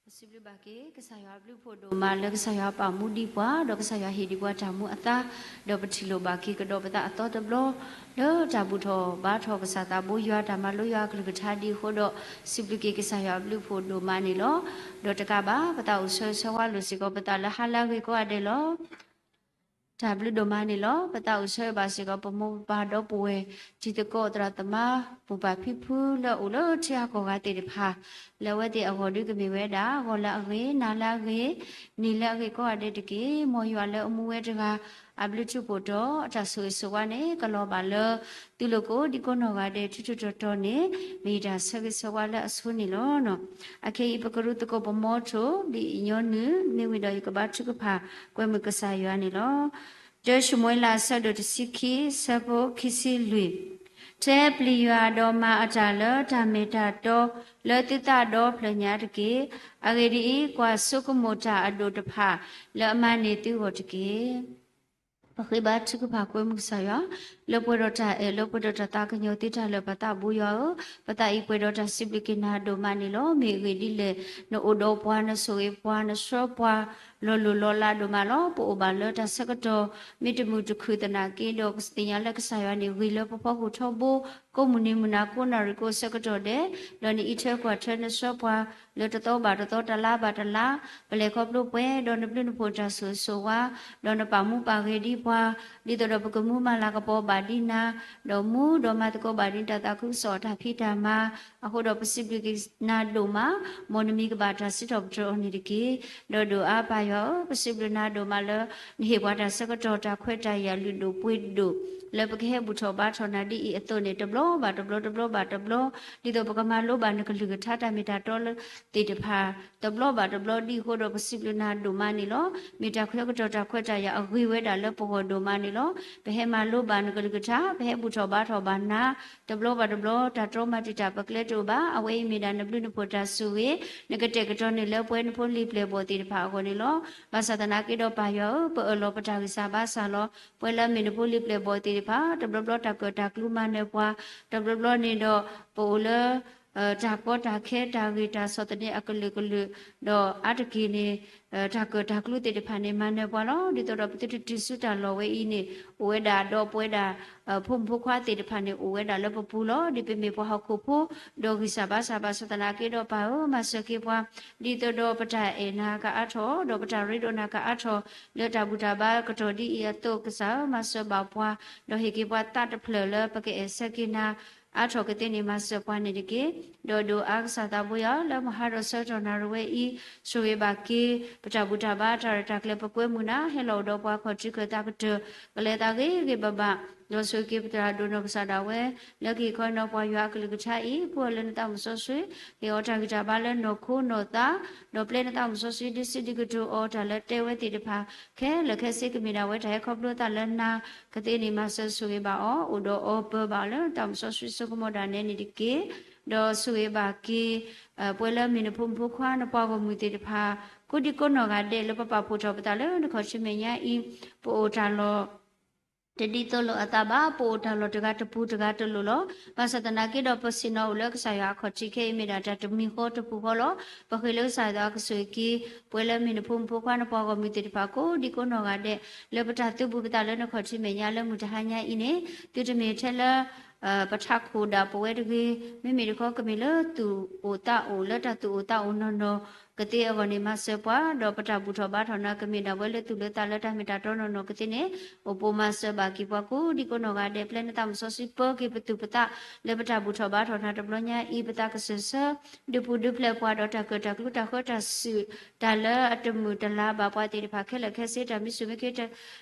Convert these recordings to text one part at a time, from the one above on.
ပစံးဘျုးဘၣ်က့ၤ ကစၢ်ယွၤအဘျုးအဖှိၣ်ဒိၣ်မးလၢကစၢ်ယွၤပာ်မူဒံးပှၤ ဒီးကစၢ်ယွၤဟ့ၣ်ဒံးပှၤတၢ်မူအသါ, ဒီးပထံၣ်လိာ်ဘၣ်က့ၤကဒီးပသးအသီတဘျီ လၢတၢ်ဘူၣ်ထီၣ်ဘါထီၣ်ကစၢ်သးဘိယွၤ တၢ်မၤလိယွၤအကလုၢ်ကထါဒ်အဃိဒီး စံးဘျုးက့ၤကစၢ်ယွၤအဘျုးအဖှိၣ်ဒိၣ်မးန့ၣ်လီၤ. ဒီးတကးဘၣ် ပသးအိၣ်ဆၢဂ့ၤဆၢဝါလိာ်စ့ၢ်ကီးပသးလၢဟါလၢအဂ့ၤကိးဂၤဒဲးလီၤ. တၢ်ဘျုးဒိၣ်မးန့ၣ်လီၤ. ပသးအိၣ်ဆၢဂ့ၤဘၣ်စ့ၢ်ကီး ပမိၢ်ပပၢ်ဒီပုၢ်ဝဲၢ် တံၤသကိးသရၣ်သမါ မိၢ်ပၢ်ဖံဖုလၢအအိၣ်လၢထံဂၤကီၢ်ဂၤသ့ၣ်တဖၣ်, လၢအဝဲသ့ၣ်အဂီၢ်ဒုးကမ့ၢ်ဝဲဒၣ် ဂီၤလၢအဂ့ၤ, နၤလၢအဂ့ၤ, နံၤလၢအဂ့ၤကိးဂၤဒဲးတက့ၢ်. မ်ယွၤလၢအမူဝဲတဂၤ အဘျုးထူးဖှိၣ်တီၤ အတၢ်ဆိၣ်ဂ့ၤဆိၣ်ဝါန့ၣ် ကလီၤဘၣ်လၢ သုးလိာ်ကိးဒံကိးနီၢ်ဂၤဒဲး ထူးထူးတီၤတီၤန့ၣ် မ့ၢ်ယတၢ်ဆၢဂ့ၤဆၢဝါလၢအဆိန့ၣ်လီၤ. အခဲအံၤ ပကရူၢ်သကိးပမီထိၣ် ဒ်အံၤညီနုၢ် မ့ၢ်ဝံၤဒီးယကဘါထုကဖၣ် ကွဲမုာ်ကစၢ်ယွၤန့ၣ်လီၤ. တၢၡမူၤအ့လး အဆၢဒိၣ်တဆံခံ ဆၢဖိခံဆံလွံၢ်, ထဲပျံၤယွၤဒီးမၤအတၢ်လၢတၢ်မ့ၢ်တၢ်တီ လၢသုသးဒီဖျၢၣ်ညါတက့ၢ်. အဂ့ၢ်ဒ်အံၤ, ကွၢ်ဆိကမိၣ်တၢ်အဒိၣ်တဖၣ် လၢအမၤန့ၢ်သုဂီၢ်တက့ၢ်. ပဃ့ဘါထုကဖၣ်ကွဲမုာ်ကစၢ်ယွၤ လၢပှဲၤဒီးတၢ်အဲၣ် လၢပှဲၤဒီးတၢ်သးကညီၤသ့တၢ်လၢာ် ပသးဘိယွၤဧၢ, ပသးအံၤပှဲၤဒီးတၢ်စံးဘျုးက့ၤနၤဒိၣ်မးန့ၣ်လီၤ. မ့ၢ်အဂ့ၢ်ဒ်လဲၣ်, နအိၣ်ဒီးပှၤ, နဆိၣ်ဂ့ၤပှၤ, နဆှၢပှၤ လီၤလိၢ်လီၤလးဒိၣ်မးလီၤ. ပအိၣ်ဘၣ်လၢတၢ်ဆၢကတီၢ် မ့ၢ်တမုာ်တခုၣ်သနာ်က့ဒီး ပသ့ၣ်ညါလၢကစၢ်ယွၤန့ၣ် ဂ့ၤလၢပဖီခိၣ်ထီဘိ, ကိးမုၢ်နံၤမုၢ်နၤ ကိးနၣ်ရံၣ်ကိးဆၢကတီၢ်ဒဲး, ဒီးနအံးထွဲကွၢ်ထွဲ နဆှၢပှၤ လၢတသီဘၣ်တသီ တလါဘၣ်တလါ, ပလဲၤခီဖျိပှဲၤဒီး နဘျုးနဖှိၣ်တၢ်ဆိၣ်ဂ့ၤဆိၣ်ဝါ, ဒီးနပာ်မူပာ်ဂဲၤဒံးပှၤ, ဒ်သိးဒီးပကမူမၤလၤကပီၤဘၣ်ဒံးနၤ, ဒီးမူဒီးမၤသကိးဘၣ်ဒံးတၢ်သးခုကစီၣ်အတၢ်ဖံးတၢ်မၤ, အဃိဒီးပစံးဘျုးက့ၤနၤဒိၣ်မး, မ်နမံၤကဘၣ်တၢ်စံးထီၣ်ပတြၢၤအီၤန့ၣ်တက့ၢ်. ဒီးဒိၣ်အါပၢ်ယွၤဧၢ, ပစံးဘျုးနၤဒိၣ်မးလၢ နဟ့ၣ်ပှၤတၢ်ဆၢကတီၢ် တၢ်ခွဲးတၢ်ယာ်လုၢ်ဒိၣ်ပှ့ၤဒိၣ် လၢပကဟဲဘူၣ်ထီၣ်ဘါထီၣ်နၤဒ်အံၤအသိးန့ၣ် တဘျီဘၣ်တဘျီ တဘျီဘၣ်တဘျီ, ဒ်သိးပကမၤလိဘၣ်နကလုၢ်ကထါတၢ်မ့ၢ်တၢ်တီလၢသ့ၣ်တဖၣ် တဘျီဘၣ်တဘျီ ဒ်အဃိဒီးပစံးဘျုးနၤဒိၣ်မးန့ၣ်လီၤ. မ့ၢ်တၢ်ဆၢကတီၢ်တၢ်ခွဲးတၢ်ယာ်အဂ့ၤဝဲဒၣ်လၢပဂီၢ်ဒိၣ်မးန့ၣ်လီၤ. ပဟဲမၤလိဘၣ်နကလုၢ်ကထါ, ပဟဲဘူၣ်ထီၣ်ဘါထီၣ်ဘၣ်နၤ, တဘျီဘၣ်တဘျီ တၢ်တြီမၤတံာ်တာ်ပကျဲတအိၣ်ဘၣ်. အဝဲအံၤမ့ၢ်ဒၣ်နဘျုးနဖှိၣ်တၢ်ဆိၣ်ဂ့ၤ, နကတဲာ်ကတီၤန့ၢ်လၢပဝဲနဖိလံၤပျဲၢ်ဘီၣ်သ့ၣ်တဖၣ်အဂီၢ်န့ၣ်လီၤ. ဘၣ်ဆၣ်သနာ်က့ဒီးပၢ်ယွၤဧၢ, ပအၢၣ်လီၤပတၢ်ဂံၢ်စၢ်ဘါစၢ်လီၤ. ပဝဲလၢအမ့ၢ်နဖိလံၤပျဲၢ်ဘီၣ်သ့ၣ်တဖၣ် တဘျီဘျီတၢ်ကၢၣ်တၢ်ကျူမၤနၢၤပှၤ, တဘျီဘျီန့ၣ်ဒီး ပအိၣ်လၢ တၢ်ကီတၢ်ခဲ တၢ်ဂ့ၢ်တၢ်ဆီၣ်သနံးအကလုာ်ကလုာ်, ဒီးအါတက့ၢ်န့ၣ် တၢ်ကၢၣ်တၢ်ကျူသ့ၣ်တဖၣ်န့ၣ် မၤနၢၤပှၤလီၤ. ဒ်သိးဒီးပသုတတုၤဆူတၢ်လီၢ်ဝဲအံၤန့ၣ် အိၣ်ဝဲဒၣ်ဒီးပဝဲဒၣ် ဖိမုၣ်ဖိခွါသ့ၣ်တဖၣ်န့ၣ် အိၣ်ဝဲဒၣ်လၢပပူၤလီၤ. ဒ်ပမ့ၢ်ပှၤဟီၣ်ခိၣ်ဖိ ဒီးဂံၢ်စၢ်ဘါစၢ်ဘၣ်ဆၣ်သနာ်က့ဒီးပၢ်ဧၢ, မၤစၢၤက့ၤပှၤ ဒ်သိးဒီးပတၢ်အဲၣ်နၤကအါထီၣ် ဒီးပတၢ်ရ့ဒိၣ်နၤကအါထီၣ် လၢတၢ်ဘူၣ်တၢ်ဘါကတီၢ်ဒ်အံၤအသိး ကစၢ်ဧၢ, မၤစၢၤဘၣ်ပှၤ ဒီးဟ့ၣ်က့ၤပှၤသးတဖျၢၣ်လၢပကအဲၣ်ဆၢက့ၤနၤ အါထီၣ်ကသ့န့ၣ် မၤစၢၤပှၤန့ၣ်တက့ၢ်. ဒီးဒိၣ်အါကစၢ်သးဘိယွၤ လၢမဟါဒီးဆၢကတီၢ်နၣ်ရံၣ်ဝဲအံၤ ဆိၣ်ဂ့ၤဘၣ်က့ၤ ပတၢ်ဘူၣ်တၢ်ဘါတၢ်ရဲၣ်တၢ်ကျဲၤ ပကွဲမုာ်နၤ ဟဲလီၤအိၣ်ဒီးပှၤခီၣ်ထံးခၢၣ်သးကတၢၢ် ကလဲၤသးဂ့ၤဂ့ၤဘၣ်ဘၣ်, ဒီးဆိၣ်ဂ့ၤက့ၤပတၢ်ဒိၣ်နီၢ်ကစၢ်ဒၣ်ဝဲ လၢကဟ့ၣ်ခီနီၤပှၤယွၤအကလုၢ်ကထါအံၤ ပှၤလၢနသးမုၢ်စီဆှံ ဟ့ၣ်အီၤတၢ်ဂံၢ်တၢ်ဘါလၢနီၢ်ခိနီၢ်သး ဒီးပျဲနသးမုၢ်စီဆှံ ဒုးစံးဒုးကတိၤအီၤ တၢ်လၢတဲဝဲသ့ၣ်တဖၣ် ခဲလၢာ်ခဲဆ့ကမ့ၢ်ဒၣ်ဝဲတၢ်ဟဲခီဖျိသးလၢနၤ ကသ့န့ၣ် မၤစၢၤဆိၣ်ဂ့ၤဘၣ်အီၤ အိၣ်ဒီးအီၤပၢဘၣ်အီၤလၢနသးမုၢ်စီဆှံစိကမီၤဒၣ်နဲန့ၣ်တက့ၢ်. ဒီးဆိၣ်ဂ့ၤဘၣ်က့ၤ ပဝဲလၢမ့ၢ်နဖိမုၣ်ဖိခွါ နပှၤဂီၢ်မုၢ်သ့ၣ်တဖၣ် ကိးဒံကိးနီၢ်ဂၤဒဲး လၢပပာ်ဖှိၣ်ထီၣ်ပသးလၢနခီၣ်ထံးမဲာ်ညါအံၤ ပအိၣ်တၢ်လီၢ် တဒ်သိးလိာ်အသးဘၣ်, ပအိၣ်တၢ်လီၢ်တဂၤတပူၤတဂၤတလိၣ်လီၤ. ဘၣ်ဆၣ်သနာ်က့ဒီး ပဆ့ၣ်နီၤအိၣ်လၢကစၢ်ယွၤအခီၣ်ထံးခဲအံၤ မ့ၢ်ဒၣ်တၢ်တမံၤဃီတပူၤဃီလီၤ. ပဃ့လၢကစၢ်ယွၤကဆိၣ်ဂ့ၤက့ၤ ပဝဲလၢမ့ၢ်နဖိမုၣ်ဖိခွါ နပှၤဂီၢ်မုၢ်သ့ၣ်တဖၣ် ကိးဒံကိးနီၢ်ဂၤဒဲး လၢပတၢ်သုးဘူးပသးလၢနခီၣ်ထံးမဲာ်ညါလၢမုၢ်တဟါညါအံၤန့ၣ် သုတမ့ၢ်ထဲလၢ ပထးခိၣ်ဒၣ်ပဝဲတဂ့ၤ, မ့မ့ၢ်တခီကမ့ၢ်လၢသူၣ်အိၣ်သးအိၣ် လၢတၢ်သူၣ်အိၣ်သးအိၣ်နီၢ်နီၢ် ကသ့အဂီၢ်န့ၣ် မၤစၢၤပှၤ, ဒီးပတၢ်ဘူၣ်ထီၣ်ဘါထီၣ်နၤ ကမ့ၢ်ဒၣ်ဝဲလၢသူၣ်လၢသးလၢတၢ်မ့ၢ်တၢ်တီနီၢ်နီၢ်ကသ့န့ၣ် အိၣ်ပိာ်မၤစၢၤဘၣ်က့ၤပှၤကိးဒံကိးနီၢ်ဂၤဒဲး. ပျဲနသးမုၢ်စီဆှံ ပၢက့ၤပသူၣ်ပသးလၢပတၢ်ဘူၣ်ထီၣ်ဘါထီၣ်နၤတဘျီညါအံၤ ပသးကစၢၢ်ဆၢ ဒုးပူၤဒုးဖျဲးပှၤဒီးတၢ်ကၢၣ်တၢ်ကျူတၢ်ဃၢတၢ်စုၣ် တၢ်လၢအတမုာ်တလၤဘၣ်ပှၤသ့ၣ်တဖၣ်ခဲလၢာ်ခဲဆ့ တၢ်မံဆူၣ်မံခ့ တၢ်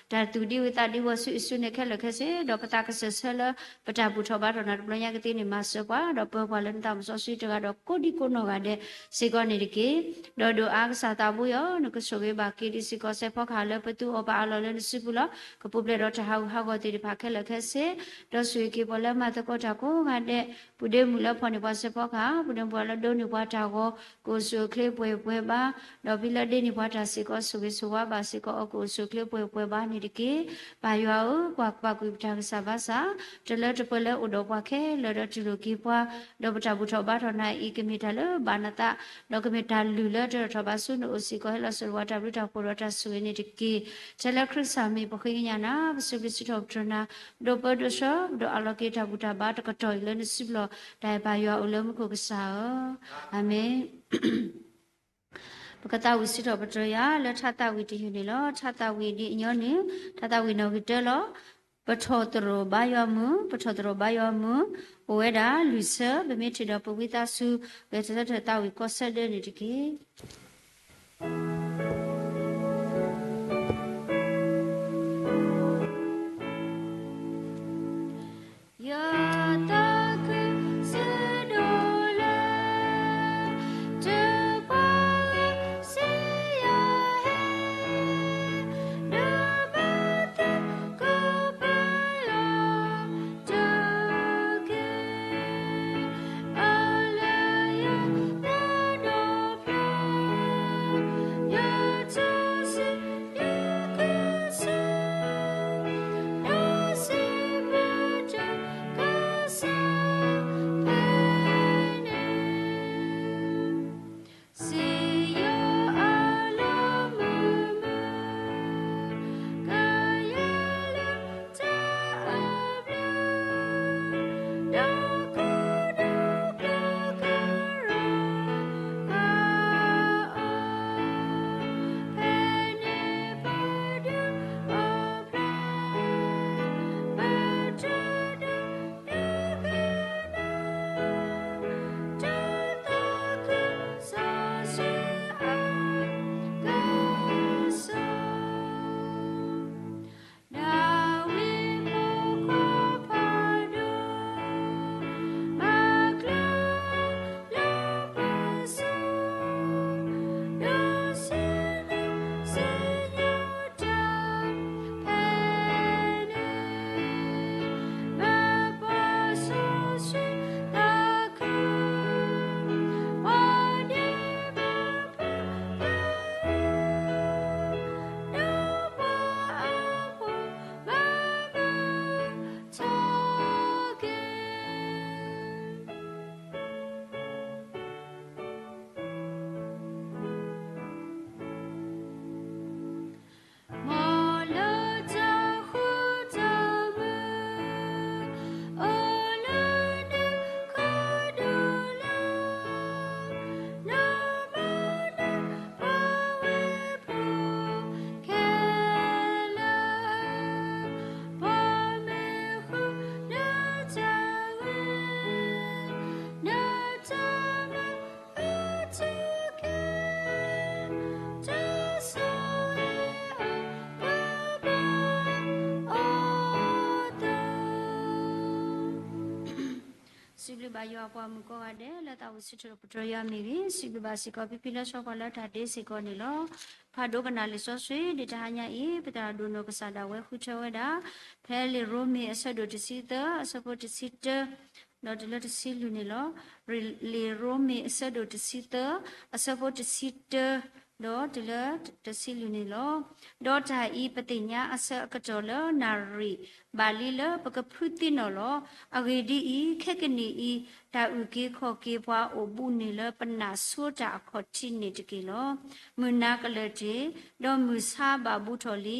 သူၣ်ဒံဝံၤသးဒံဝီၤဆူအစုန့ၣ်ခဲလၢာ်ခဲဆ့ ဒီးပသးကစၢၢ်ဆၢလၢ ပတၢ်ဘူၣ်ထီၣ်ဘါထီၣ်နၤတဘျီညါကသ့န့ၣ် မၤစၢၤပှၤ ဒီးပၢပှၤလၢနသးမုၢ်စီဆှံတဂၤဒီးကိးဒံကိးနီၢ်ဂၤဒဲးစ့ၢ်ကီးန့ၣ်တက့ၢ်. ဒီးဒိၣ်အါကစၢ်သးဘိယွၤ နကဆိၣ်ဂ့ၤဘၣ်က့ၤဒံးစ့ၢ်ကီးစဲးဖီကဟၣ်လၢပသူအီၤပာ်အလီၢ်လၢနစုပူၤလီၤ. ကပူၤဖျဲးဒီးတၢ်ဟးဂူာ်ဟးဂီၤသ့ၣ်တဖၣ်ခဲလၢာ်ခဲဆ့ ဒီးဆိၣ်ဂ့ၤက့ၤပှၤလၢမၤသကိးတၢ်ကိးဂၤဒဲး ပူၤဒ့မုၣ်လၢဖီၣ်န့ၢ်ပှၤစဲးဖီကဟၣ် ပူၤဒ့မုၣ်ပှၤလၢဒိးန့ၢ်ပှၤတၢ်ဂီၤ ကအိၣ်ဆူၣ်အိၣ်ချ့ပှဲၤပှဲၤဘါ ဒီးဖဲလၢဒ့န့ၢ်ပှၤတၢ်စ့ၢ်ကီး ဆိၣ်ဂ့ၤဆိၣ်ဝါဘၣ်စ့ၢ်ကီးအီၤ ကအိၣ်ဆူၣ်အိၣ်ချ့ပှဲၤပှဲၤဘါန့ၣ်တက့ၢ်. ပၢ်ယွၤဧၢ, ကွၢ်ကွၢ်ကွံာ်ပတၢ်ဂံၢ်စၢ်ဘါစၢ် တလၢတပှဲၤလၢအိၣ်ဒီးပှၤခဲလၢာ်ဒီးတူၢ်လိာ်က့ၤပှၤ, ဒီးပတၢ်ဘူၣ်ထီၣ်ဘါထီၣ်နၤအံၤ ကမ့ၢ်တၢ်လၢဘၣ်နသး ဒီးကမ့ၢ်တၢ်လုၢ်လၢတၢ်ထီၣ်ဘးဆူနအိၣ်စ့ၢ်ကီး ဟဲလီၤစိၤလၢပှၤတၢ်ဘျုးတၢ်ဖှိၣ်ဒီးတၢ်ဆိၣ်ဂ့ၤန့ၣ်တက့ၢ်. ထဲလၢခရံာ်ကစၢ်မံၤ ပဃ့ကညးနၤ ပစံးဘျုးစံးထီၣ်ပတြၢၤနၤ ဒိးပၢဒိးဆှၢ ပဒိးအးလီၤက့ၤတၢ်ဘူၣ်တၢ်ဘါတကတီၢ်အံၤလၢနစုပူၤလီၤ. တၢ်အဲၣ်ပၢ်ယွၤအိၣ်လၢမူခိၣ်ကစၢ်ဧၢ, အၤမ့ၣ်. ပကသးဝံၣ်စံးထီၣ်ပတြၢၤယွၤလၢထါသးဝံၣ်တယုၢ်န့ၣ်လီၤ. ထါသးဝံၣ်ဒ်အညီနုၢ် ထါသးဝံၣ်နီၣ်ဂံၢ်တၢလီၤ. ပထီၣ်သရိာ်ဘါယွၤမုၢ်, ပထီၣ်သရိာ်ဘါယွၤမုၢ်, အိၣ်ဝဲဒၣ်လွံၢ်ဆၢ, ပမ့ၢ်ထံၣ်ဒီးပဝံသးစူၤ ဂဲၤဆၢထၢၣ်သးဝံၣ်ကိးဆၢဒၢန့ၣ်တက့ၢ်. ယသးခုစံးဒိၣ်လၢ တပှၢ်လၢစံယၤဟဲ ဒီးဘၣ်သ့ၣ်ကပၢလီၤတက့ၢ်. အလၢယသးဒီဖျၢၣ် ယထူၣ်စု ယကစၢ် ဒီးစံးဘျုးကစၢ်ဖဲန့ၣ် စံးယွၤအလီၢ်မုာ်မုာ် ကယဲၢ်လၢတၢ်အဘျုး ဒီးကိးဒီးကျၢၤကရၢ အီၤ ဖဲန့ၣ်ပဒုးအီၤဖျါ ပတၢ်ဒိး ဒုးကနၣ် တၢ်သးခုစီဆှံအကစီၣ် ဒၤဝံးဖိခွါဖးဒိၣ် မၤကျၢၤလၢပစီ ဒီးစံးဘျုးစံးညါတၢ် ဖဲန့ၣ် မ့ၢ်ပှၤစီဆှံသးခု ပှၤဒ့မုၣ်ဖိခွါ ဒီးပှၤအဖိဘၣ်မုာ်ထီၣ်က့ၤ မ်လၢတၢ်ဃူတၢ်မုာ် အိၣ်လၢနခီဒုၣ်လၢ နမၤနၢၤပှၤဝဲၢ်ဖိခဲလၢာ် ပှၤမ့ၢ်ဃုနတၢ်ဂ့ၤ နတၢ်မၤ စံးဘျုးဘၣ်ယွၤအပှၤမုၣ်ကိးဂၤဒဲး လၢသးဝံၣ်စံးထီၣ်ပတြၢၤယွၤမ့ၢ်ဂ့ၤ, စံးဘျုးဘၣ်စ့ၢ်ကီးဖံဖံလၢဆီပှၤလၢတၢ်ဒ့စ့ၢ်ကီးန့ၣ်လီၤ. ဖးဒိၣ်ကနၣ်လံာ်စီဆှံ ဒ်တဟါညါအံၤ ပတၢ်ဒိၣ်နီၢ်ကစၢ်ဒၣ်ဝဲဃုထၢဝဲဒၣ် ဖဲလံာ်ရိမ့ၤအဆၢဒိၣ်တဆံသၢ အဆၢဖိတဆံတၢ ဒီးတုၤလၢတဆံလွံၢ်န့ၣ်လီၤ. လံာ်ရိမ့ၤအဆၢဒိၣ်တဆံသၢ အဆၢဖိတဆံတၢ ဒီးတုၤလၢတဆံလွံၢ်န့ၣ်လီၤ. ဒီးတၢ်အံၤပသ့ၣ်ညါအဆၢအကတီၢ်လၢနၣ်ရံၣ်ဘၣ်လံလၢပကဖုသံနီၣ်လီၤ. အဂ့ၢ်ဒ်အံၤ, ခဲကနံၣ်အံၤ တၢ်အုၣ်က့ၤခီၣ်က့ၤပှၤအိၣ်ဘူးန့ၣ်လၢပနၢ်ဆိတၢ်အခီၣ်ထံးန့ၣ်တက့ၢ်လီၤ. မုၢ်နၤကလၢာ်တ့ၢ်, ဒီးမုၢ်ဆါဘၣ်ဘူးထီၣ်လံ.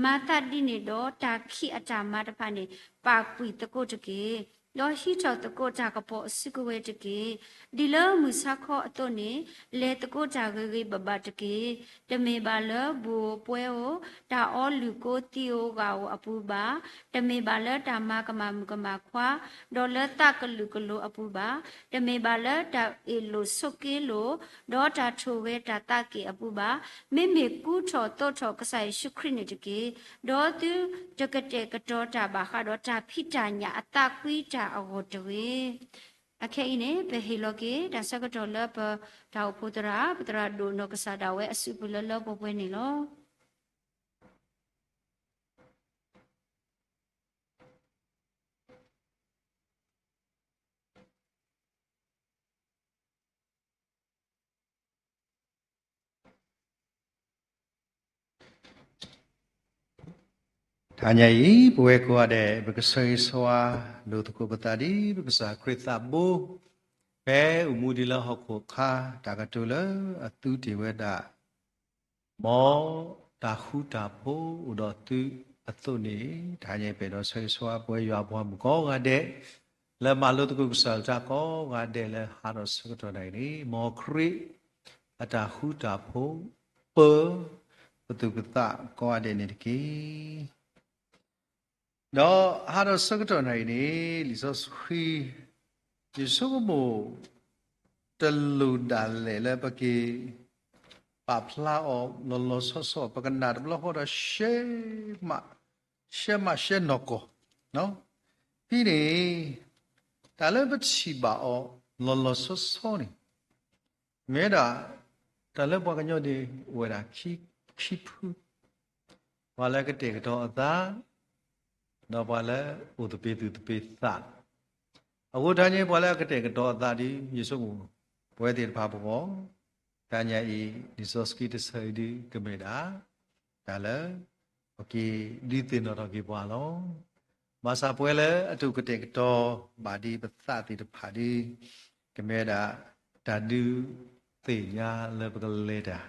မၤသးဒ်န့ၣ်ဒီး တၢ်ခံးအတၢ်မၤတဖၣ်န့ၣ် ပာ်ကွံာ်သကိးတက့ၢ်. ဒီးဟံးထီၣ်သကိးတၢ်ကပီၤအစုကဝဲၤတက့ၢ်. ဒ်လၢမုၢ်ဆါခီအသိးန့ၣ် လဲၤသကိးတၢ်ဂ့ၤဂ့ၤဘၣ်ဘၣ်တက့ၢ်. တမ့ၢ်ဘၣ်လၢဘူၣ်ဧိၤပှဲၤဧိၤ, တၢ်အီလုၢ်ကိသံဧိၤဂၢ်ဧိၤအပူၤဘၣ်, တမ့ၢ်ဘၣ်လၢတၢ်မၤကမၣ်မုၣ်ကမၣ်ခွါ, ဒီးလၢသးကလုာ်ကလိၤအပူၤဘၣ်, တမ့ၢ်ဘၣ်လၢတၢ်အ့ၣ်လိာ်ဆိးက့လိာ်, ဒီးတၢ်ထိၣ်ဂဲၤတၢ်သးက့ၣ်အပူၤဘၣ်, မ့မ့ၢ်ကူထီၣ်သိးထီၣ်ကစၢ်ယ့ၣ်ၡူးခရံာ်န့ၣ်တက့ၢ်. ဒီးသုတကတဲာ်ကတီၤတၢ်ဘၣ်ဃးဒီးတၢ်ဖံးတၢ်ညၣ်အသးကွံတၢ်အဂီၢ်တဂ့ၤ. အခဲအံၤန့ၣ် ပဟ့ၣ်လီၤက့ၤတၢ်ဆၢကတီၢ်လၢပတၢ်အိၣ်ဖှိၣ်သရၣ်, ပသရၣ်ဒိၣ်နီၢ်ကစၢ်ဒၣ်ဝဲအစုပူၤလၢလၢပှဲၤပှဲၤန့ၣ်လီၤ. တဟါညါအံၤ ပဝဲကိးဂၤဒဲး ပကဆၢဂ့ၤဆၢဝါ လိာ်သကိးပသးဒ်ပကစၢ်ခရံာ်သးဘိ, ဖဲအိၣ်မူဒံးလၢဟီၣ်ခိၣ်အခါ တၢ်ကတိၤလၢအသူတ့ၢ်ဝဲဒၣ် မ်တၢ်ဃူတၢ်ဖိးအိၣ်ဒီးသုအသိးန့ၣ်, တဟါညါအံၤ ပအဲၣ်ဒိးဆၢဂ့ၤဆၢဝါပဝဲယွၤအပှၤမုၣ်ကိးဂၤဒဲး, လၢမၤလိသကိးကစၢ်အကလုၢ်ကထါကိးဂၤဒဲးလၢဟးထီၣ်ဆၢကတီၢ်နၣ်ရံၣ်န့ၣ်, မ်ခရံာ်အတၢ်ဃူတၢ်ဖိး ပၢၤပသူၣ်ပသးကိးဂၤဒဲးန့ၣ်တက့ၢ်. ဒီးဟးထီၣ်ဆၢကတီၢ်နၣ်ရံၣ်န့ၣ် လံာ်စီဆှံ ယဆိကမိၣ် တလိၣ်ဒၣ်လဲာ်လၢပက့ၤ ပာ်ဖျါအီၤလီၤလီၤဆီဆီ, ပကနၣ်တဘျီဃီဒီး ရှဲမး, ရှဲမးရှဲနီၢ်ကီၢ်, ဖဲန့ၣ် တၢ်လၢပထံၣ်ဘၣ်အီၤလီၤလီၤဆီဆီန့ၣ် မ့ၢ်ဝဲဒၣ် တၢ်လၢပှၤကညီန့ၣ် အိၣ်ဝဲဒၣ်ခံဖု, ပှၤလၢကတဲာ်ကတီၤအသး ဒီးပှၤလၢအိၣ်သပ့ၤသူၣ်သပ့ၤသး. အဃိတဟါညါ ပှၤလၢအကတဲာ်ကတီၤအသးဒီး ယဆိကမိၣ် ပဝဲသ့ၣ်တဖၣ်ပဂီၢ်, တဟါညါအံၤ လံာ်စီဆှံတဆၢအံၤဒုးကမ့ၢ်ဒၣ် တၢ်လၢ ပက့ၤဒုးသ့ၣ်နီၣ်ထီၣ်က့ၤပှၤလီၤ. ဘၣ်ဆၣ်ပဝဲလၢအတအိၣ်ကတဲာ်ကတီၤဘၣ်ဒံးပသးသ့ၣ်တဖၣ်ဒီး ကမ့ၢ်ဝဲဒၣ် တၢ်ဒုးသ့ၣ်ညါလၢပကလဲၤတၢ်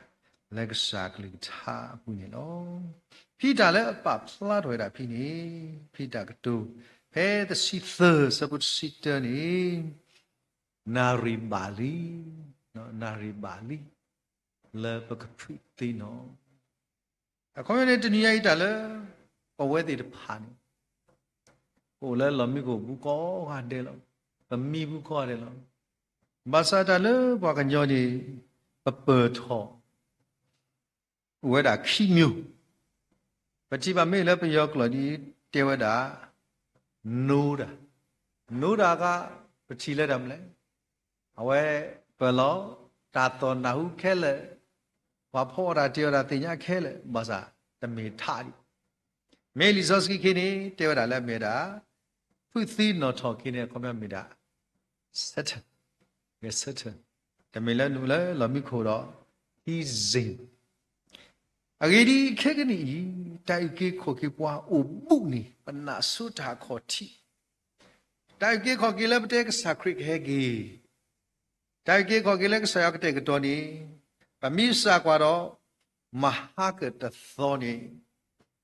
လၢကစၢ်အကလုၢ်ကထါအပူၤန့ၣ်လီၤ. ဖဲတၢ်လၢအပာ်ဖျါထီၣ်ဝဲဒၣ်ဖဲန့ၣ်, ဖဲတၢ်ကတိၤ ဖဲတဆံသၢ ဆၢဖိတဆံတၢန့ၣ်, နၣ်ရံၣ်ဘၣ်လံ, နၣ်ရံၣ်ဘၣ်လံ လၢပကဖုးသ့နီၣ်. အခီပညီန့ၣ် တနံၤညါအံၤတၢ်လၢ ပဝဲသ့ၣ်တဖၣ်န့ၣ် ပအိၣ်လၢလီၢ်မံခိၣ်ပူၤကိးဂၤဒဲးလီၤ. ပမံပူၤကိးဂၤဒဲးလီၤ. ဘၣ်ဆၣ်တၢ်လၢပှၤကညီန့ၣ် ပပၢၢ်ထီၣ် အိၣ်ဝဲဒၣ်ခံမံၤ, ပထံၣ်ဘၣ်မ့ၢ်လၢပယီၤကျိာ်ဒ်တဲဝဲဒၣ် နူဒါ, နူဒါက ပထံၣ်လၢတၢ်မနုၤလဲၣ်, အဝဲပၢၢ်လီၤ တၢ်သီၣ်နၢ်ဟူခဲလၢာ်, ပှၤဖီအီၣ်တၢ်တ့အီၣ်တၢ်သ့ၣ်ညါခဲလၢာ်, ဘၣ်ဆၣ်တမ့ၢ်ထးဒံး. မ့ၢ်လံာ်စီဆှံခံန့ၣ် တဲဝဲဒၣ်လၢအမ့ၢ်ဒၣ် ဖုးသ့နီၣ်ထီၣ်က့ၤန့ၣ် အခီပညီမ့ၢ်ဒၣ် Satan, Satan, တမ့ၢ်လၢနုာ်လၢလီၢ်မံခိၣ်ဒီး ဟံးစ့ၣ် အဂ့ၢ်ဒ်အံၤ, ခဲကနံၣ်အံၤ တၢ်အုၣ်က့ၤခီၣ်က့ၤပှၤအိၣ်ဘူးန့ၣ် ပနၢ်ဆိတၢ်အခီၣ်ထံး, တၢ်အုၣ်က့ၤခီၣ်က့ၤလၢပတဲကစၢ်ခရံာ်ကဟဲက့ၤ, တၢ်အုၣ်က့ၤခီၣ်က့ၤလၢကစၢ်ယွၤကတဲာ်ကတီၤန့ၣ်, ပမ့ၢ်စၢ်ကွၢ်ဒီး မဟါကတသီန့ၣ်,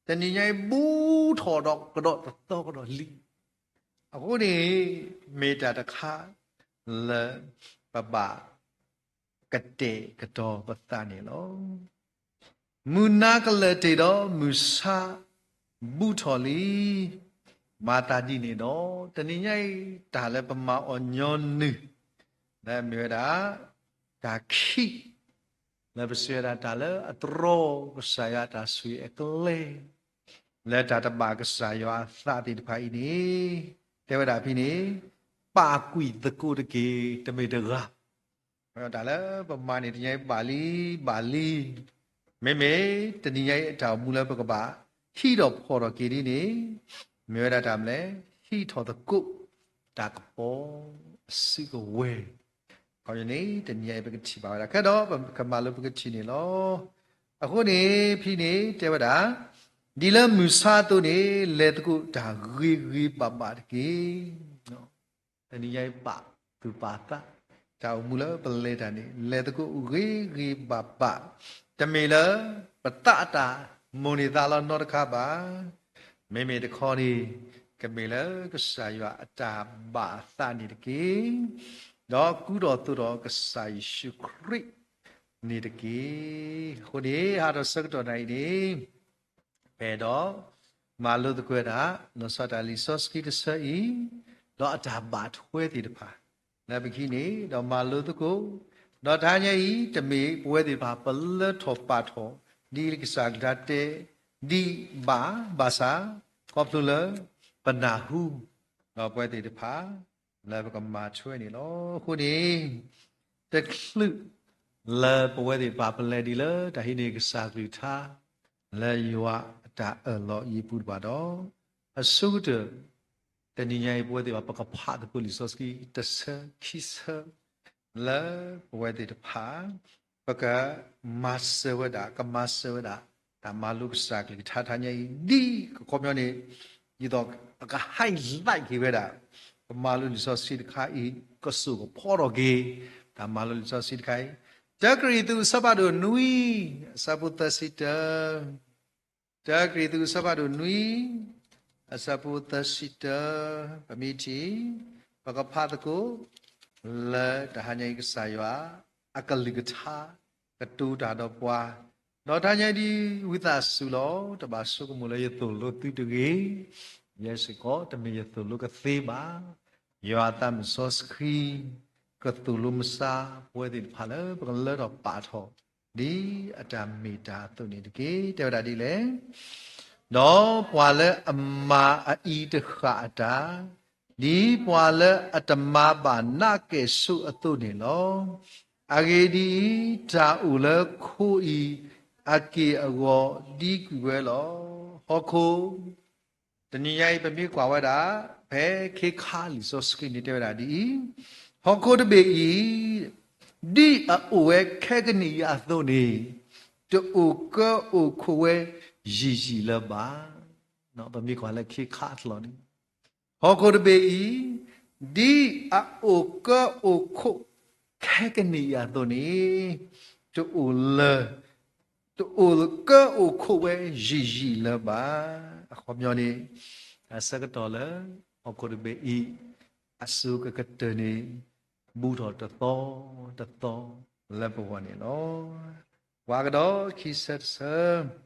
တနံၤညါအံၤ ဘူးထီၣ်ဒီးကဒီးတသီကဒီးလံ. အဃိန့ၣ် မ့ၢ်တၢ်တခါလၢ ပဘၣ် ကတဲာ်ကတီၤပသးန့ၣ်လီၤ. မုၢ်နၤကလၢာ်တ့ၢ်ဒီးမုၢ်ဆါဘူးထီၣ်လံ. မၤသးဒ်န့ၣ်ဒီး တနံၤညါအံၤ တၢ်လၢပမၤအီၤညီနုၢ် လၢအမ့ၢ်ဝဲဒၣ် တၢ်ခံး လၢပစံးဝဲဒၣ်တၢ်လၢအတြီကစၢ်ယွၤအတၢ်ဆိၣ်ဂ့ၤအကျဲ လၢတၢ်တဘၣ်ကစၢ်ယွၤအသးသ့ၣ်တဖၣ်အံၤန့ၣ် တဲဝဲဒၣ်ဖဲန့ၣ် ပာ်ကွံာ်သကိးတက့ၢ် တမ့ၢ်တဂၤ တၢ်လၢပမၤန့ၣ် တနံၤညါအံၤဘၣ်လံ ဘၣ်လံ. မ့မ့ၢ်တနံၤညါအံၤအတၢ်အိၣ်မူလၢပကဘၣ်ဟံးထီၣ်ဖီၣ်ထီၣ်က့ၤဒ်န့ၣ် မ့ၢ်ဝဲဒၣ်တၢ်မနုၤလဲၣ်, ဟံးထီၣ်သကိး တၢ်ကပီၤအစုကဝဲၤ ခီန့ၣ် တနံၤညါအံၤပကထံၣ်ဘၣ်ဝဲဒၣ် ခဲဒီးပကမၤလိပကထံၣ်န့ၣ်လီၤ. အဃိန့ၣ် ဖဲန့ၣ်တဲဝဲဒၣ် ဒ်လၢမုၢ်ဆါအသိးန့ၣ် လဲၤသကိးတၢ်ဂ့ၤဂ့ၤဘၣ်ဘၣ်တက့ၢ်. တနံၤညါအံၤပာ်သူၣ်ပာ်သး တၢ်အိၣ်မူလၢပလဲၤတၢ်န့ၣ် လဲၤသကိးဂ့ၤဂ့ၤဘၣ်ဘၣ်, တမ့ၢ်လၢပသးအတၢ်မိၣ်န့ၢ်သးလီၤနီတခါဘၣ်. မ့မ့ၢ်တခီန့ၣ် ကမ့ၢ်လၢကစၢ်ယွၤအတၢ်ဘၣ်အသးန့ၣ်တက့ၢ်. ဒီးကူဒီးသိးဒီးကစၢ်ယ့ၣ်ၡူးခရံာ်န့ၣ်တက့ၢ်. အဃိန့ၣ် ဟးထီၣ်ဆၢကတီၢ်နၤအံၤန့ၣ် ပအဲၣ်ဒိးမၤလိသကိးဝဲဒၣ် လီၤဆီဒၣ်တၢ်လံာ်စီဆှံတဆၢအံၤ ဒီးအတၢ်ဘၣ်ထွဲသ့ၣ်တဖၣ် လၢပကဟံးန့ၢ် ဒီးမၤလိသကိး, ဒီးတဟါညါအံၤ တမ့ၢ်ပဝဲသ့ၣ်တဖၣ် ပလၢထီၣ်ပာ်ထီၣ် ဒ်ကစၢ်ကလုၢ်ကထါတဲ ဒ်ဘၣ်ဘၣ်ဆၣ် ခီဖျိလၢ ပနၢ်ဟူ ဒီးပဝဲသ့ၣ်တဖၣ် လၢပကမၤထွဲန့ၣ်လီၤ. အဃိန့ၣ် တချုးလၢပဝဲသ့ၣ်တဖၣ် ပလဲၤဒ်လၢတၢ်ဟံးန့ၢ်ကစၢ်ကလုၢ်ကထါ လၢယွၤအတၢ်အၢၣ်လီၤအံၤအပူၤတဖၣ်ဒီး အဆိကတၢၢ် တနံၤညါအံၤ ပဝဲသ့ၣ်တဖၣ် ပကဖးသကိးလံာ်စီဆှံတဆၢခံဆၢ လၢပဝဲသ့ၣ်တဖၣ် ပကမၤစၢၤဝဲဒၣ် ကမၤစၢၤဝဲဒၣ် တၢ်မၤလိကစၢ်ကလုၢ်ကထါတဟါညါအံၤ ဒ်ကခီပညီန့ၣ် ဒ်သိးပက highlight က့ၤဝဲဒၣ် ပမၤလိလံာ်စီဆှံတခါအံၤ ကစိာ်ကဖီထီၣ်က့ၤ တၢ်မၤလိလံာ်စီဆှံတခါအံၤ တၢကရံၣ်သူးအဆၢဖးဒိၣ်နွံ အဆၢဖိသၢဆံတၢ တၢကရံၣ်သူးအဆၢဖးဒိၣ်နွံ အဆၢဖိသၢဆံတၢ ပမ့ၢ်ထံၣ် ပကဖးသကိး လၢတဟါညါအံၤကစၢ်ယွၤ အကလုၢ်ကထါ ကတိၤတၢ်ဒီးပှၤ, ဒီးတဟါညါအံၤဒ်ဝံသးစူၤလီၤ တဘၣ်ဆိကမိၣ်လၢယသိၣ်လိသုတဂ့ၤ, ယဲစ့ၢ်ကီး တမ့ၢ်ယသိၣ်လိကသ့ဘၣ်. ယွၤအသးမုၣ်စီဆှံ ကသိၣ်လိမဆါ ပဝဲသ့ၣ်တဖၣ်လၢ ပကလၢထီၣ်ပာ်ထီၣ် ဒ်အတၢ်မ့ၢ်တၢ်အသိးန့ၣ်တက့ၢ်. တဲဝဲဒၣ်ဒ်လဲၣ်, ဒီးပှၤလၢအမၤအအံၤတဃၣ်အတၢ်, ဒ်ပှၤလၢအတမၤဘၣ်နးကဲၣ်ဆိးအသိးန့ၣ်လီၤ. အဂ့ၢ်ဒ်အံၤ, တၢ်အိၣ်လၢခိအံၤအက့ၢ်အဂီၤ ဒံကွံာ်ဝဲလီၤ. ဟီၣ်ခိၣ် တနံၤညါအံၤ ပမ့ၢ်ကွၢ်ဝဲဒၣ် ဖဲခ့ခါလံာ်စီဆှံန့ၣ်တဲဝဲဒၣ်ဒ်အံၤ, ဟီၣ်ခိၣ်တဘ့ၣ်အံၤ ဒ်အအိၣ်ဝဲခဲကနံၣ်အံၤအသိးန့ၣ် တအိၣ်ကၢအိၣ်ခိးဝဲယံာ်ယံာ်လၢၤဘၣ်. ပမ့ၢ်ကွၢ်လၢခ့ခါအကျိာ်န့ၣ် ဟီၣ်ခိၣ်တဘ့ၣ်အံၤ ဒ်အအိၣ်ကၢအိၣ်ခိး ခဲကနံၣ်အံၤအသိးန့ၣ် တအိၣ်လၢ တအိၣ်ကၢအိၣ်ခိးဝဲယံာ်ယံာ်လၢၤဘၣ်. အခီပညီန့ၣ် အဆၢကတီၢ်လၢ ဟီၣ်ခိၣ်တဘ့ၣ်အံၤ အစိၤကကတၢၢ်န့ၣ် ဘူးထီၣ်တသီတသီလၢပဂီၢ်န့ၣ်လီၤ. ကွၢ်ကဒီးခံဆၢတဆၢ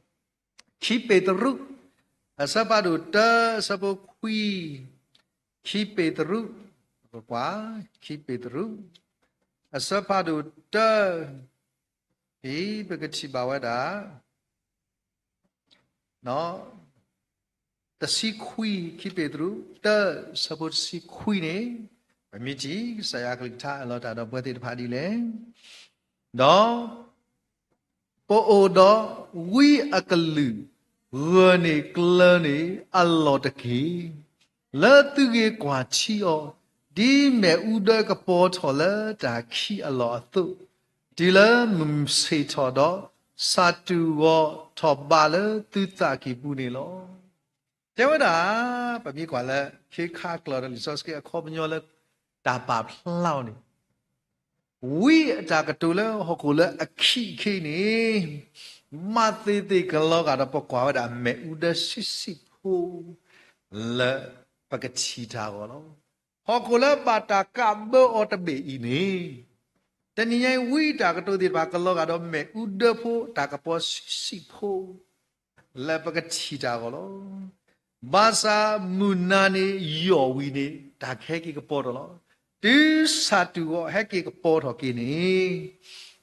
ခံပ့းတရူး အဆၢဖးဒိၣ်တၢ အဆၢဖိခွံ, ခံပ့းတရူး, ပကွၢ်, ခံပ့းတရူး, အဆၢဖးဒိၣ်တၢ, ဖဲပကထံၣ်ဘၣ်ဝဲဒၣ် တဆံခွံ, ခံပ့းတရူး တၢ အဆၢဖိတဆံခွံန့ၣ်, ပမ့ၢ်ထံၣ် ကစၢ်ယွၤကလုၢ်ကထါအၢၣ်လီၤတၢ်ဒီးပဝဲသ့ၣ်တဖၣ်ဒ်လဲၣ်, ဒီး ပအိၣ်ဒီးဝံအကလုၢ် ဂၢၢ်န့ၢ်ကျၢၤန့ၢ်အလီၢ်တက့ၢ်. လၢသုဂ့ၤကွၢ်ထံအီၤ, ဒ်မ့ၣ်အူဒၢကပီၤထီၣ်လၢတၢ်ခံးအလီၢ်အသိး, တုၤလၢမုၢ်ဆ့ၣ်ထီၣ်ဒီး စှၤတူာ်ဂီၤထီၣ်ဘးလၢသုသးကံၢ်ပူၤန့ၣ်လီၤ. တဲဝဲဒၣ်, ပမ့ၢ်ကွၢ်လၢ ခ့ခါကျိာ်ဒီးလံာ်စီဆှံအခီပညီလၢ တၢ်ပာ်ဖျါအီၤန့ၣ် ဝံအတၢ်ကတိၤလၢဟီၣ်ခိၣ်လၢအခံးအခံန့ၣ် မၤသ့သ့ၣ်ကလီၤဂာ်ဒီးပကွၢ်ဝဲဒၣ်မ့ၣ်အူဒၢဆံးဆံးဖိ လၢပကထံၣ်တၢ်အဂီၢ်လီၤ. ဟီၣ်ခိၣ်လၢဘၣ်တၢ်ကးဘၢအီၤတဘ့ၣ်အံၤန့ၣ်, တနံၤညါအံၤဝံတၢ်ကတိၤသ့ၣ်တဖၣ်ကလီၤဂာ်ဒီးမ့ၣ်အူဒၢဖိတၢ်ကပီၤဆံးဆံးဖိ လၢပကထံၣ်တၢ်အဂီၢ်လီၤ. ဘၣ်ဆၣ်မုၢ်နၤန့ၣ်ယီၢ်ဝံၤန့ၣ် တၢ်ကဟဲက့ၤကပီၤထီၣ်လီၤ. တုၤစှၤတူာ်ဂီၤဟဲက့ၤကပီၤထီၣ်က့ၤန့ၣ်,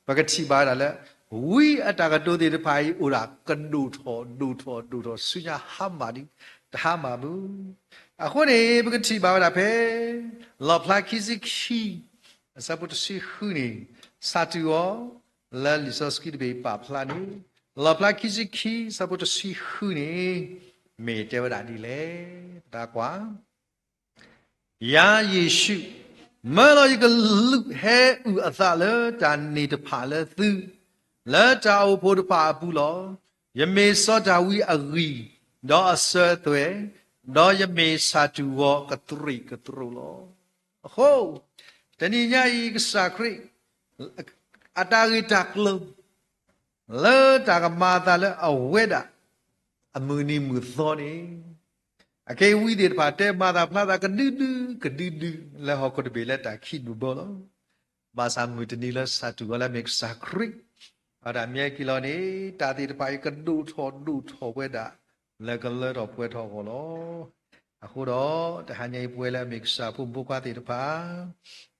ပကထံၣ်ဘၣ်ဝဲဒၣ်လၢ ဝံအတၢ်ကတိၤသ့ၣ်တဖၣ်အံၤအိၣ်ဒၣ်ကဒိၣ်ထီၣ်ဒိၣ်ထီၣ်ဒိၣ်ထီၣ်ဆူညါဟါမၢ်ဒံး တဟါမၢ်မုၢ်. အဃိန့ၣ် ပကထံၣ်ဘၣ်ဝဲဒၣ်ဖဲ လီၣ်ဖျါခံဆံခံ အဆၢဖိတဆံဃုန့ၣ်, စှၤတူာ်ဂီၤ လၢလံာ်စီဆှံတဘ့ၣ်ပာ်ဖျါန့ၣ်, လီၣ်ဖျါခံဆံခံ အဆၢဖိတဆံဃုန့ၣ် မ့ၢ်တဲဝဲဒၣ်ဒ်လဲၣ်. ပတၢ်ကွၢ် ယၤယ့ၣ်ၡူး, မၢလီၤယကလူးဟဲအုၣ်အသးလၢတၢ်န့ၣ်တဖၣ်လၢသု, လၢတၢ်အိၣ်ဖှိၣ်တဖၣ်အပူၤလီၤ. ယမ့ၢ်စီၤဒၤဝံးအဂံၢ်, ဒီးအစၢၤအသွဲၣ်, ဒီးယမ့ၢ်စှၤတူာ်ဂီၤကသရံးကသရိးလီၤ. အဃိ တနံၤညါအံၤကစၢ်ခရံာ် အတၢ်ဂ့ၢ်တၢ်ကျိၤ လၢတၢ်ကမၤအသးလၢအဝဲဒၣ် အမုၢ်နံၤမုၢ်သီန့ၣ်, အကဲဝံသ့ၣ်တဖၣ်တဲမၤသးဖျါသးကဒုဒု ကဒုဒု လၢဟီၣ်ခိၣ်တဘ့ၣ်လၢတၢ်ခံးဒိၣ်ဘၢလီၤ. ဘၣ်ဆၣ်မုၢ်တနံၤလၢစးတူၢ်အီၤလၢမ့ၢ်ကစၢ်ခရံာ်, အဝဲဒၣ်မ့ၢ်ဟဲက့ၤလီၤန့ၣ် တၢ်သ့ၣ်တဖၣ်အံၤကဒိၣ်ထီၣ်ဒိၣ်ထီၣ်ဝဲဒၣ် လၢကလၢထီၣ်ပှဲၤထီၣ်အဂီၢ်လီၤ. အဃိဒီး တဟါညါအံၤပဝဲလၢအမ့ၢ်ကစၢ်ဖိမုၣ်ဖိခွါသ့ၣ်တဖၣ်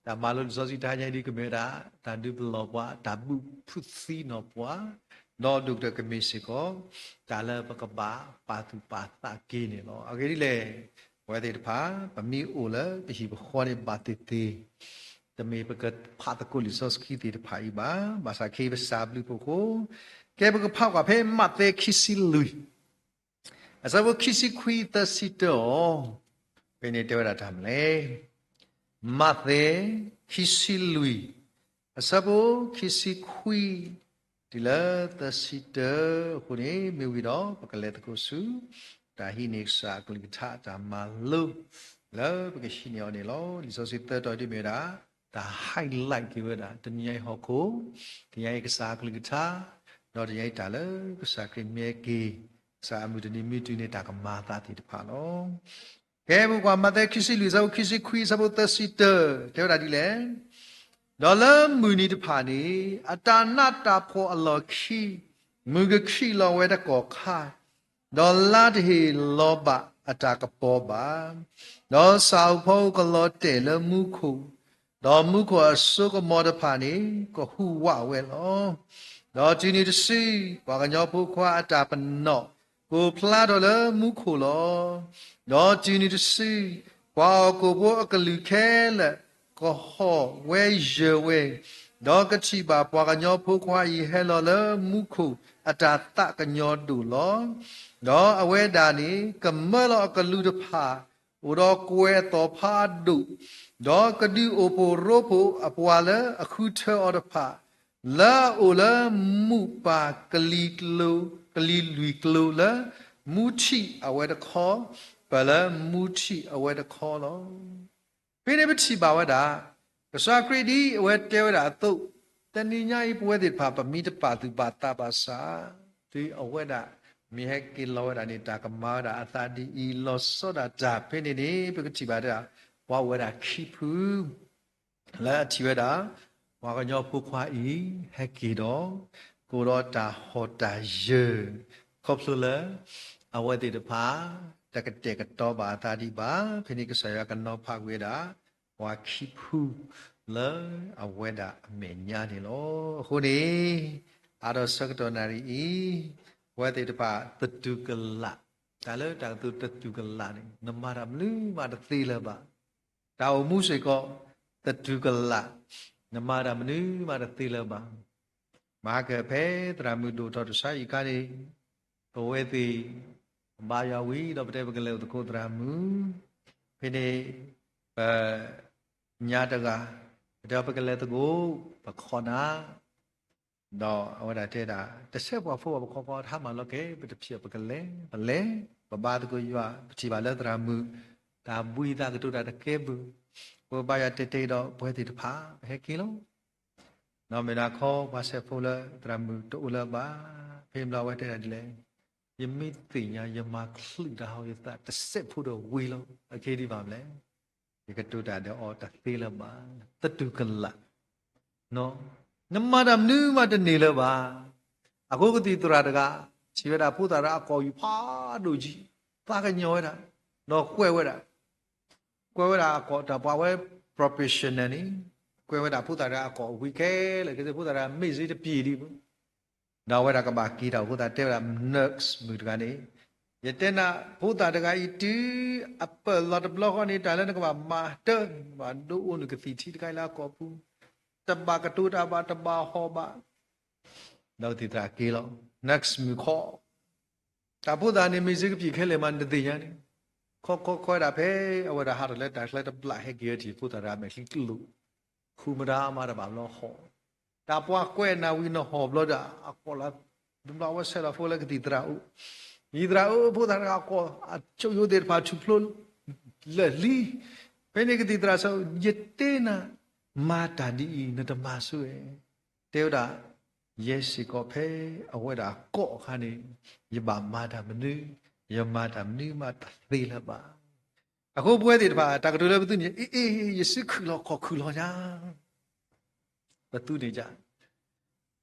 တၢ်မၤလိလံာ်စီဆှံတဟါညါအံၤဒ်ကမ့ၢ်ဝဲဒၣ် တၢ်ဒုးပလီၢ်ပှၤ တၢ်ဘုဖုသံနီၢ်ပှၤ, ဒီးဒိၣ်ကတၢၢ်ကမ့ၢ်စ့ၢ်ကီး တၢ်လၢပကဘၣ်ပာ်သူၣ်ပာ်သးက့ၤန့ၣ်လီၤ. အဂ့ၢ်ဒ်လဲၣ်, ပဝဲသ့ၣ်တဖၣ် ပမ့ၢ်အိၣ်လၢပဟံၣ်ပဃီန့ၣ်ဘၣ်သ့ၣ်သ့ၣ် တမ့ၢ်ပကဖးသကိးလံာ်စီဆှံသ့ၣ်တဖၣ်အံၤဘၣ်. ဘၣ်ဆၣ်ခဲအံၤပစၢ်ဘျုးဖှိၣ်အဃိ ကဲပကဖးကွၢ်ဖဲမးသဲခံဆံလွံၢ် အဆၢဖိခံဆံခွံသၢဆံတၢအီၤ, ဖဲန့ၣ်တဲဝဲဒၣ်တၢ်မနုၤလဲၣ်. မးသဲ ခံဆံလွံၢ် အဆၢဖိခံဆံခွံ တုၤလၢသၢဆံတၢအဃိန့ၣ် မ့ၢ်ဝံၤဒီး ပကလဲၤသကိးဆူ တၢ်ဟံးန့ၢ်ကစၢ်အကလုၢ်ကထါတၢ်မၤလိ လၢပကဟံးန့ၢ်အီၤန့ၣ်လီၤ. လံာ်စီဆှံသၢတီၤဒ်မ့ၢ်ဝဲဒၣ် တၢ် highlight က့ၤဝဲဒၣ် တနံၤညါအံၤဟီၣ်ခိၣ်, တနံၤညါအံၤကစၢ်အကလုၢ်ကထါ, ဒီးတနံၤညါအံၤတၢ်လၢကစၢ်ခရံာ်မ့ၢ်ဟဲက့ၤ, ကစၢ်အမုၢ်တနံၤမုၢ်တုၤန့ၣ် တၢ်ကမၤအသးသ့ၣ်တဖၣ်လီၤ. ကဲပကွၢ်မးသဲခံဆံလွံၢ် အဆၢဖိခံဆံခွံ အဆၢဖိသၢဆံတၢ တဲဝဲဒၣ်ဒ်လဲၣ်. ဒီးလၢမုၢ်နံၤတဖၣ်န့ၣ် အတၢ်နးတၢ်ဖှီၣ်အလီၢ်ခံ မုၢ်ကခံးလီၤဝဲတကီၢ်ခါ, ဒီးလါတဟ့ၣ်လီၤဘၣ်အတၢ်ကပီၤဘၣ်, ဒီးဆၣ်ဧိၤဖီဧိၤကလီၤတဲာ်လၢမူခိၣ်, ဒီးမူခိၣ်အစိကမီၤတဖၣ်န့ၣ် ကဟူးဝးဝဲလီၤ. ဒီးတုၤနုၤတစု ပှၤကညီဖိခွါအတၢ်ပနီၣ် ကအိၣ်ဖျါထီၣ်လၢမူခိၣ်လီၤ. ဒီးတုၤနုၤတစု ပှၤဟီၣ်ခိၣ်ဖိအကလုာ်ခဲလၢာ် ကဟီၣ်ဝဲယၢၤဝဲ, ဒီးကထံၣ်ဘၣ်ပှၤကညီဖိခွါအံၤဟဲလီၤလၢမူခိၣ်အတၢ်သးကညီၤဒိၣ်လီၤ. ဒီးအဝဲဒၣ်န့ၣ် ကမၢလီၤအကလူးတဖၣ် အိၣ်ဒီးကွဲၤအသီၣ်ဖးဒိၣ်, ဒီးကဒုးအိၣ်ဖှိၣ်ရိဖှိၣ်အပှၤလၢအဃုထၢအီၤတဖၣ်, လၢအအိၣ်လၢမူးပၢ်ကလံၤကျိၤ, ကလံၤလွံၢ်ကျိၤလၢ မူထံးအဝဲတခီ, ပၢၢ်လၢမူထံးအဝဲတခီလီၤ. ဖဲန့ၣ်ပထံၣ်ဘၣ်ဝဲဒၣ် ကစၢ်ခရံာ်ဒ်အဝဲတဲဝဲဒၣ်အသိး, တနံၤညါအံၤပဝဲသ့ၣ်တဖၣ် ပမ့ၢ်တပာ်သူၣ်ပာ်သးဘၣ်ဆၣ်, တုၤအဝဲဒၣ်မ့ၢ်ဟဲက့ၤလီၤဝဲဒၣ်န့ၣ် တၢ်ကမၤဝဲဒၣ်အသးဒ်အံၤ လီၤဆီဒၣ်တၢ် ဖဲန့ၣ်န့ၣ် ပကထံၣ်ဘၣ်ဒၣ် ပှၤအိၣ်ဝဲဒၣ်ခံဖု လၢအထံၣ်ဝဲဒၣ် ပှၤကညီဖိခွါအံၤ ဟဲက့ၤဒီး ကအိၣ်ဒီးတၢ်ဟီၣ်တၢ်ယၢၤ ခီဖျိလၢ အဝဲသ့ၣ်တဖၣ် တကတဲာ်ကတီၤဘၣ်အသးဒံးဘၣ်. ဖဲန့ၣ်ကစၢ်ယွၤကနီၤဖးကွံာ်ဝဲဒၣ် ပှၤခံဖု လၢအဝဲဒၣ်အမဲာ်ညါန့ၣ်လီၤ. အဃိန့ၣ် အါဒီးဆၢကတီၢ်နၣ်ရံၣ်အံၤ ပဝဲသ့ၣ်တဖၣ်သတူၢ်ကလာ်, တၢ်လၢတၢ်ကတိၤသတူၢ်ကလာ်န့ၣ် နမၤတၢ်မနုၤမးတသ့လၢၤဘၣ်. တၢ်အိၣ်မူစ့ၢ်ကီး သတူၢ်ကလာ်, နမၤတၢ်မနုၤမးတသ့လၢၤဘၣ်. မဟါကဖဲသရၣ်မုၣ်ဒိၣ်ထီၣ်တစါအံၤအခါန့ၣ် ပဝဲသ့ၣ် ပဘါယွၤဝံၤဒီး ပတဲပကလဲၤအိၣ်သကိးသရၣ်မုၣ်, ဖဲန့ၣ် ပ ညါတဂၤ, ပတဲပကလဲၤသကိး, ပခီနၤ, ဒီးအဝဲဒၣ်တဲဒၣ် တဆဲးပှၤဖိဘၣ် ပခီခီတဟါမၢ်လီၤကဲ ပတဖျၢၣ်ပကလဲၤ, ပလဲၤ, ပဘါသကိးယွၤ ပထံၣ်ဘၣ်လၢသရၣ်မုၣ် တၢ်ဘှံးသးကတိၤတၢ်တကဲဘၣ်, ပဘါယွၤတဲတဲဒီး ပဝဲသ့ၣ်တဖၣ် ပဟဲက့ၤလီၤ. ဒီးမ့ၢ်ဒၣ်ခီ ပှၤဆဲးဖိလၢသရၣ်မုၣ်တအိၣ်လၢၤဘၣ်, ဖဲဘျီအဝဲတဲဒၣ်ဒ်လဲၣ်, ယမ့ၢ်သ့ၣ်ညါ ယမၤချုးတၢ်ဟီၣ်ယသး တဆဲးဖိဒီးဝံၤလီၤ. အကဲဒ်ဘၣ်မလဲၣ်, ယကတိၤတၢ်ဒီးအီၤတသ့လၢၤဘၣ်. သတူၢ်ကလာ်, နမၤတၢ်မနုၤမးတန့ၢ်လၢၤဘၣ်. အဃိကသံၣ်သရၣ်တဂၤ ထံၣ်ဝဲဒၣ်ဖိသၣ်တဂၤအကိာ်ယူၤဖးဒိၣ်ကံ, သးကညီၤဝဲဒၣ်, ဒီးကွဲးဝဲဒၣ်, ကွဲးဝဲဒၣ်အကိာ် တၢ်ပှၤဝဲ professional န့ၣ်, ကွဲးဝဲဒၣ်ဖိသၣ်တဂၤအကိာ်ဝံၤခဲလၢာ် ကသ့ၣ်ဖိသၣ်တဂၤမ့ၢ်စ့တပျံၤဒံးဘၣ် ဒီးအဝဲဒၣ်ကဘၣ်က့ၤတၢ်အဃိသတး တဲဝဲဒၣ် nurse မုၣ်တဂၤန့ၣ်, ယတဲနၤ ဖိသၣ်တဂၤအံၤ တုၤအပၢၢ်လီၤတဘျီဃီန့ၣ် တၢ်လၢနကဘၣ်မၤတၢ် ဘၣ်ဒိအိၣ်နကသံၣ်ထံတခါအံၤလၢအကိာ်ပူၤ, တဘၣ်ကတိၤတၢ်ဘၣ် တဘၣ်ဟီၣ်ဘၣ်, ဒီးသံၣ်သရၣ်က့ၤလီၤ nurse မုၣ်ခီ တၢ်ဖိသၣ်န့ၣ်မ့ၢ်စ့ကပျံၤခဲလၢာ်မး နတသ့ၣ်ညါန့ၣ်, ခီခီခီဝဲဒၣ်ဖဲ အဝဲဒၣ်ဟးထီၣ်လၢတၢ်ချၢတဘျီဟဲက့ၤဝဲထံၣ်ဖိသၣ်တဂၤမဲာ်ချံကျိၤ, ဃုမတၤမးတဘၣ်ဘျီဟီၣ်, တၢ်ပှၤကွဲးနၤဝံၤနဟီၣ်ဘျီဒီး အကိာ်လၢ တဘျီအဝဲဆဲးလီၤဖိလၢကသံၣ်သရၣ်အိၣ်, ကသံၣ်သရၣ်အိၣ်ဖိသၣ်တဂၤအကိာ် အကၠိယိသ့ၣ်တဖၣ်ထူၣ်ဖျိ လၢာ်လံ, ဖဲန့ၣ်ကသံၣ်သရၣ်စံး ယတဲနၤ မၤတၢ်ဒ်အံၤ နတမၤဆိၣ်ဝဲ, တဲဝဲဒၣ် ယဲစ့ၢ်ကီးဖဲအဝဲဒၣ်ကိးအခါန့ၣ် ယဘၣ်မၤတၢ်မနုၤ ယမၤတၢ်မနုၤမးတသ့လၢၤဘၣ်. အဃိပဝဲသ့ၣ်တဖၣ် တၢ်ကတိၤလၢပသူန့ၣ် အ့ အ့ ယစုခုၣ်လီၤခီၣ်ခုၣ်လီၤညါ ပသူန့ၣ်ဒ်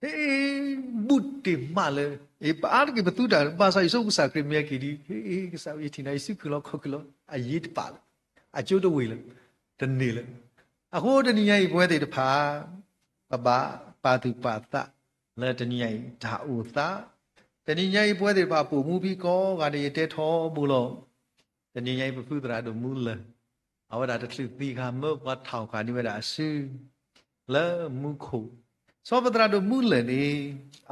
ဟ့ၣ် ဘူးတ့ၢ်မးလၢ အ့ ပအါတက့ၢ်ပသူတၢ် ဘၣ်ဆၣ်ယဆိကမိၣ်ကစၢ်ခရံာ်မ့ၢ်က့ၤဒ် ဟ့ၣ် ကစၢ်ယထံၣ်နၤ ယစုခုၣ်လီၤခီၣ်ခုၣ်လီၤ အယ့တပာ်လၢၤ အကၠိတဝ့ၢ်လၢၤ တန့ၢ်လၢၤ. အဃိတနံၤညါအံၤ ပဝဲသ့ၣ်တဖၣ် ပဘၣ်ပာ်သူၣ်ပာ်သးလၢတနံၤညါအံၤ တၢ်အိၣ်သး တနံၤညါအံၤ ပဝဲသ့ၣ်တဖၣ်ပိာ်မူဖံကိးဂၤဒဲး ယတဲထီဘိလီၤ. တနံၤညါအံၤ ပဖုသရၣ်ဒိၣ်မူလၢာ် အဝဲဒၣ်တချုးသံအခါ မၢပှၤထီၣ်ဃာ်န့ၢ်ဝဲဒၣ်အစု လၢမူခိၣ်, စီၤပသရၣ်ဒိၣ်မူလၢာ်န့ၣ်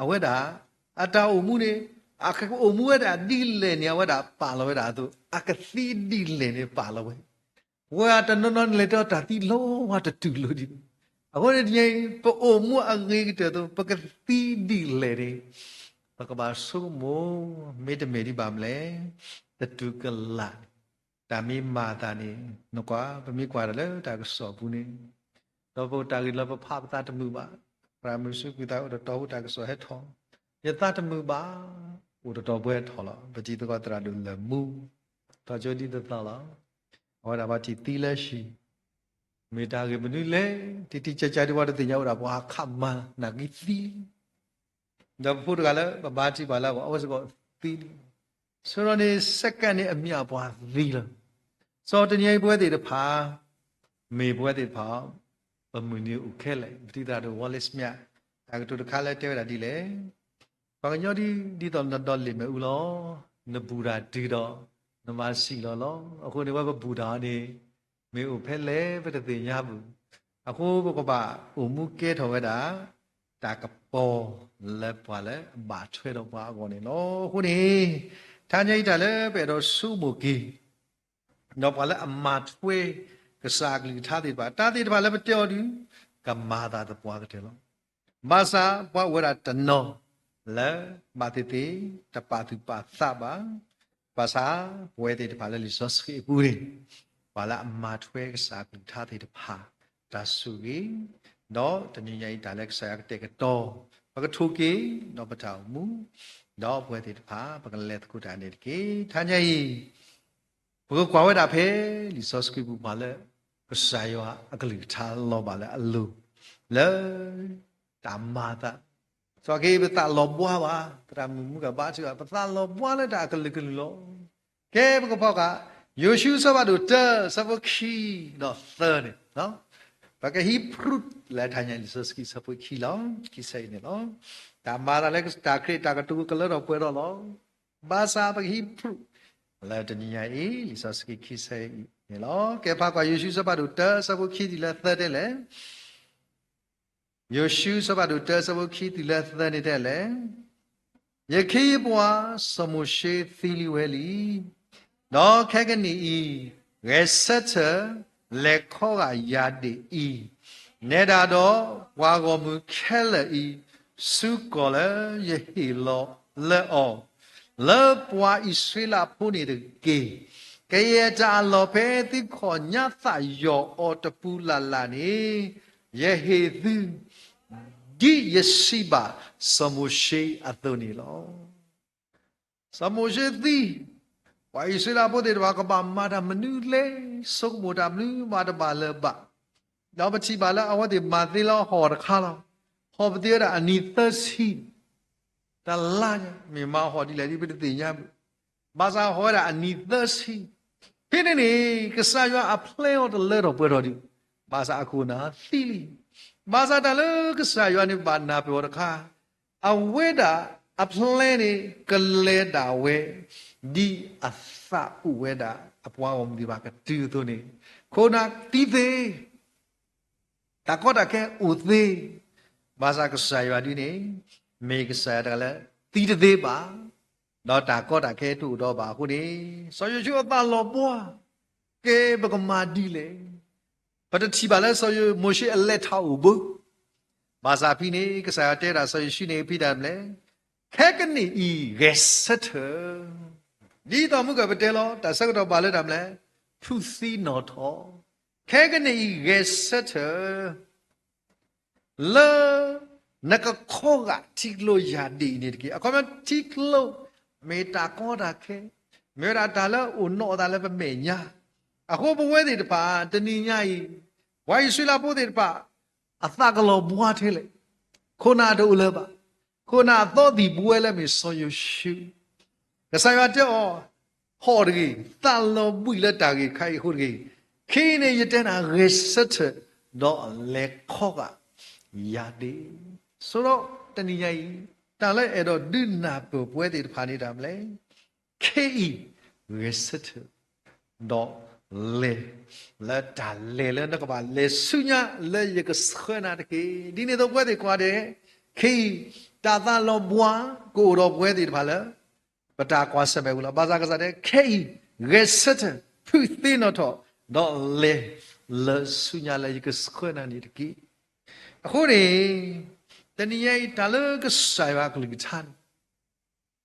အဝဲဒၣ် အတၢ်အိၣ်မူန့ၣ် အကအိၣ်မူဝဲဒၣ်ဒ်လဲၣ်န့ၣ် အဝဲဒၣ်ပာ်လီၤဝဲဒၣ်အသိး အကသံဒ်လဲၣ်န့ၣ်ပာ်လီၤဝဲ, ပှၤတနီၤနီၤန့ၣ်လဲၤတဲတၢ်သံလီၤဝဲတတူၢ်လိာ်ဒံး, အဃိန့ၣ်တနံၤအံၤ ပအိၣ်မူအဂ့ၤကတၢၢ်အသိး ပကသံဒ်လဲၣ်န့ၣ် ပကဘၣ်ဆိကမိၣ်, မ့တမ့ၢ်ဒ်ဘၣ်မလဲၣ်, တတူၢ်ကလာ်, တၢ်မ့ၢ်မၤအသးန့ၣ် နကွၢ် ပမ့ၢ်ကွၢ်တၢ်လၢတၢ်ကစီၣ်ပူၤန့ၣ် ဒီးပတၢ်ဂ့ၢ်လၢပဖးပသးတမုာ်ဘၣ်, သရၣ်မုၣ်စူးကွံာ်သးအိၣ်တတီၤဖိတၢ်ကစီၣ်ဟဲထီၣ်, ယသးတမုာ်ဘၣ်, အိၣ်တတီၤဖိဟဲထီၣ်လီၤ, ပထံၣ်သကိးသရၣ်ဒိၣ်လၢာ်မူ, ထီၣ်ကၠိဒ်သိးသိးလီၤ, အဝဲဒၣ်ပှၤထံၣ်သံလၢဟံၣ်, မ့ၢ်တၢ်ဂ့ၢ်မနုၤလဲၣ်, တံၤတံၤကၢကၢဒ်ပှၤတသ့ၣ်ညါအိၣ်ဒၣ်ပှၤဟးခးမၤနၢ်က့သံလံ ဒီးပဖိတဂၤလၢပဘါထုကဖၣ်လၢအဂီၢ် အဝဲစ့ၢ်ကီးသံလံ. ဆိဒီးန့ၣ် second န့ၣ်အမံၤအပှၤသံလီၤ. စီၤတနံၤအံၤပဝဲသ့ၣ်တဖၣ်, မ့ၢ်ပဝဲသ့ၣ်တဖၣ်, ပမုၢ်နံၤအိၣ်ခဲလၢာ်, ပထံၣ်သရၣ်ဒိၣ် Wallace Smith တၢ်ကတိၤတခါလၢတဲဝဲဒၣ်ဒ်လဲၣ်, ပှၤကညီဒ် ဒ်သိးနဒီးလ့ၣ်မ့ၣ်အူလီၤ, နဘူၣ်တၢ်တုၤဒီး နမၤစံၣ်လီၤလီၤ. အဃိန့ၣ် ဝဲပဘူၣ်တၢ်အီၤန့ၣ် မ့ၢ်အိၣ်ဖဲလဲၣ် ပတသ့ၣ်ညါဘၣ်. အဃိပကဘၣ်အိၣ်မူကဲထီၣ်ဝဲဒၣ် တၢ်ကပီၤလၢပှၤလၢအဘၣ်ထွဲဒီးပှၤအဂီၢ်န့ၣ်လီၤ. အဃိန့ၣ် ထါညါအံၤတၢ်လၢပအဲၣ်ဒိးဆိကမိၣ်က့ၤ ဒီးပှၤလၢအမၤထွဲကစၢ်အကလုၢ်ကထါသ့ၣ်တဖၣ်, တၢ်သ့ၣ်တဖၣ်လၢပတဲအီၤဒုး ကမၤသးသပှၢ်ကတၢၢ်လီၤ. ဘၣ်ဆၣ်ပှၤအိၣ်ဝဲဒၣ်တနီၤ လၢဘၣ်သ့ၣ်သ့ၣ် တပာ်သူၣ်ပာ်သးဘၣ်. ဘၣ်ဆၣ်ပဝဲသ့ၣ်တဖၣ်လၢလံာ်စီဆှံအပူၤန့ၣ် ပှၤလၢအမၤထွဲကစၢ်အကလုၢ်ကထါသ့ၣ်တဖၣ် တၢ်ဆိၣ်ဂ့ၤ, ဒီးတနံၤညါအံၤတၢ်လၢကစၢ်ယွၤကတဲာ်ကတီၤ ပကထိၣ်က့ၤ ဒီးပတၢ်အိၣ်မူ, ဒီးပဝဲသ့ၣ်တဖၣ် ပကလဲၤသကိးတၢ်န့ၣ်တက့ၢ်. ထါညါအံၤ ပကကွၢ်ဝဲဒၣ်ဖဲ လံာ်စီဆှံပူၤပှၤလၢ ကစၢ်ယွၤအကလုၢ်ကထါလီၤဘၣ်လၢအလိၤ လၢ တၢ်မၤအသး, စီၤက့ၤပသးလီၤဘှါဘၣ်, သရၣ်မုၣ်မူကဘါထုကဖၣ် ပသးလီၤဘှါလၢတၢ်အကလုာ်ကလုာ်လီၤ. ကဲပကဖီၣ်ဃာ် ယိၤၡူအဆၢဖးဒိၣ်တၢအဆၢဖိခံဒီးသၢန့ၣ်, ပကဟံး proof လၢထါညါလံာ်စီဆှံအဆၢဖိခံလီၤ, ခံဆၢအံၤန့ၣ်လီၤ. တၢ်မၤအသးလၢတၢ်ခရံာ်တၢ်ကတိၤကလၢထီၣ်ပှဲၤထီၣ်လီၤ. ဘၣ်ဆၣ်ပကဟံး proof လၢတနံၤညါအံၤ လံာ်စီဆှံခံဆၢအံၤန့ၣ်လီၤ. ကဲဖးကွၢ်ယိၤၡူအဆၢဖးဒိၣ်တၢအဆၢဖိခံတုၤလၢသၢတဲလဲၣ်. ယိၤၡူအဆၢဖးဒိၣ်တၢအဆၢဖိခံတုၤလၢသၢန့ၣ်တဲလဲၣ်. ယခ့ယပှၤစီၤမိၤၡ့သံလံဝဲလံ. ဒီးခဲကနံၣ်အံၤ ဂဲၤဆၢထၢၣ် လဲၤခီဂာ်ယၤဒ့ၣ်အံၤ, နဲဒၣ်ဒီးပှၤဂီၢ်မုၢ်ခဲလၢာ်အံၤ ဆူကီၢ်လၢယဟ့ၣ်လီၤလၢအီၤ, လၢပှၤအံၣ်စရ့လးဖိန့ၣ်တက့ၢ်. ကယဲၢ်တၢ်အလီၢ်ဖဲသုခီၣ်ညါသးယီၤအီၤတပူၤလၢ်လၢ်န့ၣ် ယဟ့ၣ်သု ဒ်ယစံးဘၣ်စီၤမိၤၡ့အသိးန့ၣ်လီၤ. စီၤမိၤၡ့သံ, ပှၤအံၣ်စရ့လးဖိသ့ၣ်တဖၣ် ကဘၣ်မၤတၢ်မနုၤလဲၣ်, ဆိကမိၣ်တၢ်မနုၤမးတဘၣ်လၢၤဘၣ်. ဒီးပထံၣ်ဘၣ်လၢအဝဲသ့ၣ်မၤသ့လၢဟီၣ်တခါလီၤ. ဟီၣ်ပသ့ဝဲဒၣ်အနံၤသၢဆံ တလါညါ, မ့ၢ်မၤဟီၣ်ဒ်လဲၣ်ဒ်ပတသ့ၣ်ညါဘၣ်. ဘၣ်ဆၣ်ဟီၣ်ဝဲဒၣ်အနံၤသၢဆံ, ဖဲန့ၣ်န့ၣ် ကစၢ်ယွၤအ plan အီၤတလၢထီၣ်ပှဲၤထီၣ်ဒံး, ဘၣ်ဆၣ်အခိၣ်နၢ်သံလံ. ဘၣ်ဆၣ်တၢ်လၢကစၢ်ယွၤန့ၣ်ဘၣ်နၢ်ပၢၢ်အီၤတခါ, အဝဲဒၣ်အ plan န့ၣ် ကလဲၤဒၣ်ဝဲ ဒ်အသးအိၣ်ဝဲဒၣ်အပှၤဂီၢ်မုၢ်သ့ၣ်တဖၣ်ကတုၤအသိးန့ၣ်, ခိၣ်နၢ်သံသ့ တၢ်ကီတၢ်ခဲအိၣ်သ့, ဘၣ်ဆၣ်ကစၢ်ယွၤဒ်န့ၣ် မ့ၢ်ကစၢ်ယွၤတဂၤလၢ သံတသ့ဘၣ်, ဒီးတၢ်ကီတၢ်ခဲတအိၣ်ဒီးဘၣ်အဃိန့ၣ်, စီၤယိၤၡူအသးလီၤဘှါ, ကဲပကမၤဒ်လဲၣ်. ပတထံၣ်ဘၣ်လၢစီၤမိၤၡ့အလဲၤထးအိၣ်ဘၣ်. ဘၣ်ဆၣ်ဖဲန့ၣ် ကစၢ်ယွၤတဲဒၣ်စီၤယိၤၡူန့ၣ်ဖဲတၢ်မလဲၣ်, ခဲကနံၣ်အံၤဂဲၤဆၢထၢၣ်, ဒ်သိးမုၢ်ကပတဲလီၤ တၢ်ဆၢကတီၢ်ဘၣ်လၢတၢ်မလဲၣ်, ဖုသံနီၣ်ထီၣ်, ခဲကနံၣ်အံၤဂဲၤဆၢထၢၣ် လၢ နကခီဂာ်ထံကျိယၤဒ့ၣ်အံၤန့ၣ်တက့ၢ်. အခီပညီထံကျိ မ့ၢ်တၢ်ကီတၢ်ခဲ, မ့ၢ်ဝဲဒၣ်တၢ်လၢအိၣ်နီၣ်အသးလၢပမဲာ်ညါ. အဃိပဝဲသ့ၣ်တဖၣ် တနံၤညါအံၤ ပှၤအံၣ်စရ့လးဖိသ့ၣ်တဖၣ် အသးကလီၤဘှါထဲလဲၣ်, ခိၣ်နၢ်တအိၣ်လၢၤဘၣ်. ခိၣ်နၢ်အသီသံၣ်ဘှဲလၢမ့ၢ်စီၤယိၤၡူး, ကစၢ်ယွၤတဲအီၤ, ဟီၣ်တဂ့ၤ, သးလီၤဘှံးလၢတၢ်ဂ့ၢ်တခါအံၤအဃိတဂ့ၤ, ခဲအံၤန့ၣ် ယတဲနၤ ဂဲၤဆၢထၢၣ်, ဒီးလဲၤခီဂာ်ယၤဒ့ၣ်. ဆိဒီးတနံၤညါအံၤ တၢ်လၢအဲၣ်ဒိးဒုးနၢ်ပၢၢ်ပဝဲသ့ၣ်တဖၣ်န့ၣ်တၢ်မနုၤလဲၣ်. ခဲအံၤ ဂဲၤဆၢထၢၣ်, ဒီးလဲၤ, လၢတၢ်လဲၤလၢနကဘၣ်လဲၤဆူညါလၢယကဆှၢနၤတက့ၢ်. ဒ်န့ၣ်အသိးပဝဲသ့ၣ်ကိးဂၤဒဲး, ခဲအံၤ တၢ်သးလီၤဘှါကအိၣ်ဒီးပဝဲသ့ၣ်တဖၣ်လၢ ပတၢ်ကွၢ်ဆၢၣ်မဲာ်ပူၤလီၤ. ဘၣ်ဆၣ်ကစၢ်တဲ ခဲအံၤ ဂဲၤဆၢထၢၣ်, ဖုးသ့နီၣ်ထီၣ်, ဒီးလဲၤလၢဆူညါလၢယကဆှၢနၤန့ၣ်တက့ၢ်. အဃိန့ၣ် တနံၤညါအံၤ တၢ်လၢကစၢ်ယွၤအကလုၢ်ကထါန့ၣ်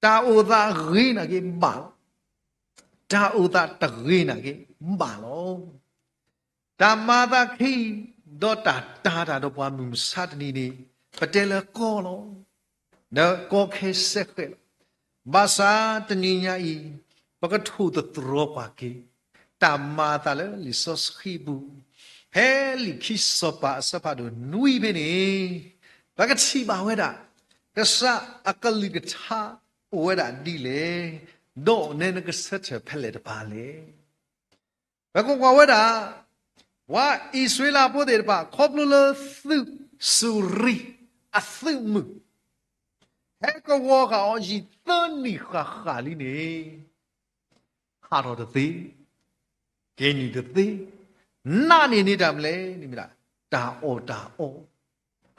တၢ်အိၣ်သးဂ့ၤနာ်က့ဘၣ်လီၤ. တၢ်အိၣ်သးတဂ့ၤနာ်က့ဘၣ်လီၤ. တၢ်မၤအသးခဲအံၤ, ဒီးတၢ်တာ်တၢ်ဒီးပှၤမုၢ်မဆါတနံၤန့ၣ်, ပတဲလၢကီလီၤ. ဒီးကီခဲစဲဃဲးလီၤ. ဘၣ်ဆၣ်တနံၤညါအံၤ, ပကထိၣ်သတြီၤကွၢ်က့ၤ တၢ်မၤအသးလၢလံာ်စီဆှံပူၤ, ဖဲလံာ်ခံစီၤပၤအဆၢဖးဒိၣ်နွံဖဲန့ၣ်, ပကထံၣ်ဘၣ်ဝဲဒၣ် ကစၢ်အကလုၢ်ကထါအိၣ်ဝဲဒၣ်ဒ်လဲၣ်, ဒီးနဲနကဆၢထၢၣ်ဖဲလဲၣ်တဖၣ်လဲၣ်. ပကကွၢ်ဝဲဒၣ် ပှၤအံၣ်စရ့လးဖိသ့ၣ်တဖၣ် ခီဖျိလၢသုးစူၤရံအသုးမုၢ် ဟဲကဝီၤဃာ်အီၤယံာ်သၢနံၣ်ဃၣ်ဃၣ်လံန့ၣ်, ဟးထီၣ်တသ့, က့ၤနုာ်တသ့, နာ်န့ၢ်န့ၢ်တၢ်မနုၤလဲၣ်န့ၣ်မ့ၢ်ဒၣ် တၢ်အီၣ်တၢ်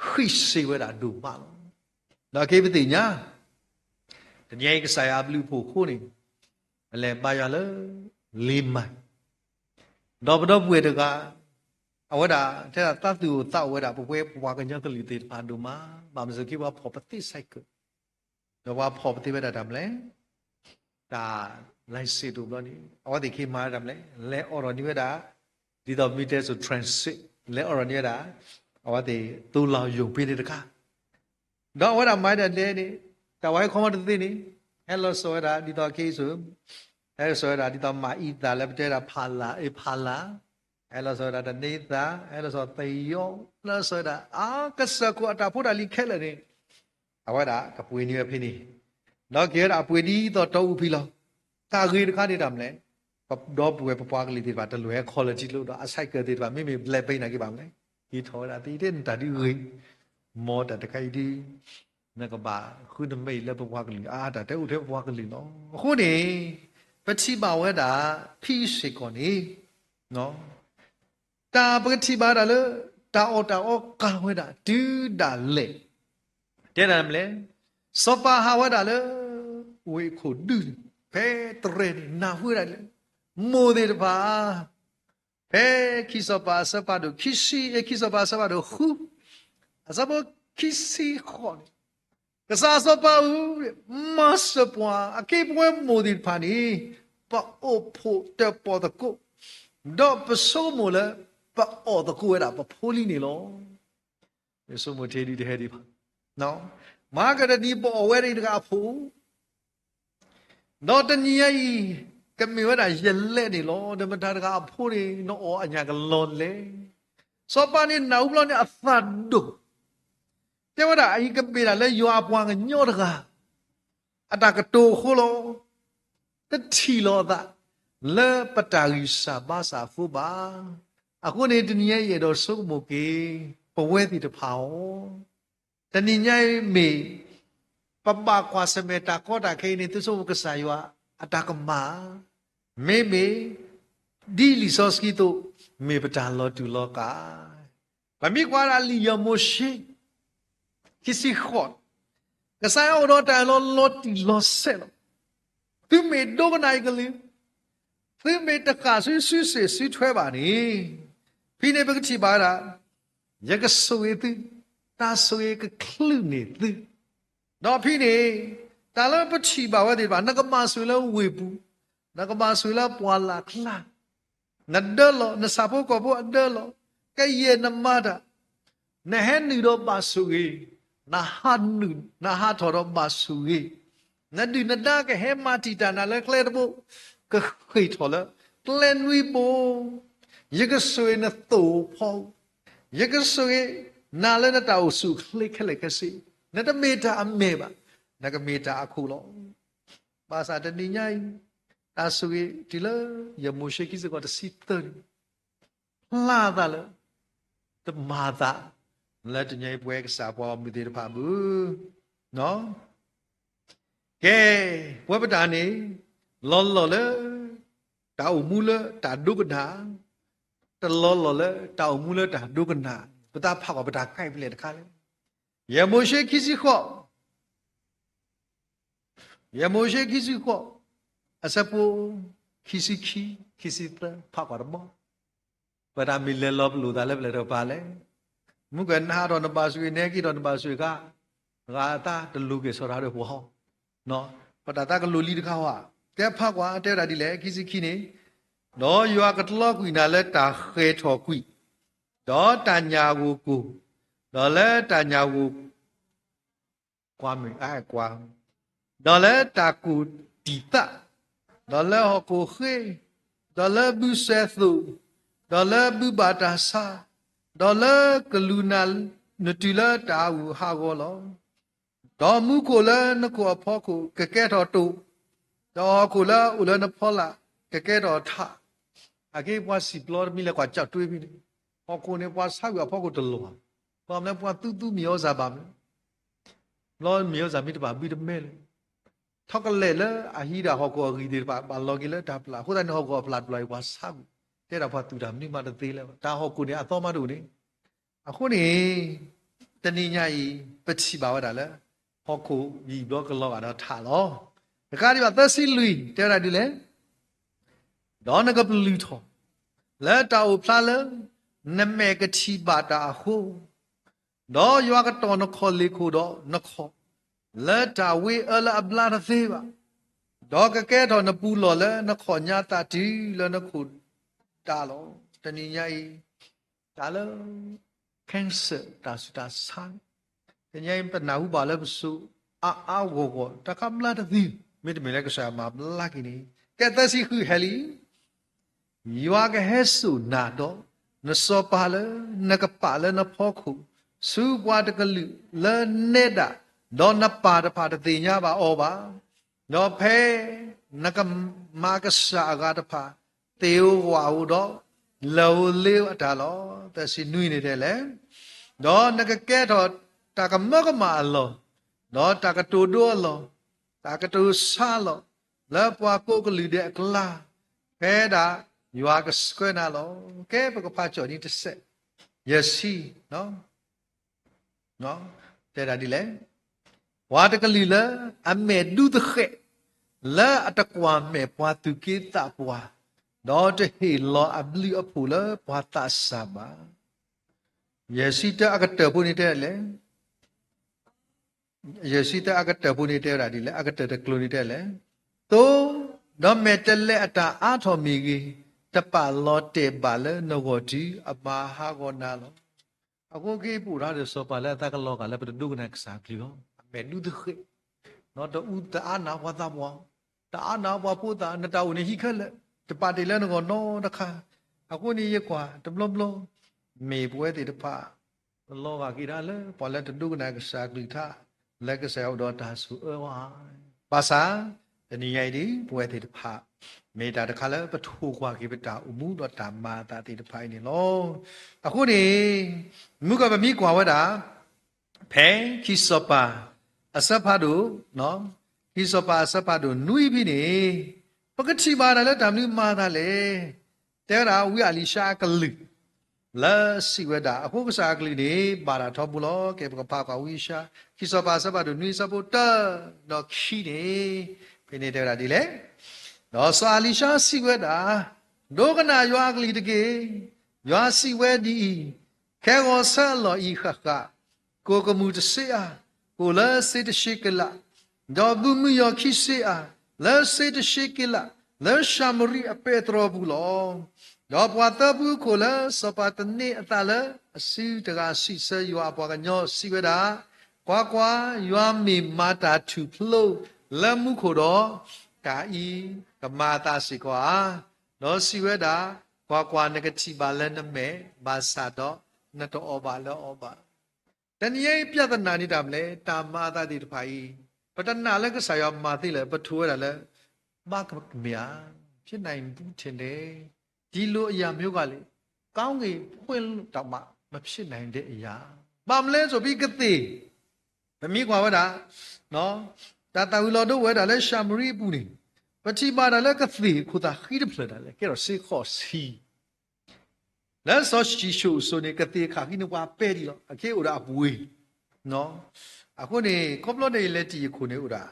အီ ဃံးစ့ဝဲဒၣ်ဒိၣ်မးလီၤ. ဒီးက့ၤပသ့ၣ်ညါ တနံၤအံၤကစၢ်ယွၤအဘျုးအဖှိၣ်အဃိန့ၣ်, ပလဲၤဘါယွၤလၢ လ့ၤမၢ်, ဒီးပဒီပုၢ်ဝဲၢ်တဂၤ, အဝဲဒၣ်ထဲဒၣ်သးသူၣ်အိၣ်သးအိၣ်ဝဲဒၣ် ပဝဲပပှၤကညီကလုာ်သ့ၣ်တဖၣ်ဒိၣ်မး, ဘၣ်မနုၤအဃိပှၤဖီၣ်ပသ့ cycle, ဒီးပှၤဖီၣ်ပသ့ဝဲဒၣ်တၢ်မနုၤလဲၣ်, တၢ် license တအိၣ်ဘျီန့ၣ် အဝဲသ့ၣ်က့ၤမၤတၢ်မနုၤလဲၣ်, လဲၤအိးထီၣ်န့ၢ်ဝဲဒၣ် ဒ်သိးမ့ၢ်တဲစိၤ transit လဲၤအိးထီၣ်န့ၢ်ဝဲဒၣ် အဝဲသ့ၣ်သိလီၤယိာ်ဖဲန့ၣ်တခါ ဒီးအဝဲဒၣ်မၤဒၣ်ဒဲးန့ၣ်, တၢ်ဝဲဟဲခီမီတသ့န့ၣ်, ဟဲလီၤစိာ်ဝဲဒၣ်ဒ်သိးခဲအံၤစိၤ, ဟဲလီၤစိာ်ဝဲဒၣ်ဒ်သိးမၤအံသၣ်လၢပတဲဝဲဒၣ်ဖးလၢ် အ့ဖးလၢ်, ဟဲလီၤစိာ်ဝဲဒၣ်တန့သၣ်, ဟဲလီၤစိာ်သယီ, ဟဲလီၤစိာ်ဝဲဒၣ် အါကစၢၢ်ခိၣ်အတၢ်ဖိတၢ်လံၤခဲလၢာ်န့ၣ်, အဝဲဒၣ်ကပှ့ၤန့ၢ်ဝဲဖဲန့ၣ်, ဒီးက့ၤဝဲဒၣ်အပှ့ၤဒ်သိးတီအူဖံလီၤ. တၢ်ဂ့ၤတခါန့ၣ်တၢ်မနုၤလဲၣ်, ပဒီပုၢ်ဝဲၢ်ပပှၤကလုာ်သ့ၣ်တဖၣ် တလိၣ်ဟဲ college လိာ်ဒီး အ cycle သ့ၣ်တဖၣ် မ့မ့ၢ် black ဖဲအံၤနာ်က့ဘၣ်မနုၤလဲၣ်, ဟံးထီၣ်ဝဲဒၣ်သ့တဲနတၢ်ဒ်ဂ့ၤ, မ်တၢ်တခါအံၤဒ် နကဘၣ်ဃုနမဲာ်အံၤလၢပပှၤကလုာ်အါ တၢ်တဲအိၣ်ထဲပပှၤကလုာ်လီၤ. အဃိန့ၣ် ပထံၣ်ဘၣ်ဝဲဒၣ် ဖဲအံၤစ့ၢ်ကီးန့ၣ် တၢ်ပကထံၣ်ဘၣ်ဝဲဒၣ်လၢ တၢ်အီၣ်တၢ်အီကၤဝဲဒၣ်တုၤဒၣ်လဲာ်, တဲဒၣ်မနုၤလဲၣ်, စီၤပၤဟးဝဲဒၣ်လၢ ဝ့ၢ်ခိၣ်ဒူန့ၣ် ဖဲတရဲၣ်န့ၣ် နၢ်ဟူဝဲဒၣ်လၢ မိၢ်သ့ၣ်တဖၣ် ဖဲခံစီၤပၤအဆၢဖးဒိၣ်ခံဆံ, အ့ ခံစီၤပၤအဆၢဖးဒိၣ်ဃု, အဆၢဖိခံဆံဃိးန့ၣ်, ကစၢ်စီၤပၤဧၢ, မၤစၢၤပှၤ အက့ပဝဲမိၢ်သ့ၣ်တဖၣ်န့ၣ် ပအိၣ်ဖှိၣ်တၢၣ်ပီၣ်သကိး, ဒီးပဆိကမိၣ်လၢ ပအီၣ်သကိးဝဲဒၣ်ပဖိလံန့ၣ်လီၤ. ပဆိကမိၣ်ထဲဒုးတဟဲဒံးဘၣ်. မၤကဒနံၤပအီၣ်ဝဲဒၣ်တဂၤအဖိ ဒီးတနံၤညါအံၤ ကမ့ၢ်ဝဲဒၣ်ယလဲၣ်န့ၣ်လီၤ. ဒီးမတၤတဂၤအဖိန့ၣ် နအီၣ်အညၣ်ကလီၤလဲၣ်. စီၤပၤန့ၣ်နၢ်ဟူဘျီန့ၣ်အသးဒိၣ်, တဲဝဲဒၣ်အအံၤကမ့ၢ်ဒၣ်လၢယွၤအပှၤကညီတဂၤ အတၢ်ကတိၤအဃိလီၤ. တထံၣ်လီၤအသး လၢပတၢ်ဂံၢ်စၢ်ဘါစၢ်အဃိဘၣ်. အဃိန့ၣ်တနံၤညါအံၤအဲၣ်ဒိးဆိကမိၣ်က့ၤ ပဝဲသ့ၣ်တဖၣ်အီၤ တနံၤညါအံၤမ့ၢ် ပဘၣ်ကွၢ်ဆၢၣ်မဲာ်တၢ်ကီတၢ်ခဲအံၤန့ၣ် သုဆိကမိၣ်ကစၢ်ယွၤအတၢ်ကမၣ်, မ့မ့ၢ် ဒ်လံာ်စီဆှံအသိး မ့ၢ်ပတၢ်လီၤတူာ်လီၤကာ်. ပမ့ၢ်ကွၢ်ဒၣ်လံာ်ယီၤမိၤၡ့ ခံဆံဃိး, ကစၢ်ယွၤအိၣ်ဒီးတၢ်အၢၣ်လီၤလီၤတံၢ်လီၤဆဲးလီၤ. သုမ့ၢ်ဒိကနၣ်ယကလုၢ်, သုမ့ၢ်တဃၣ်ဆူစုစ့ၣ်စုထွဲဘၣ်န့ၣ်, ဖဲန့ၣ်ပကထံၣ်ဘၣ်ဝဲဒၣ် ယကဆိၣ်ဂ့ၤသု, တၢ်ဆိၣ်ဂ့ၤကချုးန့ၢ်သု, ဒီးဖဲန့ၣ် တၢ်လၢပထံၣ်ဘၣ်ဝဲသ့ၣ်တဖၣ် နကဘၣ်ဆိၣ်ဂ့ၤလၢဝ့ၢ်ပူၤ, နကဘၣ်ဆိၣ်ဂ့ၤလၢပှၢ်လၢ်ကျါ, နဒၢလီၤ, နဆၣ်ဖိကီၢ်ဖိအဒၢလီၤ, ကယဲၢ်နမၤတၢ်, နဟဲနုာ်ဒီးဘၣ်ဆိၣ်ဂ့ၤ, နဟးနုာ်, နဟးထီၣ်ဒီးဘၣ်ဆိၣ်ဂ့ၤ, နဒုၣ်နဒါကဟဲမၤတံာ်တာ်နၤလၢကျဲတဘိ, ကဃ့ၢ်ထီၣ်လၢကျဲနွံဘိ, ယကဆိၣ်ဂ့ၤနသိၣ်ဖီ, ယကဆိၣ်ဂ့ၤနၤလၢနတၢ်အိၣ်ဆူၣ်အိၣ်ချ့ခဲလၢာ်ခဲဆ့, နတမ့ၢ်တၢ်အမဲၢ်ဘၣ်, နကမ့ၢ်တၢ်အခိၣ်လီၤ. ဘၣ်ဆၣ်တနံၤညါအံၤ, တၢ်ဆိၣ်ဂ့ၤတုၤလၢယမိၤၡ့ခံဆံဃိးတဆံသၢန့ၣ်, ဖျါသးလၢ တမၤသး လၢတနံၤညါအံၤပဝဲကစၢ်ပှၤဂီၢ်မုၢ်သ့ၣ်တဖၣ်အပူၤ, ကဲ, ပဝဲပတၢ်န့ၣ် လီၤလီၢ်လၢ တၢ်အိၣ်မူလၢတၢ်ဒိကနၣ်, တလီၤလီၢ်လၢတၢ်အိၣ်မူလၢတၢ်ဒိကနၣ်, ပသးဖးကွၢ်ပတၢ်ခဲအံၤဖဲလဲၣ်တခါလဲၣ်. ယဲၢ်မိၤၡ့ခံဆံဃိး, ယဲၢ်မိၤၡ့ခံဆံဃိး, အဆၢဖိ ခံဆံခံ, ခံဆံသၢ ဖးကွၢ်တဘျီ, ပတၢ်မ့ၢ်လဲၤလီၤပလိာ်သးလၢပလဲၤတကပၤလဲၣ်. မုၢ်ကနၣ်ထီၣ်နဘၣ်ဆိၣ်ဂ့ၤ နဲက့ၤထီၣ်နဘၣ်ဆိၣ်ဂ့ၤခါ, ဂၤအသးတလိၤက့ၤဆီၣ်ထွဲဒီးပှၤဟီ, ပတၢ်သးကလိၤလံတခါဧါ. ကဲဖးကွၢ်တဲဝဲဒၣ်ဒ်လဲၣ်, ခံဆံခံန့ၣ်, ဒီးယွၤကတလီကွံာ်နၤလၢတၢ်ဃဲၤထီၣ်ကွံာ်, ဒီးတၢ်ညၣ်ဂိၢ်ကိၢ်, ဒီးလၢတၢ်ညၣ်ဂိၢ် ကွၢ်မ့ၢ်အါကွၢ်, ဒီးလၢတၢ်ကိၢ်တံာ်သၣ်, ဒီးလၢဟီၣ်ခိၣ်ဃ့, ဒီးလၢဘုစဲသိး, ဒီးလၢဘုဘၣ်တၢ်ဆါ, ဒီးလၢကလူးနၤနတုၤလၢတၢ်အဂုၤဟးဂီၤလီၤ. ဒီးမူခိၣ်လၢနခိၣ်အဖီခိၣ်ကကဲထီၣ်တိၢ်, ဒီးဟီၣ်ခိၣ်လၢအအိၣ်လၢနဖီလာ်ကကဲထီၣ်ထး. အက့ပှၤစံၣ်ပျီတမံၤလဲၤကွၢ်ကၠီၣ်တွ့ဖဲန့ၣ်, ဟီၣ်ခိၣ်န့ၣ်ပှၤဆါကွံာ်အဖီခိၣ်တလီၤ, ဘၣ်မနုၤပှၤသူသူမ့ၢ်အီၣ်စၢ်ဘၣ်မနုၤ ဘျီမ့ၢ်အီၣ်စၢ်မ့ၢ်တဘၣ်ဘုတမဲလၢၤ, ထီၣ်ကလဲာ်လၢအဟံးဒၣ်ဟီၣ်ခိၣ်အဂံၢ်သ့ၣ်တဖၣ် ဘၣ်လီၤက့ၤလၢတၢ်ပျၢ်, အဃိသတးန့ၣ် ဟီၣ်ခိၣ်အပျၢ်တပျၢ်အံၤပှၤဆါကွံာ်, တဲဒၣ်ပှၤသူၣ်တၢ်မနုၤမးတသ့လၢၤဘၣ်, တၢ်ဟီၣ်ခိၣ်န့ၣ်အသီမးတအိၣ်န့ၣ်. အဃိန့ၣ် တနံၤညါအံၤ ပထံၣ်ဘၣ်ဝဲဒၣ်လၢ ဟီၣ်ခိၣ်ယံာ်ဘျီကလီၤဂာ်ဒီးထးလီၤ. တကးဒံးဘၣ်သၢဆံလွံၢ် တဲဝဲဒၣ်ဒ်လဲၣ်, ဒီးနကပျုၢ်ထီၣ် လၢတၢ်အိၣ်ဖျါလၢ နမဲာ်ကထံၣ်ဘၣ်တၢ်အဃိ, ဒီးယွၤကတီၢ်နခီၣ်လ့ၣ်ခိၣ်ဒီးနခီၣ် လၢတၢ်ဝ့အၢလၢအဘျါတသ့ဘၣ်, ဒီးကကဲထီၣ်နပူၤလီၢ်လၢနခီၣ်ညါ သးတုၤလၢနခိၣ်တၢ်လီၤ. တနံၤညါအံၤ တၢ်လၢ cancer တၢ်ဆူးတၢ်ဆါ, တနံၤညါအံၤပနၢ်ဟူဘၣ်လၢပစိၤ အါအါဂီၢ်ဂီၢ် တၢ်ခါဘျါတသ့, မ့တမ့ၢ်လၢကစၢ်ယွၤမၤဘျါက့ၤန့ၣ်, ကဲသၢဆံဃုဟဲလံ ယွၤကဟဲစိာ်နၤဒီး နစီၤပၤလၢ နကပာ်လၢနဖီခိၣ် ဆူပှၤတကလုာ်လၢနဲဒၣ်, ဒီးနပၢ်တဖၣ်တသ့ၣ်ညါဘၣ်အီၤဘၣ်. ဒီးဖဲနကမၤကစၢ်အဂၤတဖၣ် သ့ၣ်ဧိၤဝၣ်ဧိၤဒီး လၢၢ်ဧိၤလ့ဧိၤအတၢ်လီၤ. သၢဆံနွံန့ၣ်တဲလဲၣ်, ဒီးနကကဲထီၣ်တၢ်ကမၢကမၣ်အလီၢ်, ဒီးတၢ်ကတိၤဒိအလီၢ်, တၢ်ကတိၤဆါအလီၢ်, လၢပှၤကိးကလုာ်ဒဲးအကျါ, ဖဲဒၣ်ယွၤကဆှၢနၤလီၤ. ကဲပကဖးကၠီၣ်နံၤတစဲး, ယဲၢ်ဆံ တဲဒၣ်ဒ်လဲၣ်, ပှၤတကလုာ်လၢအမဲာ်ဒူသဃဲး, လၢအတကွၢ်မဲာ်ပှၤသူၣ်က့သးပှၢ်, ဒီးတဟ့ၣ်လီၤအဘျုးအဖှိၣ်လၢပှၤသးစၢ်ဘၣ်. ယဲၢ်ဆံတၢအကတၢၢ်ဖိန့ၣ်တဲလဲၣ်, ယဲၢ်ဆံတၢအကတၢၢ်ဖိန့ၣ်တဲဝဲဒၣ်ဒ်လဲၣ်, အကတၢၢ်တကျိၤန့ၣ်တဲလဲၣ်, သိ, ဒီးမဲာ်တဲးလဲးအတၢ်အါထီၣ်မ့ၢ်ဂ့ၤ, တပာ်လီၤတဲာ်ဘၣ်လၢနဂီၢ်တုၤအမၤဟးဂီၤနၤလီၤ. အဃိက့ၤပအိၣ်ဒီးစီၤပၤလၢအသးကလီၤဂာ်လၢပတဒိကနၣ်ကစၢ်အကလုၢ်လီၤ. အမဲာ်ဒူသဃဲး, တအူတအါနးပှၤသးပှၢ်, တအါနးပှၤဖိသၣ်, နတၢ်အိၣ်န့ၣ်ဟံးခဲလၢာ်, တပာ်တ့ၢ်လၢနဂီၢ်နီတခါ. အဃိန့ၣ်ယကွၢ်တဘျီဘျီ, မ့ၢ်ပဝဲသ့ၣ်တဖၣ် လီၤဂာ်က့ၤဒၣ်လၢပှၤလၢတဒိကနၣ်ကစၢ်အကလုၢ်ကထါ, လၢကစၢ်ယွၤအိၣ်ဒီးတၢ်ဆိၣ်အၢဝဲဧါ. ဘၣ်ဆၣ်, တနံၤညါအံၤဒ် ပဝဲသ့ၣ်တဖၣ် မ့ၢ်တၢ်တခါလၢပထိၣ်ကွၢ်က့ၤပတၢ်အိၣ်မူဒီးတၢ်မၤအသးသ့ၣ်တဖၣ်အံၤန့ၣ်လီၤ. အဃိန့ၣ်, မုၢ်ကီၢ်ပမ့ၢ်ကွၢ်ဝဲဒၣ် ဖဲခံစီၤပၤအဆၢဖးဒိၣ်, ခံစီၤပၤအဆၢဖးဒိၣ်နွံဖဲန့ၣ်, ပကထံၣ်ဘၣ်ဒၣ်လၢတၢ်မနုၤမၤအသးလဲၣ်. တဲဝဲဒၣ်ဝံအလံၤၡါအကလုၢ် လၢစံးဝဲဒၣ်, အဃိကစၢ်အကလုၢ်န့ၣ် ဘၣ်တၢ်ထီဘိလီၤ. ကဲပကဖးကွၢ်ဝံယၡါ, ခံစီၤပၤအဆၢဖးဒိၣ်နွံ အဆၢဖိတၢဒီးခံန့ၣ်, ဖဲန့ၣ်တဲဝဲဒၣ်ဒ်လဲၣ်, ဒီးစီၤအလံၤၡါစံးဝဲဒၣ်, ဒိကနၣ်ယွၤအကလုၢ်တက့ၢ်. ယွၤစံးဝဲဒ်အံၤ, ခဲဂီၤဆၢအလီၢ်အံၤဃၣ်ဃၣ်, ကိၣ်ကမူၣ်တဆ့အါ, ကိၣ်လၢစ့တၡ့ကလး, ဒီးဘုမုၢ်ယီၢ်ခံဆ့အါ, လၢစ့တၡ့ကလး, လၢၡၤမရံအပဲတြီပူၤလီၤ. ဒီးပှၤသၢဖုခိၣ်လၢစီၤပၤသန့ၤအသးလၢအစုတဂၤစံးဆၢယွၤအပှၤကညီစံးဝဲဒၣ်, ကွၢ်ကွၢ်, ယွၤမ့ၢ်မၤတၢ်ထူၣ်ဖျိး လၢမူခိၣ်ဒီး တၢ်အံၤကမၤအသးစ့ၢ်ကီးဧါ. ဒီးစံးဝဲဒၣ်, ကွၢ်ကွၢ်, နကထံၣ်ဘၣ်လၢနမဲာ်, ဘၣ်ဆၣ်ဒီးနတအီၣ်ဘၣ်လၢအီဘၣ်. တနံၤအံၤ ပြဿနာန့ၣ်တၢ်မနုၤလဲၣ်, တၢ်မၤအသးသ့ၣ်တဖၣ်အံၤ, ပတနာ်လၢကစၢ်ယွၤမၤသ့လၢၤ, ပထိၣ်ဝဲဒၣ်လၢ ဘၣ်ကမ့ၢ်ဧါ, ဖြစ်နိုင်ဘူးထင်တယ်, ဒီလိုအရာမျိုးကလေ, ကောင်းကင်ဖွင့်လို့တောင်မှ မဖြစ်နိုင်တဲ့အရာ. ဘၣ်မနုၤလဲၣ်ဆို ဖဲကသ့ၣ် ပမ့ၢ်ကွၢ်ဝဲဒၣ် တၢ်သးဝံၤလီၤဒိဝဲဒၣ်လၢၡၤမရံအပူၤန့ၣ်, ပထံၣ်ဘၣ်ဒၣ်လၢကသ့ၣ်အခိၣ်သးဃံတဖျၢၣ်ဒၣ်လဲာ် ကဲထီၣ်စ့ခီၣ်ဆံ လၢစီၤၡံၣ်စိၣ်အစိၤန့ၣ် ကသ့ၣ်ခးဃံန့ၣ်ပှၤပဲာ်ဒံးလီၤ, အက့အိၣ်ဒၣ်အပှ့ၤ. အဃိန့ၣ် ခီဖျိန့ၣ် ယလဲၤတံၢ်ယခိၣ်န့ၣ်အိၣ်ဒၣ်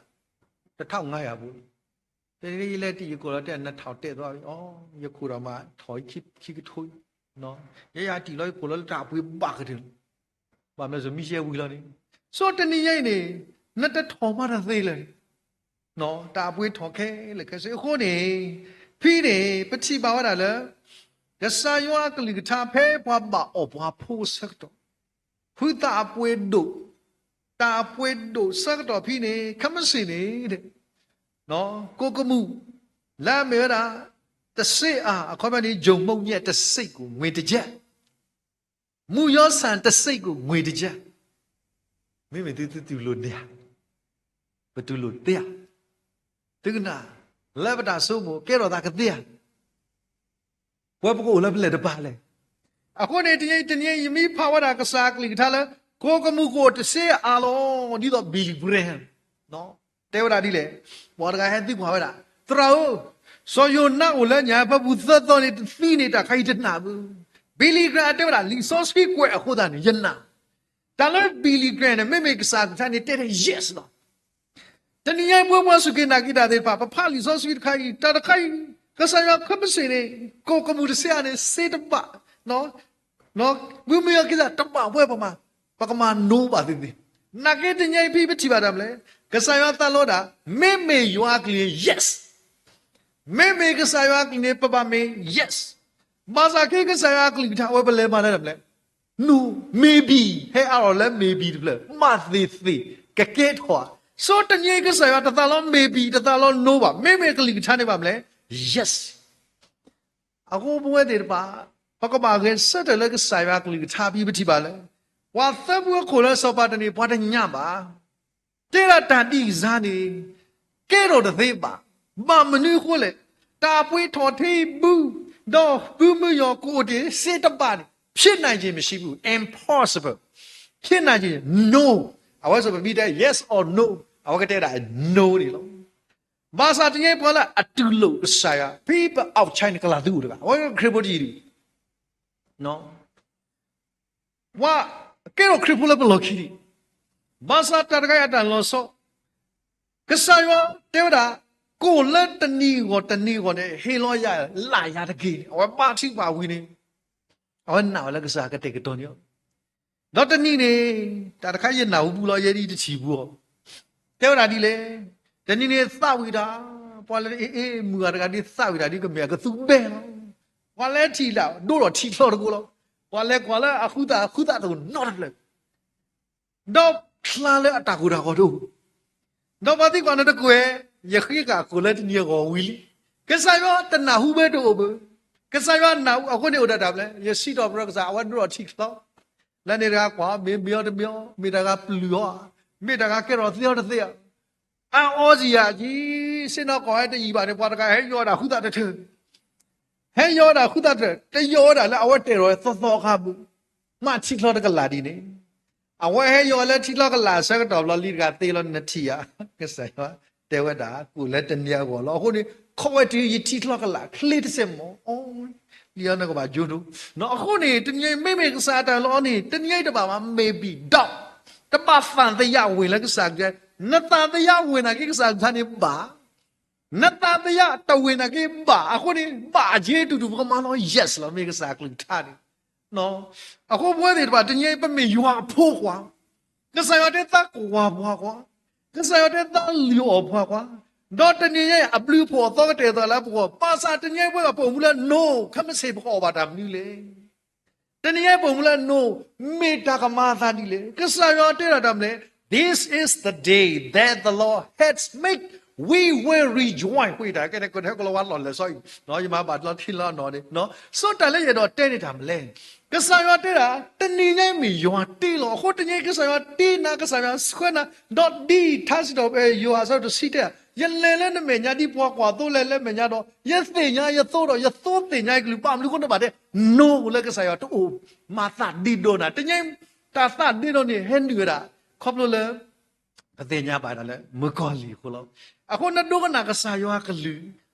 တထောင့်ငါးရာဘိလီၤ. တနံၤယလဲၤတံၢ်ယခိၣ်လီၤ တဲ နှစ်ထောင့် တဲသွားပြီ, အီ, ယခိၣ်ဒီးမၤထီၣ်ခံကထိ, ယယၤတံၢ်လီၤယခိၣ်လီၤလၢတၢ်အပှ့ၤဘၣ်ကတၢၢ်လီၤ. ဘၣ်မနုၤလဲၣ် မ့ၢ်ရှဲဝံၤလီၤန့ၣ်, ဆိတနံၤညါအံၤန့ၣ် နတထီၣ်မးတသ့လၢၤန့ၣ်, တၢ်အပှ့ၤထီၣ်ခဲလၢာ်ခဲဆ့အဃိန့ၣ်, ဖဲန့ၣ် ပထံၣ်ဘၣ်ဝဲဒၣ်လၢ ကစၢ်ယွၤအကလုၢ်ကထါဖဲပှၤဘၣ်အီၣ်ပှၤဖိအဆၢကတီၢ်, ဖုသးအပှ့ၤဒိၣ်, တၢ်အပှ့ၤဒိၣ်ဆၢကတီၢ်ဖဲန့ၣ် ခဲမုၢ်ဆ့ၣ်န့ၣ် ကိၣ်ကမူၣ် လၢအမ့ၢ်ဝဲဒၣ် တစ့အါ, အခီပညီန့ၣ် ယိၤမူးမျဲၣ်တစ့ၢ်ကီး ငွေတစ်ကျပ်, မူးယီဆၣ်တစ့ၢ်ကီး ငွေတစ်ကျပ်, မ့မ့ၢ်သုသုတူၢ်လိာ်န့ၢ်ဧါ, ပတူၢ်လိာ်သ့ဧါ, သုကနၣ် လၢပတၢ်ဆိကမိၣ် ကဲထီၣ်သးကသ့ဧါ, ပဝဲပကအိၣ်လၢဖဲလဲၣ်တပၤလဲၣ်. အဃိန့ၣ် တနံၤအံၤ တနံၤအံၤ ယမ့ၢ်ဖးဝဲဒၣ်ကစၢ်အကလုၢ်ကထါလၢ ကိၣ်ကမူၣ်ကအိၣ်တစ့အါလီၤ, ဒ်သိး Billy Graham တဲဝဲဒၣ်ဒ်လဲၣ်, ပှၤတဂၤဟဲသံကွၢ်ဝဲဒၣ်, သရၣ်ဧၢ, စီၤယိၤနါအိၣ်လၢညါပူၤသၢသီန့ၣ် တသံန့ၣ် တၢ်ခါအံၤတနာ်ဘၣ်. Billy Graham တဲဝဲဒၣ် လံာ်စီဆှံကွဲးအဃိသတးန့ၣ် ယနာ်. တၢ်လၢ Billy Graham န့ၣ် မ့မ့ၢ်ကစၢ်အကလုၢ်ကထါန့ၣ် တဲတၢ် yes လီၤ. တနံၤညါအံၤ ပဝဲပှၤစူၢ်က့ၤနာ်က့ၤတၢ်သ့ၣ်တဖၣ် ပဖးလံာ်စီဆှံတခါအံၤ တၢ်တခါအံၤ ကစၢ်ယွၤခဲမုၢ်ဆ့ၣ်န့ၣ် ကိၣ်ကမူၣ်တစ့အါန့ၣ် စ့တဘၣ်, ဘုမုၢ်ယီၤက့ၤသးတဘၣ် ပဝဲပမၤ, ပကမၤ no ဘၣ်သ့ၣ်သ့ၣ်. နာ်က့တနံၤညါအံၤ ဖဲပထံၣ်ဘၣ်တၢ်မနုၤလဲၣ်, ကစၢ်ယွၤသးလီဒၣ်, မ့မ့ၢ်ယွၤအကလုၢ်န့ၣ် yes, မ့မ့ၢ်ကစၢ်ယွၤအကလုၢ်န့ၣ် ပဘၣ်မ့ၢ် yes. ဘၣ်ဆၣ်ခဲကစၢ်ယွၤအကလုၢ်ကထါ အဝဲပလဲၤမၤလၢတၢ်မနုၤလဲၣ်, no, maybe, ဟဲအါထီၣ်လၢ maybe တဖျၢၣ်, မၤသ့ၣ်သ့ၣ် ကကဲထီၣ်ဧါ. ဆိတနံၤအံၤကစၢ်ယွၤတသးလီ maybe, တသးလီ no ဘၣ်, မ့မ့ၢ်ကလုၢ်ကထါန့ၣ်ဘၣ်မနုၤလဲၣ်, yes. အဃိပဝဲသ့ၣ်တဖၣ် ပကဘၣ်ဂဲၤဆၢထၢၣ်လၢကစၢ်ယွၤအကလုၢ်ကထါ ဖဲပထံၣ်ဘၣ်လၢ ပှၤသၢဖုအခိၣ်လၢစီၤပၤတန့ၣ် ပှၤတညါဘၣ်. တဲဒၣ်တၢ်ဒ်အံၤစ့ၢ်န့ၣ် ကဲထီၣ်တသ့ဘၣ်. ဘၣ်မနုၤအဃိလဲၣ်, တၢ်အပှ့ၤထီၣ်ထဲအံၤဘု, ဒီးဘုမုၢ်ယီၤကအိၣ်တ့ၢ်စ့တဘၣ်န့ၣ် ဖြစ်နိုင်ခြေမရှိဘူး, impossible, ဖြစ်နိုင်ခြေ no. အဝဲစီၤပၤမ့ၢ်တဲ yes or no, အဝဲကတဲဒၣ် no န့ၣ်လီၤ. ဘၣ်ဆၣ်တနံၤအံၤပှၤလၢအတူၢ်လိာ်ကစၢ်ယွၤ ဖဲပ outside န့ၣ် ကလၤသူအိၣ်တဂၤ, အဝဲခရံာ်ဖိတယံၤဒံး ပှၤကဲထီၣ်ခရံာ်ဖိလၢပလီၢ်ခံဒံး, ဘၣ်ဆၣ်တၢ်တခါအံၤအတၢ်လီၤဆီ, ကစၢ်ယွၤတဲဝဲဒၣ်, ကိၣ်လၢတနံၤဂီၢ်တနံၤဂီၢ်န့ၣ် ဟ့ၣ်လီၤယၤလၢ်ယၤတက့ၢ်န့ၣ် အဝဲဘါထုကဖၣ်ဝံၤန့ၣ်, အဝဲနာ်ဝဲလၢကစၢ်ကတဲာ်ကတီၤန့ၢ်အီၤ ဒီးတနံၤန့ၣ်, တၢ်တခါယနာ်ဟူပူၤလီၤ ယဲဒ်အံၤတထံၣ်ပူၤအီၤ, တဲဝဲဒၣ်ဒ်လဲၣ်, တနံၤန့ၣ်သးဝံၣ်တၢ်, ပှၤလၢအ့ၣ်အ့ၣ်မုၢ်ဂၤတဂၤဒ်သးဝံၣ်တၢ်ဒ်ကမ့ၢ်အကသူဘဲလီၤ. ပှၤလဲၤထံၣ်လၢဒိၣ်ထီၣ်ထံချီတကိးလီၤ. ပှၤလဲၤကွၢ်လၢအဃုသးအဃုသးတကိးနီတဖျၢၣ် ဒီးဖျါလၢအတၢ်ကိၢ်တၢ်ဂီၤတအိၣ်, ဒီးပှၤသံကွၢ်န့ၣ်တကွဲး, ယဃ့က့ၤကိၣ်လၢတနံၤအဂီၢ်ဝံၤလံ. ကစၢ်ယွၤတနၢ်ဟူဘၣ်တအိၣ်ဘၣ်. ကစၢ်ယွၤနၢ်ဟူအဃိန့ၣ်အိၣ်ဒၣ်တၢ်မနုၤလဲၣ်, ယစံးထီၣ်ပတြၢၤကစၢ် အဝဲဒိၣ်ထီၣ်ထံချီ, လၢန့ၣ်တဂၤကွၢ်, မ့ၢ်မ့ၢ်အီၤတမ့ၢ်အီၤ, မ့ၢ်တဂၤပျုၢ်အီၤ, မ့ၢ်တဂၤကဲထီၣ်သ့အီၤတသ့အီၤ အအီစံယၤကံ, ဆ့ၣ်နီၤကီၢ်ဟဲတယံာ်ဘၣ်န့ၣ် ပှၤတဂၤဟဲယီၤဒၣ်ဃုသးတထၢၣ်, ဟဲယီၤဒၣ်ဃုသးတထၢၣ်, တယီၤဝဲဒၣ်လၢအဝဲတဲထီၣ်သီသီအခါပူၤ, မ့ၢ်ထံချီတကလးဒ်န့ၣ်, အဝဲဟဲယီၤလၢထံချီကလးအဆၢကတီၢ်ဘျီလံတဂၤသ့လီၤ နထံၣ်ဧါ, ကစၢ်ယွၤတဲဝဲဒၣ် ကိၣ်လၢတနံၤအဂီၢ်လီၤ. အဃိန့ၣ် ခီဝဲတုၤယထံချီကလးချ့တစဲးမီၢ်, လံအီၤနကဘၣ်ယိၤဒိၣ်, အဃိန့ၣ် တနံၤအံၤမ့မ့ၢ်ကစၢ်အတၢ်လီၤန့ၣ် တနံၤအံၤတဘၣ်မး maybe doubt, တဘၣ်သံသယဝင်လၢကစၢ်ကလုၢ်, နသံသယဝင်နာ်က့ကစၢ်ကလုၢ်ကထါန့ၣ်ဘၣ်, နသံသယတဝင်နာ်က့ဘၣ်, အဃိန့ၣ် ဘၣ်အကဲတူၢ်တူၢ် ပကမၤလီၤ yes လီၤ မ့ၢ်ကစၢ်ကလုၢ်ကထါန့ၣ် အဃိပဝဲသ့ၣ်တဖၣ် တနံၤအံၤပမ့ၢ်ယွၤအဖိခွါ, ကစၢ်ယွၤတဲသးကွၢ်ပှၤကွၢ်, ကစၢ်ယွၤတဲသးလုၢ်အီၣ်ပှၤကွၢ်, ဒီးတနံၤအံၤအဘျုးအဖှိၣ်အသီကတဲာ်အသးလၢပဂီၢ်, ဘၣ်ဆၣ်တနံၤအံၤပဝဲဒၣ်ပအိၣ်မူလၢ no, ခဲမုၢ်ဆ့ၣ်ပကအီၣ်ဘၣ်တၢ်မနုၤလဲၣ်. တနံၤအံၤပအိၣ်မူလၢ no, မ့ၢ်တၢ်ကမၤအသးဒ်လဲၣ်. ကစၢ်ယွၤတဲဒၣ်တၢ်မနုၤလဲၣ်, We will rejoice ဃိတၢ်ကဲန့ၣ် ကဟဲကလီဝါလီၢ်လၢာ်စီအံၤ, ယမၤဘၣ်တလီထံလီနီၤန့ၣ်, စီၤတၢ်လၢယအဲၣ်ဒိးတဲန့ၢ်တၢ်မနုၤလဲၣ်, ကစၢ်ယွၤတဲဒၣ် တနံၤညါအံၤမ့ၢ်ယွၤတ့လီၤ. အဃိတနံၤညါအံၤ ကစၢ်ယွၤတ့နၤ, ကစၢ်ယွၤဆှၢနၤ, ဒီးဒ်ထါစံးထီၣ်ပတြၢၤယိၤဟၣ်အဆၢဒိၣ်တဆံတဲ, ယလဲၤလၢနမဲာ်ညါဒ်ပှၤကွၢ်သိလဲၤလၢမဲာ်ညါဒီး ယသ့ၣ်ညါယသိဒီး ယသိသ့ၣ်ညါယကလုၢ်, ဘၣ်မနုၤအဃိန့ၣ်ဘၣ်တဲ, နိလၢကစၢ်ယွၤတအိၣ်မၤသးဒ့ဒီနၤ. တနံၤညါအံၤ တၢ်သးဒ့ဒီန့ၣ် ဟဲနုာ်ဝဲဒၣ် ခီဖျိလၢ ပသ့ၣ်ညါဘၣ်ဒၣ်လၢမုၣ်ကီၤလံၢ်အဃိလီၤ. အဃိနဒိကနၣ်ကစၢ်ယွၤအကလုၢ်,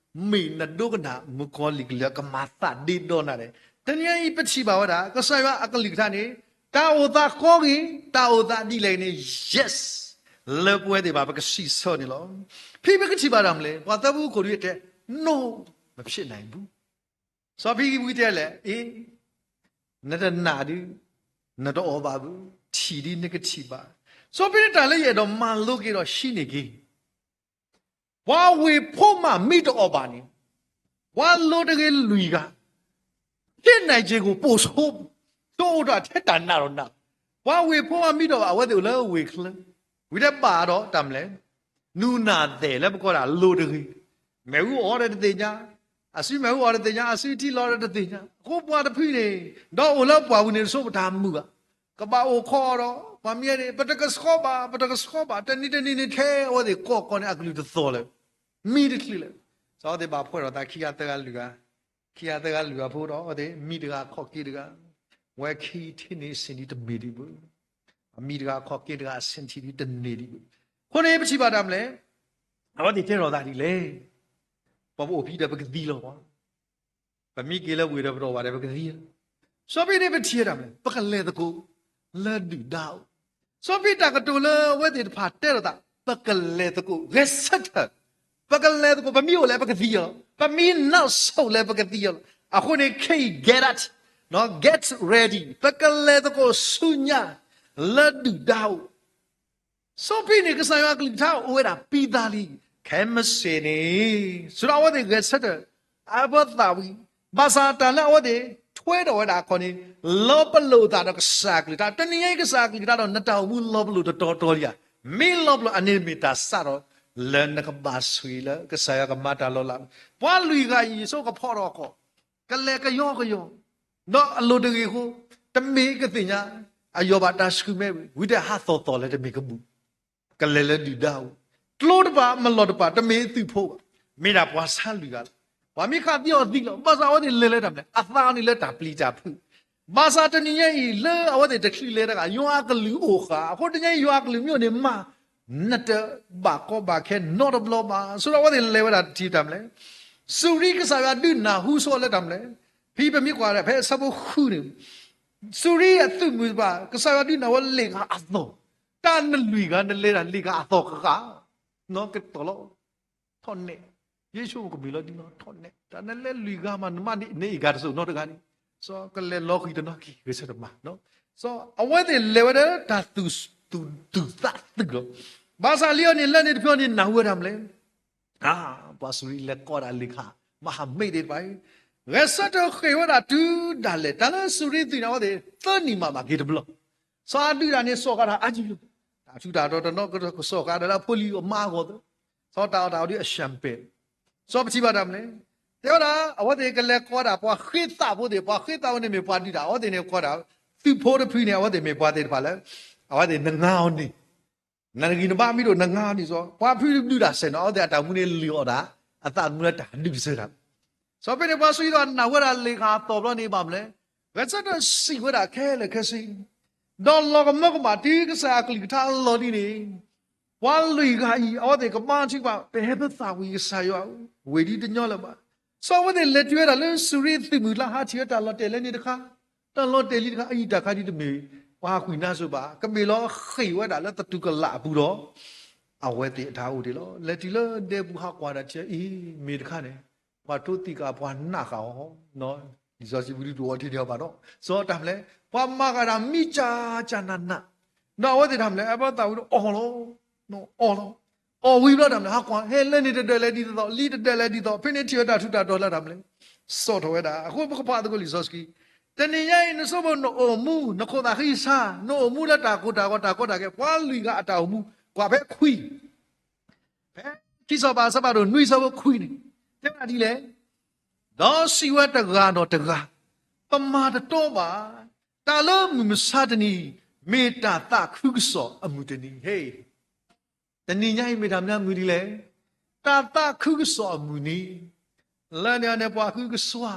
မ့ၢ်နဒိကနၣ်မုၣ်ကီၤလံၢ်ကလုၢ်အကမၤသးဒ့ဒီနၤန့ၣ်, တနံၤညါအံၤပထံၣ်ဘၣ်ဝဲဒၣ် ကစၢ်ယွၤအကလုၢ်ကထါန့ၣ် တၢ်အိၣ်သးကီဂ့ၤ, တၢ်အိၣ်သးဒ်လဲၣ်ဂ့ၤန့ၣ် yes လၢပဝဲသ့ၣ်တဖၣ် ပကစံးဆၢန့ၣ်လီၤ. ဖဲပကထံၣ်ဘၣ်တၢ်မနုၤလဲၣ်, ပှၤသၢဖုခိၣ်ဒုးတဲ, နိ, မဖြစ်နိုင်ဘူး. စီၤပ့းတရူးတဲလဲၣ်, အ့, နတနာ်ဒုး နတအီၣ်ဘၣ်ဘၣ်, ထံၣ်ဒုးနကထံၣ်ဘၣ်. စီၤပ့းတရူး တၢ်လၢယအဲၣ်ဒိးမၤလိက့ၤဒီးဟံးန့ၢ်က့ၤ, ပှၤဝ့ၢ်ဖိမးမ့ၢ်တအီၣ်ဘၣ်န့ၣ်, ပှၤလိၤတဂ့ၤလွံၢ်ဂၤ, ဟ့ၣ်နၤယ့ၢ်ကီၢ်ပိာ်ဆိ, တအိၣ်တၢ်ထဲတၢ်နာ်ဒီးနၤ, ပှၤဝ့ၢ်ဖိမးမ့ၢ်တအီၣ်ဘၣ် အဝဲသ့ၣ်အိၣ်လၢဝ့ၢ်ချၢ, ဝံၤတဲဘၣ်ဒီးတၢ်မနုၤလဲၣ် နူနၢ်သဲးလၢပကိးဒၣ်လိၤတဂ့ၤ, မ့ၣ်အူအီၣ်ဒီးတသ့ၣ်ညါ, အစုမ့ၣ်အူအီၣ်တသ့ၣ်ညါ, အစုထံလီၤဒီးတသ့ၣ်ညါ, အဃိပှၤတဖုန့ၣ်, ဒီးအိၣ်လၢပှၢ်ပူၤန့ၣ်တစိၢ်ပတၢ်မုာ်ဘၣ်, ကဘၣ်အိၣ်ခိးဒီး ပှၤမံၤန့ၣ် ပတကဆှီဘၣ်, ပတကဆှီဘၣ်, တနံၤတနံၤန့ၣ်ထဲအဝဲသ့ၣ်ကိးကိးန့ၣ် အကလုၢ်တသီၣ်လၢၤ, မံတချုးလၢၤ, စီၤအဝဲသ့ၣ်ဘၣ်ဖှဲးထီၣ်သးခံဂၤသၢဂၤလွံၢ်ဂၤ, ခံဂၤသၢဂၤလွံၢ်ဂၤဖိဒီး အဝဲသ့ၣ်မံတဂၤခီၣ်က့တဂၤ, ဝဲခံထံၣ်န့ၢ်ဆ့ၣ်ဒံတမ့ၢ်ဒံးဘၣ် အမံတဂၤခီၣ်က့တဂၤ အဆ့ၣ်ထံၣ်ဒံးတန့ၢ်ဒံးဘၣ်. အဃိန့ၣ် ပထံၣ်ဘၣ်တၢ်မနုၤလဲၣ်, အဝဲသ့ၣ်တဲထီၣ်သးဒ်လဲၣ်, ပှၤပအိၣ်ဖဲဒီးပကသံလီၤဘၣ်, ပမ့ၢ်က့ၤလၢဝ့ၢ်ဒီးပတအီၣ်ဘၣ်ဒီးပကသံလီၤ. စီၤပ့းတရူးန့ၣ် ပထံၣ်ဝဲဒၣ်မနုၤလဲၣ်, ပကလဲၤသကိးလၢဒုၣ်ဒါအအိၣ်, စီၤပ့းတရူးတၢ်ကတိၤလၢအဝဲသ့ၣ်တဖၣ်တဲထီၣ်သး, ပကလဲၤသကိး, ဂဲၤဆၢထၢၣ် ပကလဲၤသကိး, ပမ့ၢ်အိၣ်လၢပကသံလီၤ, ပမ့ၢ်နီၣ်ဆိၣ်လၢပကသံလီၤ. အဃိန့ၣ် ခ့ၣ် get out, get ready, ပကလဲၤသကိးဆူညါ လၢဒုၣ်ဒါအိၣ်. စီၤပ့းတရူးန့ၣ် ကစၢ်ယွၤအကလုၢ်ကထါအိၣ်ဝဲဒၣ်ပံသးလံ, ခဲမုၢ်ဆ့ၣ်န့ၣ်, ဆိဒီးအဝဲသ့ၣ်ဂဲၤဆၢထၢၣ် အဘၢသးဝံၤ, ဘၣ်ဆၣ်တၢ်လၢအဝဲသ့ၣ်ထွဲထီၣ်ဝဲဒၣ်အခီၣ်န့ၣ်, လီၤပလိာ်သးဒီးကစၢ်အကလုၢ်ကထါ, တနံၤညါအံၤ ကစၢ်အကလုၢ်ကထါဒီး နတၢ်အိၣ်မူလီၤပလိာ်တတီၤတီၤလံဧါ, မ့ၢ်လီၤပလိာ်အန့ၣ်မ့ၢ်တၢ်စးထီၣ် လၢနကဘၣ်ဆိၣ်ဂ့ၤလၢကစၢ်ယွၤကမၤတၢ်လီၤလး, ပှၤလွံၢ်ဂၤအံၤ ယဆိကဖီၣ်ထီၣ်အခီၣ်, ကလဲၤကယီကယီ, ဒီးအလိၤတဂ့ၤအဃိ, တမ့ၢ်ကသ့ၣ်ညါ, အယီၢ်ဘၣ်တၢ်ဆှုၣ်မဲဝံၤ ဝံၤတဲဟးသီၣ်သီၣ်လၢတမ့ၢ်ကမူၣ်, ကလဲၤလၢဒုၣ်ဒါအိၣ်, ကျိတဖၣ်မၤလီၢ်တဖၣ် တမ့ၢ်သုးဖိဘၣ်, မ့ၢ်ဒၣ်ပှၤဆါလွံၢ်ဂၤလီၤ. ပှၤမ့ၢ်ဃၣ်သံအီၤသံလီၤ, ဘၣ်ဆၣ်အဝဲသ့ၣ်လဲၤလၢတၢ်မနုၤလဲၣ်, အသးန့ၣ်လၢတၢ်ပျံၤတၢ်ဖုး, ဘၣ်ဆၣ်တနံၤညါအံၤ လၢအဝဲသ့ၣ်တချုးလဲၤတဂၤ ယွၤအကလုၢ်အိၣ်ဃာ်, အဃိတနံၤညါအံၤ ယွၤအကလုၢ်မ့ၢ်အိၣ်န့ၣ်မး နတဘၣ်ကီဘၣ်ခဲနီတဘျီဘၣ်. ဆိဒီးအဝဲသ့ၣ်လဲၤဝဲဒၣ်တထံၣ်တၢ်မနုၤလဲၣ်, စူၤရံကစၢ်ယွၤဒုးနၢ်ဟူဆိလၢတၢ်မနုၤလဲၣ်, ဖဲပမ့ၢ်ကွၢ်ဖဲအဆၢဖိဃုန့ၣ်, စူၤရံအသုးမုၢ်တဖၣ် ကစၢ်ယွၤဒုးနၢ်ဟူဝဲလ့ၣ်ဂၤအသီၣ်, တၢ်နလွံၢ်ဂၤနလဲၤဒၣ်လ့ၣ်ဂၤအသီၣ်ဃာ်ဃာ်, နီၢ်ကတီၢ်လီၤ, ထီၣ်နဲၣ်, ယ့ၣ်ၡူးကမ့ၢ်လီၤဒ်နီၢ်ထီၣ်နဲၣ်, တၢ်နလဲၤလွံၢ်ဂၤမး နမ့ၢ်နအ့ၣ်ဂၤတစိၢ်နီတဂၤန့ၣ်, စီၤကလဲၤလီၤဃံၤတနီၤက့ၤ ဂဲၤဆၢထၢၣ်မး စီၤအဝဲသ့ၣ်လဲၤဝဲဒၣ်တၢ်သူၣ်သူၣ်သးသးလီၤ. ဘၣ်ဆၣ်လံအီၤန့ၣ် လၢန့ၣ်တဖျၢၣ်န့ၣ် နၢ်ဟူဝဲဒၣ်မနုၤလဲၣ်, ပှၤစူၤရံလဲၤကိးဒၣ်လ့ၣ်ခါ, မၤဟးမ့ၢ်သ့ၣ်တဖၣ်အံၤ, ဂဲၤဆၢထၢၣ်ဃ့ၢ်ဝဲဒၣ်တုၤဒၣ်လဲာ်, တၢ်လၢစူၤရံသုးန့ၣ် အဝဲသ့ၣ်သၢနံၣ်မးဘၣ်က့ၤတဘျီ, စီၤအဒုးတၢ်န့ၣ် စိာ်ဃာ်တၢ်အါကံလီၤ, တၢ်ထူးတၢ်တီၤတနီၤကစီာ်ဃာ်ဒီးလၢအဖိလံၤအမါအဂီၢ်သၢ, စီၤတၢ်အီၣ်တၢ်အီဒ်အရှမ်ပယ် စီၤပထံၣ်ဘၣ်တၢ်မနုၤလဲၣ်, တဲဝဲဒၣ် အဝဲသ့ၣ်ကလဲၤကိးဒၣ်ပှၤဃ့သးဖိသ့ၣ်, ပှၤဃ့သးဖိန့ၣ်မ့ၢ်ပှၤဒုးတၢ်, အဝဲသ့ၣ်န့ၣ်ကိးဒၣ်, သုးဖိတဖုန့ၣ် အဝဲသ့ၣ်မ့ၢ်ပှၤသ့ၣ်တဖၣ်လၢ အဝဲသ့ၣ်နငါအီၤန့ၣ်, နဂံၢ်နဘါမ့ၢ်ဒိၣ်နငါအီၤန့ၣ်စီၤ, ပှၤဖုဒုးတၢ်စဲးနီၤ, အဝဲသ့ၣ်အတၢ်မူန့ၣ်လုၢ်အီၣ်ဒၣ်, အသးမူလၢတၢ်ဒုးကစၢ်တၢ် စီၤပ့းတရူးန့ၣ် ပှၤစူၤရံသ့ၣ်တဖၣ်နၢ်ဟူဝဲဒၣ်လ့ၣ်ဂၤအသီၣ်ဘျီန့ၣ် ဘၣ်မနုၤလဲၣ်, ဂဲၤဆၢထၢၣ်စံးဝဲဒၣ်ခဲလၢာ်ခဲဆ့, ဒီးလီၤကမၢကမၣ်တုၤကစၢ်အကလုၢ်ကထါအလီၢ်လံန့ၣ်, ပှၤလွံၢ်ဂၤအံၤ အဝဲသ့ၣ်ကမၤထံကမၣ် ပဟဲပသးဝံၤကစၢ်ယွၤဧၢ, ဝ့ၢ်ဒ်တညီလၢၤဘၣ်. စီၤအဝဲသ့ၣ်လဲၤတုၤဝဲဒၣ်လၢစူၤရံသုးမုၢ်ကျါ ဟးထံၣ်ဝဲတၢ်လီၤတဲာ်လၢန့ၣ်တခါ, တၢ်လီၤတဲာ်လံတခါ အအံၤတၢ်ခါဒ်တမ့ၢ် ပှၤဟးကွံာ်နါစိၤဘၣ်, ကမ့ၢ်လီၤဃ့ၢ်ဝဲဒၣ်လၢသတူၢ်ကလာ်အပူၤဒီး အဝဲသ့ၣ်အတၢ်အိၣ်ဒံးလီၤ. လဲၤတုၤလၢဒဲပူၤဟးကွၢ်ဒၣ်ထံအံၤ မ့ၢ်တခါန့ၣ် ပှၤထိသံကၤပှၤနးဃာ်အီၤ, လံာ်စီဆှံပူၤဒုးတအိၣ်ထဲန့ၣ်ဘၣ်ဒီး, စီၤတၢ်မနုၤလဲၣ် ပှၤမၤဃာ်တၢ်မံကၢကၢနးနး, ဒီးအဝဲသ့ၣ်တၢ်မနုၤလဲၣ် အဘၣ်သးဝံၤဒီးအီၣ်လီၤ, အီၣ်လီၤ, အီၣ်ဝံၤဘျီတၢ်မနုၤလဲၣ် ဟးကွၢ် ဟဲလၢန့ၣ်တဒၢးလဲၤဒ်သိးသိး လံတဒၢးလဲၤဒ်သိး ဖဲန့ၣ်ထံၣ်ဝဲတၢ်ထူးတၢ်တီၤလၢတၢ်မနုၤလဲၣ် စိာ်ထီၣ်ဝဲဒၣ်. အဃိပကဖးသကိးလံာ်စီဆှံ, တ တနံၤညါအံၤ နဆိကမိၣ်နအိၣ်မူ နခိၣ်သးဃံဆါ နအိၣ်မူလၢတၢ်ကိၢ်တၢ်ဂီၤ တၢ်ကီတၢ်ခဲ ပှၤလွံၢ်ဂၤအတၢ်အိၣ်မူ ကွၢ်ဖဲခွံ, ဖဲခံစီၤပၤအဆၢဖးဒိၣ်နွံဆၢဖိခွံန့ၣ် တဲဝဲဒၣ်ဒ်လဲၣ်, ဒီးစံးဝဲတဂၤဒီးတဂၤ, ပမၤတတီဘၣ်, တၢ်လၢမုၢ်မဆါတနံၤ မ့ၢ်တၢ်သးခုကစီၣ်အမုၢ်တနံၤ, ဟ့ၣ် တနံၤညါအံၤမ့ၢ်တၢ်မနုၤအမုၢ်ဒ်လဲၣ်, တၢ်သးခုကစီၣ်အမုၢ်နံၤ, လၢန့ၣ်န့ၣ် ပှၤဃုကစွါ,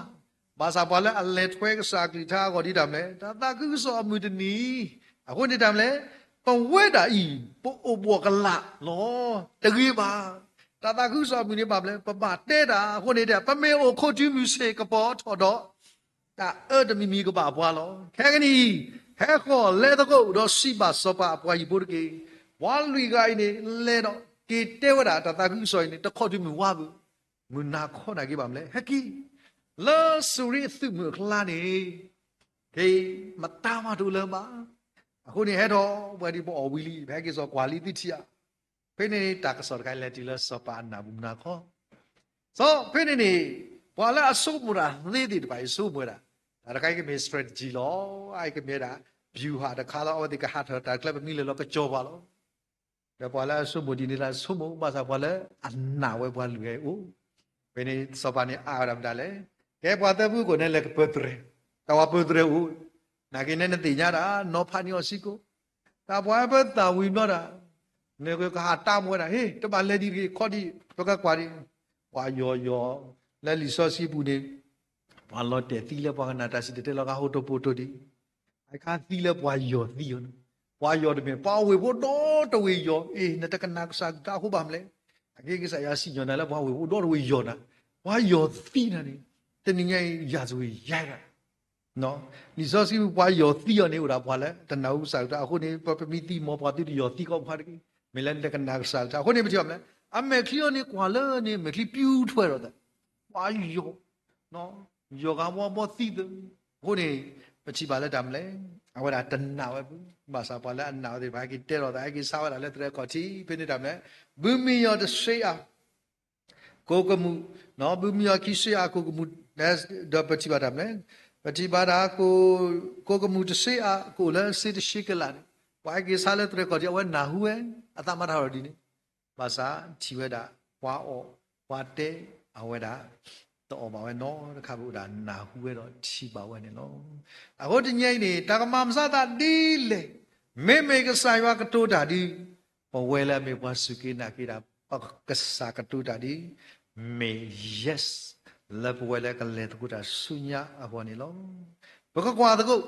ဘၣ်ဆၣ်ပှၤလၢအလဲၤထွဲကစၢ်ကလုၢ်ကထါအဂီၢ်ဒ်တၢ်မနုၤလဲၣ်, တၢ်သးခုကစီၣ်အမုၢ်တနံၤ, အဃိန့ၣ်တၢ်မနုၤလဲၣ်, ပဝဲဒၣ်အံၤ ပအိၣ်ဘှီၣ်ကလာ်လီၤ, တဂ့ၤဘၣ်, တၢ်သးခုကစီၣ်အမုၢ်နံၤဘၣ်မနုၤလဲၣ်, ပဘၣ်တဲတၢ်အဃိန့ၣ် ပမ့ၢ်အိၣ်ခိးတုၤမုၢ်ဆ့ၣ်ကပီၤထီၣ်ဒီး တၢ်အၢတမံၤမံၤကဘၣ်ပှၤလီၤ. ခဲကနံၣ်အံၤ, ဟဲဃီၤလဲၤသကိးဒီးစံးဘၣ်စီၤပၤအပှၤဟံၣ်ဖိတက့ၢ်. ပှၤလွံၢ်ဂၤအံၤန့ၣ် လဲၤဒီးက့ၤတဲဝဲဒၣ်တၢ်သးခုကစီၣ်အံၤန့ၣ် တခီတုၤမုၢ်ဝါဘၣ်, မုၢ်နၤခီနၤက့ၤဘၣ်မနုၤလဲၣ်, ဟဲက့ၤ လၢစူၤရံအသုးမုၢ်အကျါန့ၣ် က့ၤ မတၤမၤတအိၣ်လၢၤဘၣ်. အဃိန့ၣ် ဟဲထီၣ်ပှဲၤဒံးပအီၣ်ဝံၤလံ, ပဟဲက့ၤစိာ်ကွၢ်လံသုထံၣ်ဧါ. ဖဲန့ၣ်န့ၣ် တၢ်ကစီၣ်တခါအံၤလဲၤတုၤလၢစီၤပၤအနၢ်ပူၤမုၢ်နၤခီ စီၤ ဖဲန့ၣ်န့ၣ် ပှၤလၢအဆိကမိၣ်တၢ်သ့သ့ၣ်တဖၣ်အံၤဆိကမိၣ်ဝဲဒၣ်, တၢ်တခါအံၤကမ့ၢ် strategy လီၤ. အအံၤကမ့ၢ်ဝဲဒၣ် ဗျူဟာ တခါလီၤ. အဝဲသ့ၣ်ကဟးထီၣ်တၢ်တကျဲပမံလၢာ်လီၤကစီၤပၤလီၤ. ဒီးပှၤလၢအဆိကမိၣ်ဒ်န့ၣ်လၢအဆိကမိၣ် ဘၣ်ဆၣ်ပှၤလၢအနာ်ဝဲပှၤလွံၢ်ဂၤအံၤအိၣ်, ဖဲန့ၣ်စီၤပၤန့ၣ်အါဝဲဒၣ်မတၤလဲၣ်, ကဲပှၤသၢဖုကိးန့ၣ်လဲၤကပၢတြဲၤ, တၢ်ဝဲပၢတြဲၤအိၣ်, နာ်က့န့ၣ်နသ့ၣ်ညါတၢ် နီၤဖးန့ၢ်အီၤစ့ၢ်ကီး တၢ်ပှၤဟဲပၢသၣ်ဝံၤဘျီဒၣ်, နကဟးတၢ်မူဝဲဒၣ်, ဟ့ၣ် တဘၣ်လဲၤဒံးတဂ့ၤ ခီဒံး ပကကွၢ်ဒံး, ပှၤယီၤယီၤ, လၢလံာ်စီဆှံပူၤန့ၣ် ပှၤလီၤတဲာ်သံလၢပှၤကနၣ်တၢ်စံၣ်တဲၤတဲလီၤကဟီၣ်တိၢ်ပှီၢ်တိၢ်ဒံး, အခါသံလၢပှၤယီၤသံအီၤန့ၣ်, ပှၤယီၤတမ့ၢ် ပှၤဝ့ၢ်ဖိဒီတဝ့ၢ်ယီၤ, အ့ၣ် နတကနၣ်ကစၢ်ကလုၢ်ကထါအဃိဘၣ်မနုၤလဲၣ်, အက့ကစၢ်ယွၤစံၣ်ညီၣ်နၤလၢပှၤဝ့ၢ်ဖိဒီတဝ့ၢ်ယီၤနၤ, ပှၤယီၤသံနၤန့ၣ်, တနံၤညါအံၤ ယၤတဝ့ၢ်ယၤဒၣ် လံာ်စီဆှံပူၤပှၤယီၤသံအီၤန့ၣ် အိၣ်ဒၣ်ပှၤလၢတနာ်ကစၢ်ကလုၢ်ကထါအဃိန့ၣ်, ပမ့ၢ်သံမ့ၢ်ပှၤသုတယီၤသံကီးပှၤတဂ့ၤ, မ့ၢ်လၢနတကနၣ်ကစၢ်ကလုၢ်ကထါအဃိန့ၣ် ပထံၣ်ဘၣ်မနုၤလဲၣ်, အမဲာ်ချံအီၤန့ၣ်ကွၢ်လၢန့ၣ် မဲာ်ချံပျူထွဲဒီးသး, ပှၤယီၤ, ယီၤဂၤဘီဘီသံသး, အဃိန့ၣ် ပထံၣ်ဘၣ်လၢတၢ်မနုၤလဲၣ်, အဝဲဒၣ်တနာ်ဝဲပူၤ, ဘၣ်ဆၣ်ပှၤလၢအနာ်ဝဲသ့ၣ်တဖၣ်က့ၤတဲလီၤသး ဟဲက့ၤဆါဝဲဒၣ်လၢသရဲခီၣ်ထံး, ဖဲန့ၣ်တၢ်မနုၤလဲၣ်, ဘုမံယီၤတဆှ့အၤ ကိးကမူၣ်, ဘုမံယီၤခံဆှ့အၤကိးကမူၣ်, ဒီးပထံၣ်ဘၣ်တၢ်မနုၤလဲၣ်, ပထံၣ်ဘၣ်တၢ် ကိးကမူၣ်တဆှ့အၤ ကအိၣ်လၢစ့တဆှ့ကလးန့ၣ်, ပှၤဟဲက့ၤဆါလၢသရဲခီၣ်ထံး အဝဲနၢ်ဟူဝဲ, အသးမၤတၢ်ထီၣ်ဒ်န့ၣ်, ဘၣ်ဆၣ်ထံၣ်ဝဲဒၣ် ပှၤအီၣ်, ပှၤတဲ, အဝဲဒၣ် တအီၣ်ဘၣ်ဝဲနီတခါဘၣ် အိၣ်ဒၣ်နၢ်ဟူဝဲဒီးထံၣ်ဘၣ်ဝဲန့ၣ်လီၤ. အဃိတနံၤအံၤန့ၣ် တၢ်ကမၤမုာ်စၢ်သးဒ်လဲၣ်, မ့မ့ၢ်ကစၢ်ယွၤကတိၤတၢ်ဒီး ပဝဲလၢအမ့ၢ်ပှၤစူၢ်က့ၤနာ်က့ၤတၢ် ပကစၢ်ကတိၤတၢ်ဒ် မ့ၢ် yes လၢပဝဲလၢကလဲၤသကိးတၢ်ဆူညါအဂီၢ်န့ၣ်လီၤ. ပကကွၢ်သကိး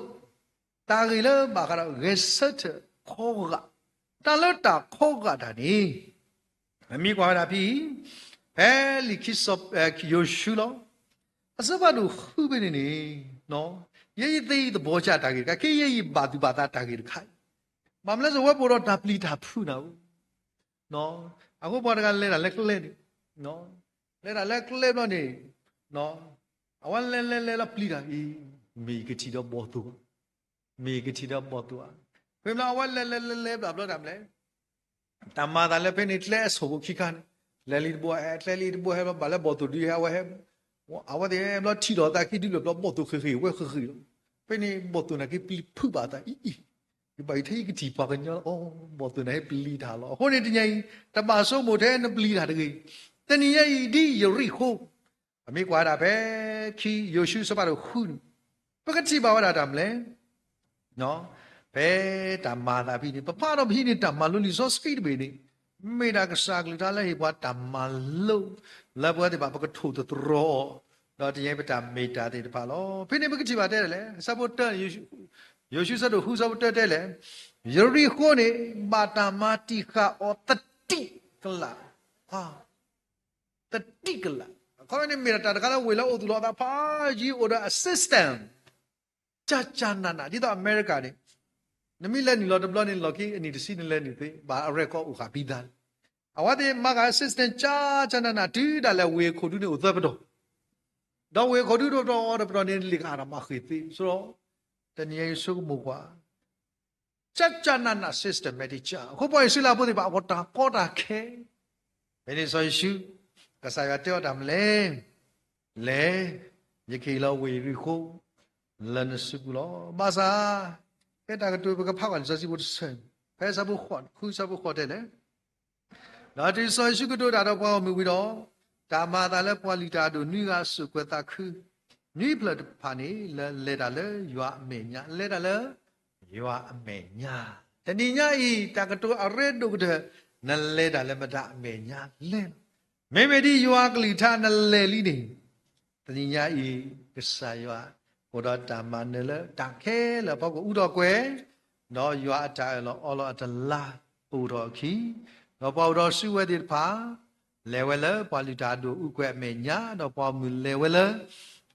တၢ်ဂ့ၢ်လၢဘၣ်ဃးဒီးဂဲၤဆၢထၢၣ်ခီဂာ်, တၢ်လၢတၢ်ခီဂာ်တၢ်န့ၣ် ပမ့ၢ်ကွၢ်ဝဲဒၣ်ဖဲအံၤ, ဖဲလံာ်ခံစီၤ ယိၤၡူလီၤ. အဆၢဖးဒိၣ်ဃုဖဲန့ၣ်န့ၣ်, ယဲယသ့ယသဘီၣ်စၢ်တၢ်ဂ့ၢ်တခါ, ခဲအံၤယဲယဘၣ်သူၣ်ဘၣ်သးတၢ်ဂ့ၢ်တခါအံၤ, ဘၣ်မနုၤလဲၣ် ဝဲပအိၣ်ဒီးတၢ်ပျံၤတၢ်ဖုးနၤဧိၤ, အဃိပှၤတဂၤလဲၤတၢ်လၢကျဲန့ၣ်, လဲၤတၢ်လၢကျဲဘျီန့ၣ်, အဝဲလဲၤလဲၤလဲၤလီၤပျံၤတၢ်အံၤ, မ့ၢ်ယကထံၣ်ဒီးဘီၣ်သိၣ်ဧါ, မ့ၢ်ယကထံၣ်ဒီးဘီၣ်သိၣ်ဧါ. ဖဲမ့ၢ်လၢအဝဲလဲၤလဲၤလဲၤလဲၤဘျီဘျီတၢ်မနုၤလဲၣ် တၢ်မၤသးလၢဖဲန့ၣ် ကျဲအဆိၣ်ဖိခံခါန့ၣ်, လဲၤလံတဘိ ဟဲကျဲလံတဘိ ဟဲဘျီဘၣ်လၢဘီၣ်သိၣ်ဒုးဟဲ အဝဲဟဲ, အဝဲသ့ၣ်ဟဲဘျီထံၣ်ဒီးသးခံဒုးလၢဘျီဘီၣ်သိၣ်ဃ့ၢ်ဃ့ၢ်ဝဲဃ့ၢ်ဃ့ၢ်လီၤ. ဖဲန့ၣ်ဘီၣ်သိၣ်နာ်က့ပျံၤဖုးဘၣ်သးအံၤအံၤ, ယဘၣ်ယထဲယကထံၣ်ပှၤကညီလီၤ, ဘီၣ်သိၣ်နာ်က့ပျံၤတၢ်လီၤ. အဃိန့ၣ်တနံၤအံၤ တဘၣ်ဆိကမိၣ်ထဲနပျံၤတၢ်တဂ့ၤ, တနံၤညါအံၤဒ်ယရံၣ်ဃိ ပမ့ၢ်ကွၢ်ဒၣ်ဖဲခံယိၤၡူအဆၢဖးဒိၣ်ဃုန့ၣ်, ပကထံၣ်ဘၣ်ဝဲဒၣ်တၢ်မနုၤလဲၣ် ဖဲတၢ်မၤသးဖဲန့ၣ် ပဖးဒီးပဟံးန့ၢ်တၢ်မၤလိလံာ်စီဆှံတဘ့ၣ်န့ၣ်, မ့ၢ်ဒၣ်ကစၢ်ကလုၢ်ကထါလၢဟ့ၣ်ပှၤတၢ်မၤလိ လၢပဝဲသ့ၣ်တဖၣ်ပကထိၣ်သတြီၤအီၤ, ဒီးတနံၤအံၤပတၢ်မ့ၢ်တၢ်သ့ၣ်တဖၣ်လီၤ. ဖဲန့ၣ်ပကထံၣ်ဘၣ်တဲဒ်လဲၣ်, အဆၢဖိတၢ, ယိၤၡူအဆၢဒိၣ်ဃုဆၢဖိတၢတဲလဲၣ်, ယရံၣ်ဃိန့ၣ် ဘၣ်တၢ်မၤတံာ်ဃာ်အီၤသတံၣ်ကလး, သတံၣ်ကလး, အခီပညီန့ၣ်မ့ၢ်ဒၣ်တၢ်တခါလၢဝ့ၢ်လၢအိၣ်သူၣ်လီၤအသးဖးယံၤအိၣ်ဒီးအ system ကၢ်ကၢ်နးနး ဒ်သိးအမဲရကၤန့ၣ်, နမ့ၢ်လဲၤနုာ်လီၤတဘျီန့ၣ် လီၢ်ခံအနံၣ်တဆံနလဲၤနုာ်သ့ ဘၣ်အ record အိၣ်ဃာ်ပြီးသားလံ. အဝဲသ့ၣ်မၤဃာ် system ကၢ်ကၢ်နးနး တုၤဒၣ်လဲာ်ဝ့ၢ်ခိၣ်ဒူန့ၣ်အိၣ်သၢပတီၢ်, ဒီးဝ့ၢ်ခိၣ်ဒူတပတီၢ်တပတီၢ်န့ၣ် လံာ်ကဟးထီၣ်မၤဃ့ၢ်သ့, ဆိဒီး တနံၤအံၤဆိကမိၣ်ကွၢ် ကၢ်ကၢ်နးနး systematic ကၢ်, အဃိပှၤအံၣ်စရ့လးဖိသ့ၣ်တဖၣ် အဝဲတၢ်ကီတၢ်ခဲ, ဖဲန့ၣ်စီၤယိၤၡူ, ကစၢ်ယွၤတဲအီၤတၢ်မနုၤလဲၣ်, လဲၤ, ယကဟ့ၣ်လီၤဝ့ၢ်ယရံၣ်ဃိ လၢနစုပူၤလီၤ. ဘၣ်ဆၣ် ဖဲတၢ်ကတိၤပကဖးကွၢ်လံာ်စီဆှံဖိတဆၢ, ဖဲဆၢဖိဃိး, ဃုဆၢဖိဃိးတဲလဲၣ်, ဒီးတုၤစီၤယ့ၣ်ၡူးကတိၤတၢ်ဒီးပှၤဂီၢ်မုၢ်ဝံၤဒီး, တၢ်မၤအသးလၢပှၤလုၢ်တၢ်အဒိၣ်နွံဂၤအစိာ်ကွဲးသးခု, နွံဖျၢၣ်တဖၣ်န့ၣ် လဲၤတၢ်လၢယွၤအမဲာ်ညါ, လဲၤတၢ်လၢ ယွၤအမဲာ်ညါ, တနံၤညါအံၤ တၢ်ကတိၤအရ့ဒိၣ်ကတၢၢ်, နလဲၤတၢ်လၢမတၤအမဲာ်ညါလဲၣ်. မ့မ့ၢ်ဒ်ယွၤကလုၢ်ကထါနလဲၤလံန့ၣ်, တနံၤညါအံၤ ကစၢ်ယွၤ အိၣ်ဒီးတၢ်မၤနၢၤလၢတၢ်ခဲလၢာ်အဖီခိၣ်အူထီၣ်ကွဲၤ, ဒီးယွၤအတၢ်အၢၣ်လီၤအီလီၤအတလါ အိၣ်ထီၣ်အခံ, ဒီးပှၤအိၣ်ဒီးစုဝဲသ့ၣ်တဖၣ် လဲၤဝဲလၢပှၤလုၢ်တၢ်အဒိၣ်အူကွဲၤအမဲာ်ညါ, ဒီးပှၤဂီၢ်မုၢ်လဲၤဝဲလၢ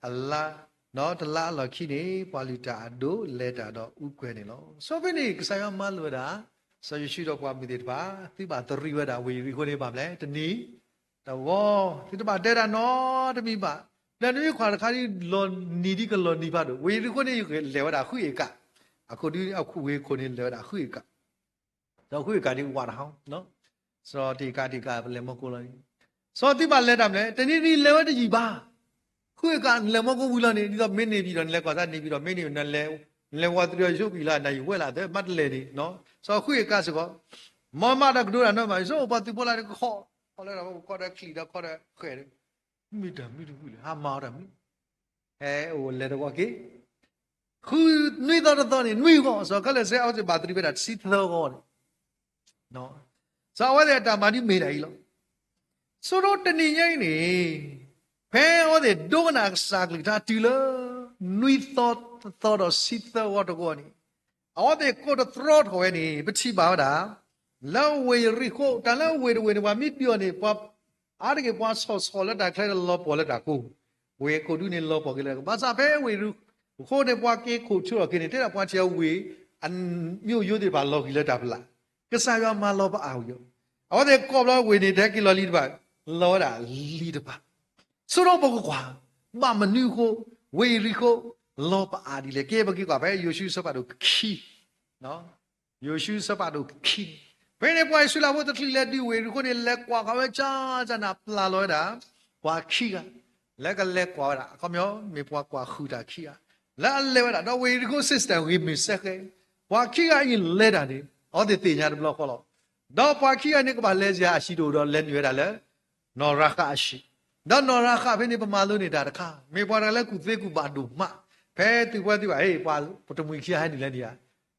အလါ, ဒီးတလါအလီၢ်ခံန့ၣ် ပှၤလုၢ်တၢ်အဒိၣ်လဲၤတၢ်ဒီးအူကွဲၤန့ၣ်လီၤ. စီၤဖဲန့ၣ် ကစၢ်ယွၤမၤလိာ်ဝဲဒၣ်, စီၤယိၤၡူဒီးပှၤမုၢ်သ့ၣ်တဖၣ် သုဘၣ်သရံးဝဲဒၣ်ဝ့ၢ်ယရံၣ်ခိၣ်န့ၣ်ဘၣ်မလဲၣ်, တနံၤ, တဝီ, သုတဘၣ်တဲတၢ်နီတမံၤဘၣ်. ဒီးနမ့ၢ်ခွါတခါဒ် လီၤနံၤဒ်ကလီၤနံၤဖးဒိၣ်, ဝ့ၢ်ယရံၣ်ခိၣ်န့ၣ် လဲၤဝဲဒၣ်ဃုဧကၤ, အခိၣ်ဒုးအဝ့ၢ်ခိၣ်န့ၣ် လဲၤဝဲဒၣ်ဃုဧကၤ ဒီးဃုဧကၤဒ်ဝးတဟီ, စီၤတ့ၢ်ကးတ့ၢ်ကးပလဲၤမီကိလီၤန့ၣ်, စီၤသုဘၣ်လဲၤတၢ်မနုၤလဲၣ်, တနံၤနံၤလဲၤဝဲတယံာ်ဘၣ်, ဃုဧကၤနလဲၤမီကိဝံၤလီၤန့ၣ်, ဒ်သိးမ့ၢ်န့ၢ်ဘံၣ်ဒီးနလဲၤကွၢ်စၢ်န့ၢ်ဘံၣ်ဒီး မ့ၢ်န့ၢ်နလဲၤ, နလဲၤဝီသရံးယိးကွံာ်လၢနယံာ်ဝဲလၢအသၢ မ့ၢ်တလဲၤန့ၣ်, စီၤဃုဧကၤစ့ၢ်ကီး, မ်မၤတၢ်ကတိၤတၢ်နီတမံၤ, စီၤအိၣ်ပှၤသုးဖိလၢတကခီ, ခီလၢတၢ်ဖီခိၣ် ခီဒီးချံးဒီးခီဒီးဃဲၤဒီး မ့ၢ်တၢ်မနုၤတမံၤလဲၣ်, ဟးမၤအီၤတၢ်မနုၤ, ဟဲအိၣ်လဲၤတဝီက့ၤ, ဃုနွံသီတသီန့ၣ် နွံဂီၢ်, စီၤကီလ့းစဲအဝဲသ့ၣ်ဘၣ်သရံးဝဲဒၣ်တဆံသၢဂီၢ်န့ၣ်, စီၤအဝဲသ့ၣ်အတၢ်မၤဒ်မ့ၢ်ဒၣ်အံၤလီၤ. ဆိဒိၣ်တနံၤညါအံၤန့ၣ်, ဖဲအဝဲသ့ၣ်ဒိကနၣ်ကစၢ်ကလုၢ်ကထါတုၤလၢ နွံသီတသီဒီးဆံသၢဂီၢ်တဂီၢ်န့ၣ်, အဝဲသ့ၣ်ကိးတတြီထီၣ်ဝဲန့ၣ် ပထံၣ်ဘၣ်ဝဲဒၣ် လၢဝ့ၢ်ယရံၣ်ခိၣ်, တၢ်လၢဝ့ၢ်တဝ့ၢ်န့ၣ် ပှၤမ့ၢ်ဒုးအီၤန့ၣ် ပှၤအါတက့ၢ်ပှၤဆီၣ်ဆီၣ်လၢတၢ်ချၢဒီးလီၤပှီၢ်လၢတၢ်ကိၢ်, ဝ့ၢ်ခိၣ်ဒုန့ၣ်လီၤပှီၢ်က့ၤလၢ, ဘၣ်ဆၣ်ဖဲဝ့ၢ်ယရံၣ်ခိၣ်န့ၣ် ပှၤက့ၤခိၣ်ဆူထီၣ်က့ၤန့ၣ် တဲဒၣ်ပှၤထံၣ်ဝ့ၢ် အမ့ၢ်ယိၤသ့ၣ်တဖၣ်လီၤက့ၤလၢတၢ်ဖျး, ကစၢ်ယွၤမၤလီၤပအါဝံၤအီၤ, အဝဲသ့ၣ်ကိးဘျီဝ့ၢ်န့ၣ် တဟဲက့ၤလီၤလံတဘၣ်, လီၤဝဲဒၣ်လံတဘၣ်. ဆိဒိၣ်ပကကွၢ်, ဘၣ်မနုၤအဃိ ဝ့ၢ်ယရံၣ်ခိၣ် လီၤပအါဒ်လဲၣ်, ကဲပက့ၤကွၢ်ဖဲယိၤၡူအဆၢဖးဒိၣ်ခံ ယိၤၡူအဆၢဖးဒိၣ်ခံန့ၣ်, ဖဲန့ၣ်ပှၤအံၣ်စရ့လးဖိတချုးလဲၤဒုးဝ့ၢ်ယရံၣ်ခိၣ်န့ၣ် လဲၤကွၢ်ဃီၤဝဲကၢ်ကၢ်န့ၣ် ပျၢ်လီၤဝဲဒၣ် ပှၤခံဂၤ လၢကလဲၤကွၢ်ဝဲဒၣ်, အခီပညီ မ့ၢ်ပှၤကွၢ်ဃုာ်တၢ်ခံဂၤ လၢအလဲၤဝဲဒၣ်, ဒီးဝ့ၢ်ယရံၣ်ခိၣ် system ဂ့ၤမုာ်စဲဃဲ, ပှၤခံဂၤအံၤလဲၤတၢ်န့ၣ် အဝဲသ့ၣ်သ့ၣ်ညါတဘျီဃီလီၤ. ဒီးပှၤခံဂၤန့ၣ် ကဘၣ်လဲၤစ့ၢ်အဟံၣ်တအိၣ်ဒီး လဲၤနုာ်ဝဲဒၣ်လၢ နီၢ်ရၤဃးအဟံၣ်, ဒီးနီၢ်ရၤဃးဖဲန့ၣ် ပမၤလိန့ၢ်တၢ်တခါ, မ့ၢ်ပှၤတဂၤလၢကူၣ်သ့ကူၣ်ဘၣ်ဒိၣ်မး, ဖဲသုးပှဲၤသုးဘၣ် ဟ့ၣ်ပှၤတမှံၤခံဂၤဟဲနုာ်လၢန့ၣ်ဧါ,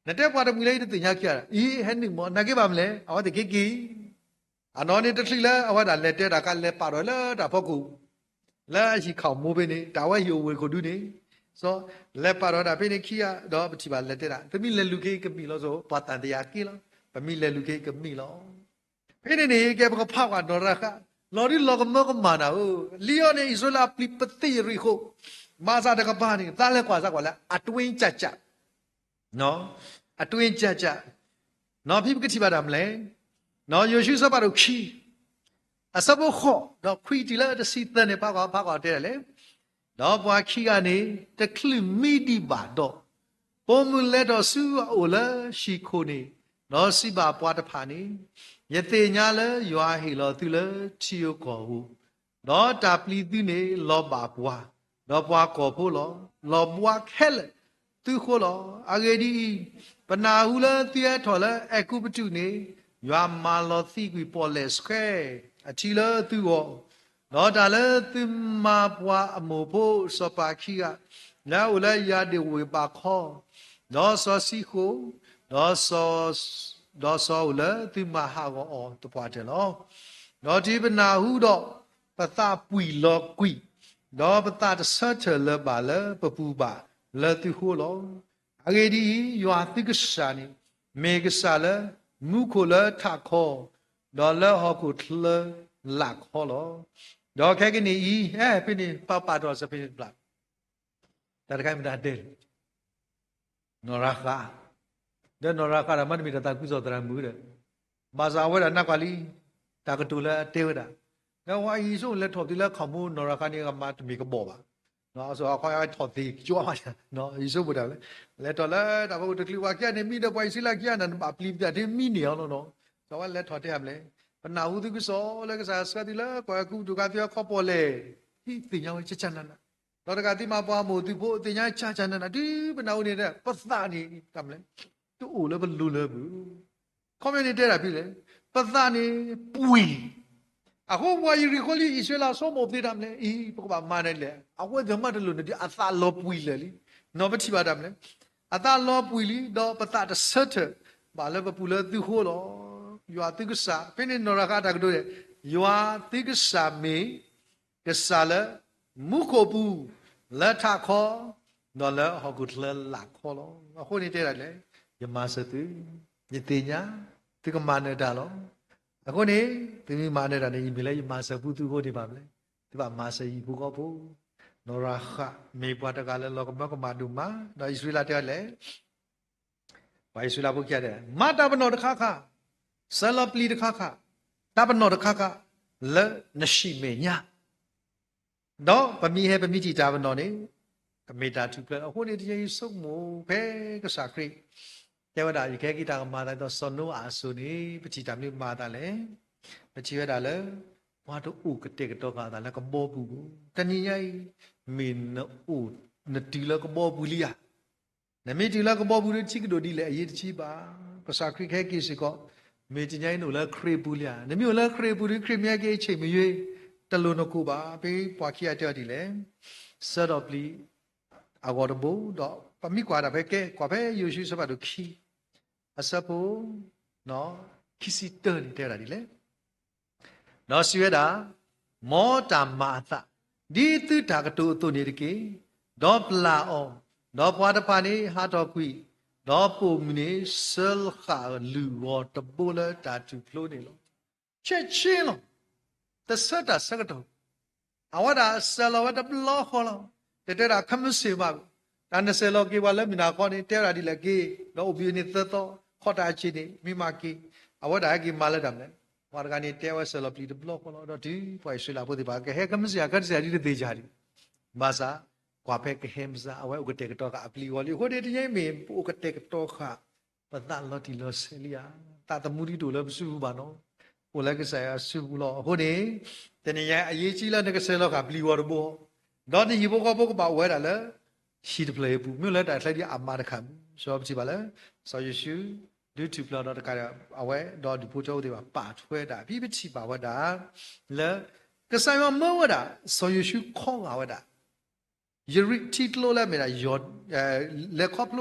နတဲပှၤတမှံၤလၢယတသ့ၣ်ညါခံဂၤဒီး အံၤ ဟဲနုာ်မး နာ်က့ဘၣ်မနုၤလဲၣ်, အဝဲသ့ၣ်က့ၤက့ၤ အနီၢ်န့ၣ်တချုးလၢအဝဲဒၣ်လဲၤတဲတၢ်ခါ လဲၤပာ်ဒီးလၢတၢ်ဖီခိၣ်, လၢအဟံၣ်ခီၣ်မိၢ်ဖဲန့ၣ်, တၢ်ဝဲဟံၣ်အိၣ်ဝ့ၢ်ခိၣ်ဒုန့ၣ်, စီၤလဲၤပာ်ဒီးတၢ်ဖဲန့ၣ်ခံဂၤ, ဒီးပထံၣ်ဘၣ်လဲၤတဲဒၣ်, ပမ့ၢ်လဲၤလူၤက့ၤကမ့ၢ်လီၤ, စီၤပှၤသံသယက့ၤလီၤ, ပမ့ၢ်လဲၤလူၤက့ၤကမ့ၢ်လီၤ. ဖဲန့ၣ်န့ၣ် ကဲပကဖးကွၢ်နီၢ်ရၤဃး, လီၤဒုးလီၤကမၢကမၣ်နၤဧၢ, လံအီၤန့ၣ် အံၣ်စရ့လးပျံၤပသ့ၣ်ယရံၣ်ခိၣ်, ဘၣ်ဆၣ်တကပၤန့ၣ် သးလဲၤကွၢ်စၢ်ကွၢ်လၢ အတွင်းကျကျ အတွင်းကျကျ, ဖဲပကထံၣ်ဘၣ်တၢ်မနုၤလဲၣ်, ယိၤၡူအဆၢဖးဒိၣ်ခံ, အဆၢဖိဃိး ဒီးခွံတုၤလၢတဆံသၢန့ၣ် ဖးကွၢ်ဖးကွၢ်တဲဒ်လဲၣ်, ဒီးပှၤခံဂၤန့ၣ် တချုးမံဒံးဘၣ်ဒီး, ပိာ်မုၣ်လဲၤထီၣ်ဆူအအိၣ်လၢဟံၣ်ခိၣ်န့ၣ်, ဒီးစံးဘၣ်ပှၤတဖၣ်န့ၣ်, ယသ့ၣ်ညါလၢယွၤဟ့ၣ်လီၤသုလၢထံဧိၤကီၢ်ဧိၤ, ဒီးတၢ်ပျံၤသုန့ၣ်လီၤဘၣ်ပှၤ, ဒီးပှၤကီၢ်ဖိလီၤ. လီၤဘှါခဲလၢာ်သုဃိလီၤ. အဂ့ၢ်ဒ်အံၤ, ပနၢ်ဟူလၢသုဟဲထီၣ်လၢအဲၤကူပတူးန့ၣ်, ယွၤမၤလီၤသံကွံာ်ပီၣ်လဲၣ်ဆှဲအထံလၢသုဂီၢ်, ဒီးတၢ်လၢသုမၤပှၤအမိၢ်ဖိစီၤပၤခံဂၤ, လၢအအိၣ်လၢယၤဒ့ၣ်ဝ့ၢ်ဘးခီ, ဒီးစီၤၡံဃိၣ်, ဒီးစီၤ, ဒီးစီၤဧိၤလၢသုမၤဟးဂီၤအီၤသပှၢ်တၢၢ်လီၤ. ဒီးတုၤပနၢ်ဟူဒီး, ပသးပှံၢ်လီၤကွံာ်, ဒီးပသးတဆၢထၢၣ်လၢၤဘၣ်လၢပပူၤဘၣ်လၢသုဃိလီၤ. အဂ့ၢ်ဒ်အံၤ, ယွၤသုကစၢ်န့ၣ်, မ့ၢ်ကစၢ်လၢမူခိၣ်လၢထးခီ, ဒီးလၢဟီၣ်ခိၣ်ချၢလၢ်ခီလီၤ. ဒီးခဲကနံၣ်အံၤ, ဟဲဖဲန့ၣ် ပပာ်ထီၣ်စ့ၢ်ဖဲန့ၣ်တဘျီ တၢ်တခါမ့ၢ်တၢ်ဒဲးလီၤ. နီၢ်ရၤဃး, ဒီးနီၢ်ရၤဃးဒီး မ့တမ့ၢ်တၢ်သးခုကစီၣ်သရၣ်မုၣ်ဒီး, ဘၣ်ဆၣ်အဝဲဒၣ်နၢ်ကွၢ်လံ, တၢ်ကတိၤလၢအတဲဝဲဒၣ်, ဒီးဝဲအံၤဆိလဲၤထီၣ်သ့လၢခီၣ်မူနီၢ်ရၤဃးန့ၣ် ကမၤတမ့ၢ်ကဘီၣ်ဘၣ်. အစီခီအဝဲထီၣ်သ့ကၠီမး, ယဆိကမိၣ်တၢ်လၢ, လဲၤထီၣ်လၢတၢ်ဖီခိၣ်တချုးပှၤခံဂၤန့ၣ် မံဒီးပှၤအံၣ်စရ့လးခံဂၤန့ၣ် နဘၣ်ပျံၤပသးတမံန့ၢ်အီၤလီၤနီၤ. စီၤဝဲလဲၤထီၣ်တဲအါမလဲၣ်, ပနၢ်ဟူသုကစီၣ်လၢကစၢ်ဆှၢသုလၢကီၢ်အဲၤကူပတူးခါ သုဟဲခီပီၣ်လဲၣ်, ဟံးသ့ၣ်ညါဝဲကကနးနး ဒီးတကးသံမး ပှၤမိၢ်သုးဖိသ့ၣ်ညါ ဆၣ်ဆၣ်နၤနၤ တုၤပနၢ်ဟူန့ၣ် ပသးန့ၣ် တၢ်မနုၤလဲၣ် တအိၣ်လၢပလိၤလၢပှဲၤ ခီပညီန့ၣ်တဲဒၣ်ဖဲလဲၣ်, ပသးန့ၣ်ပှံၤလံ. အဃိပှၤယရံၣ်ခိၣ်လံ အံၣ်စရ့လးဆိကမိၣ်သ့တၢ်မနုၤလဲၣ် အံၤ ပကဘၣ်မၤနၤဒ်လဲၣ်, အဝဲသ့ၣ်မၤတလိၣ်န့ၣ်ဒီး အသးလီၤပှံၤလၢာ်လံ. နီၢ်ပထံၣ်ဘၣ်တၢ်မနုၤလဲၣ်, အသးလီၤပှံၤလံ ဒီးပသးတဆၢထၢၣ်ဘၣ်လၢပပူၤလၢသုဃိလီၤ. ယွၤသုကစၢ် ဖဲန့ၣ်နီၢ်ရၤဃးအတၢ်ကတိၤန့ၣ်, ယွၤသုကစၢ်မ့ၢ် ကစၢ်လၢမူခိၣ်ပူၤ, လၢထးခီ, ဒီးလၢဟီၣ်ခိၣ်ချၢလာ်ခီလီၤ. အဃိန့ၣ်တဲဒၣ်လဲၣ်, ယမၤစၢၤသု, ယသ့ၣ်ညါ, သုကမၤနၢၤတၢ်လီၤ. အဃိန့ၣ် သုမ့ၢ်မၤနၢၤတၢ်န့ၣ် ယမ့ၢ်လၢယမၤစၢၤပူသုအဃိန့ၣ်ဘၣ်မနုၤလဲၣ်, သုဘၣ်မၤစၢၤယဟံၣ်ဖိဃီဖိ. နီၢ်ရၤဃးမ့ၢ်ပှၤတဂၤလၢလီၤကမၢကမၣ်ဒိၣ်မး, ဒီးအံၣ်စရ့လးတဲဒ်လဲၣ် ပှၤအံၣ်စရ့လးဖိခံဂၤတဲ, မၤတၢ်ပနီၣ်တခါခါ, ဆဲးလီၤပျံၤတခါခါ, တၢ်ပနီၣ်တခါခါ, လၢနဟံၣ်မဲာ်ညါ, ဒီးပမ့ၢ်ဟဲပမ့ၢ်ထံၣ်တၢ်ပနီၣ်န့ၣ်, ကမ့ၢ်တၢ်ထူၣ်ဖျဲးလီၤ. အဃိန့ၣ် တနံၤအံၤဆိကမိၣ်ဖဲကစၢ်ခရံာ် တဲဝဲဒၣ် ယကဟဲက့ၤတၢ်ကမၤအသးဒ်သိးစီၤနိအၤအသိးန့ၣ် ပထံၣ်တၢ်မနုၤမၤအသးလဲၣ်. ပထံၣ်ဝဲဒၣ်လၢ ပှၤတအိၣ်ကတဲာ်ကတီၤဃာ်အသးလၢကဘီပူၤဘၣ်. တနံၤညါအံၤ မ့ၢ်နအိၣ်နတုၤလၢကဘီပူၤလံဧါ. နမ့ၢ်တုၤလၢကဘီပူၤဒီးထံကဒိၣ်ဒ်လဲၣ် အရေးတကြီးဘၣ်. ကစၢ်ခရံာ်ကဟဲက့ၤစ့ၢ်ကီး, မ့ၢ်တနံၤညါအံၤနအိၣ်လၢခရံာ်ပူၤလံဧါ. နမ့ၢ်အိၣ်လၢခရံာ်ပူၤဒီး ခရံာ်မ့ၢ်ဟဲက့ၤဆ့ၣ်မ့ၢ်ယွ့, တလိၣ်နခိၣ်ဘၣ်. ဖဲပှၤခံဂၤတဲအီၤဒ်လဲၣ်, ဆၢဒီးပျံၤ အဂီၢ်တဘိ, ဒီးပမ့ၢ်ကွၢ်ဒၣ်ဖဲကဲ ကွၢ်ဖဲယိၤၡူအဆၢဖးဒိၣ်ခံ အဆၢဖိ ခံဆံတၢန့ၣ်တဲဝဲဒၣ်ဒ်လဲၣ်. ဒီးစံးဝဲဒၣ်, မ်တၢ်မၤအသး ဒ်သုတၢ်ကတိၤအသိးန့ၣ်တက့ၢ်. ဒီးပျၢ်အီၤ, ဒီးပှၤတဖၣ်န့ၣ်ဟးထီၣ်ကွံာ်, ဒီးပိာ်မုၣ်န့ၣ် စၢဃာ်လုၢ်ဂီၤတဘိလၢတၢ်ထူၣ်ဖျိန့ၣ်လီၤ. ဆဲးဆ့လီၤ, တဆၢတၢ်ဆၢကတီၢ် အဝဲဒၣ်ဆဲးလီၤဝဲတဘျီဃီလီၤ. တတဲဒၣ်ခဲမုၢ်ဆ့ၣ်ဘၣ်, တၢ်နဆဲးလီၤက့ၤပှၤလၢမုၢ်နၤခီန့ၣ် တဲဝဲဒၣ်ဒ်လဲၣ်က့ၤ, ဒီးအိၣ်ဘှံးန့ၣ်သၢသီ, ခီၣ်တၢ်အဆ့ၣ်န့ၣ် မ့ၢ်မၤက့ၤ, အဝဲဒၣ်ဟဲက့ၤမၤလၢတၢ်မနုၤလဲၣ်. ပှၤတဂၤန့ၣ်တဲဝဲဆဲးလီၤပျံၤတဘျီဃီလီၤ. ဒီးတုၤပှၤအံၣ်စရ့လးဖိသ့ၣ်တဖၣ် ကဟဲခဲမုၢ်ဆ့ၣ် အခါတစဲးဒ်တသ့ၣ်ညါဒံး, ဘၣ်ဆၣ် ကွၢ်ဖဲကဟဲမုၢ်ဆ့ၣ် အဝဲအိၣ်ကတဲာ်ကတီၤဃာ်အပျံၤအဂီၢ်လံ. အဃိန့ၣ် တနံၤအံၤမ့ၢ် ပအိၣ်ကတဲာ်ကတီၤဃာ် ပသးလီၤတံၢ်လီၤဆဲးလံဧါ, သးသမူဒ်တအိၣ်လၢပစုပူၤဘၣ်နီၤ, အိၣ်လၢကစၢ်ယွၤစုပူၤလီၤ. အဃိန့ၣ် တနံၤညါအံၤ အရေးကြီးလၢနကဆဲးလီၤဃာ်ပျံၤဂီၤတဘိ, ဒီးနဟံၣ်ဖိဃီဖိကဘၣ်အိၣ်ဝဲဒၣ်လၢ ဟံၣ်တဖျၢၣ်အံၤအပူၤ, မ့ၢ်လၢတၢ်ချၢဒ်အမါတခါမုၢ်, စီၤပထံၣ်ဘၣ်လၢ စီၤယိၤၡူ ဒုးထူၣ်ဖျဲးဒီးတကးဒီး အဝဲဒီးဒူၣ်ဖိထၢဖိသ့ၣ်တဖၣ် ပာ်ထွဲဒၣ် ဖဲပထံၣ်ဘၣ်ဝဲဒၣ် လၢ ကစၢ်ယွၤမၢဝဲဒၣ် စီၤယိၤၡူခီဂာ်ဝဲဒၣ် ယရံၣ်ထံကျိလၢအမ့ၢ်ဒၣ် လဲၤခီဖျိဝဲဒၣ် ပ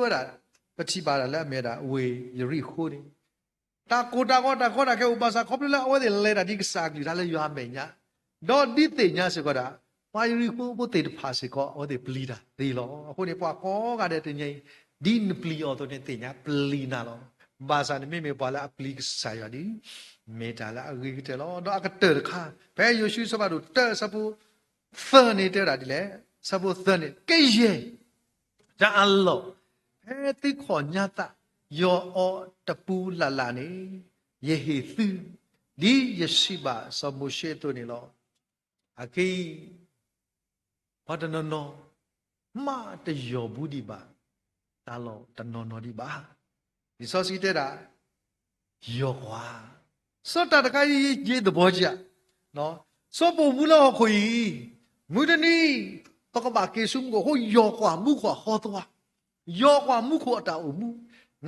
ထံၣ်ဘၣ်ဒၣ်လၢအမ့ၢ်ဒၣ်ဝ့ၢ်ယရံၣ်ဃိန့ၣ် တၢ်ကိၢ်တၢ်ဂီၤတၢ်ကီတၢ်ခဲအိၣ်ဘၣ်ဆၣ် ခီဖျိလၢအဝဲသ့ၣ်လဲၤတၢ်ဒ်ကစၢ်အကလုၢ်ကထါလၢယွၤအမဲာ်ညါ, ဒီးဒုးသ့ၣ်ညါစ့ၢ်ကီးဒၣ် ပှၤယရံၣ်ဃိဖိသ့ၣ်တဖၣ်စ့ၢ်ကီး အဝဲသ့ၣ်ပျံၤတၢ်သ့လီၤ. အဃိန့ၣ် ပှၤကိးဂၤဒဲးတနံၤအံၤ ဒ်နပျံၤအီၤအသိးန့ၣ် သ့ၣ်ညါပျံၤနၤလီၤ. ဘၣ်ဆၣ်နမ့မ့ၢ်ပှၤလၢအပျံၤကစၢ်ယွၤဒီး မ့ၢ်တၢ်လၢအဂ့ၤကတၢၢ်လီၤ. ဒီးအကတၢၢ်တခါ ဖဲယိၤၡူအဆၢဖးဒိၣ်တၢအဆၢဖိ သၢန့ၣ်တဲဝဲဒၣ်ဒ်လဲၣ်, အဆၢဖိသၢန့ၣ် ကယဲၢ် တၢ်အလီၢ် ဖဲသုခီၣ်ညါသး ယီၢ်အီၤတပူၤလၢ်လၢ်န့ၣ် ယဟ့ၣ်သု, ဒ်ယစံးဘၣ်စီၤမိၤၡ့အသိးန့ၣ်လီၤ. အခဲအံၤ ပှၤတနီၤနီၤ မ့ၢ်တယီၢ်ဘူးဒံးဘၣ် တၢ်လီၢ်တနီၤနီၤဒံးဘၣ်. လံာ်စီဆှံတဲဒၣ် ယီၢ်ကွၢ်, စီၤတၢ်တခါအံၤ ယသဘီကဧါ, စီၤပိာ်မူလၢဟီၣ်ခိၣ်အံၤ, မုၢ်တနံၤ ပကဘၣ်က့ၤဆူမူခိၣ်အဃိ ယီၢ်ကွၢ်မူခိၣ်အဟီသွါ, ယီၢ်ကွၢ်မူခိၣ်အတၢ်အိၣ်မူ,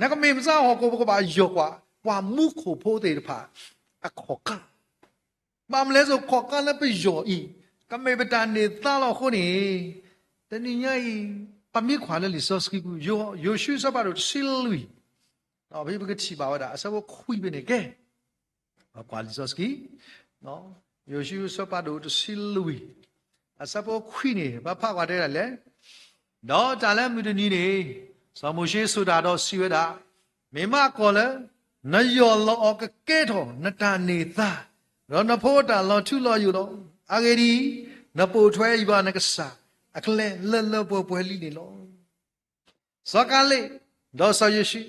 နကမ့ၢ်မစါဟီၣ်ခိၣ် ပကဘၣ်ယီၢ်ကွၢ် ပှၤမူခိၣ်ဖိသ့ၣ်တဖၣ် အခီၣ်ကါ ဘၣ်မနုၤလဲၣ်စိၤ ခီၣ်ကါလၢပယီၢ်အံၤ ကမ့ၢ်ပတၢ်န့ၢ်သါလီၤအဃိန့ၣ်, တနံၤညါအံၤ ပမ့ၢ်ကွၢ်လၢလံာ်စီဆှံပူၤ ယိၤၡူအဆၢဖးဒိၣ်တဆံလွံၢ်, ဖဲပကထံၣ်ဘၣ်ဝဲဒၣ် အဆၢဖိခွံဖဲန့ၣ်ကဲ, ပကွၢ်လံာ်စီဆှံ, ယိၤၡူအဆၢဖးဒိၣ်တဆံလွံၢ်, အဆၢဖိခွံန့ၣ် ပဖးကွၢ်တဲဒ်လဲၣ် ဒီးတၢ်လၢမုၢ်တနံၤန့ၣ် စီၤမိၤၡ့ဆိၣ်တၢ်ဒီးစံးဝဲဒၣ်, မ့ၢ်မးကီၢ်လၢ နယီၢ်လီၤအီၤကကဲထီၣ်နတၢ်န့ၢ်သါ, ဒီးနဖိအတၢ်လီၤထူလီၤယိာ်လီၤ. အဂ့ၢ်ဒ်အံၤ, နပိာ်ထွဲယွၤနကစၢ်အကျဲလၢလၢပှဲၤပှဲၤလံန့ၣ်လီၤ. စီၤကၤလ့း ဒီးစီၤယိၤၡူ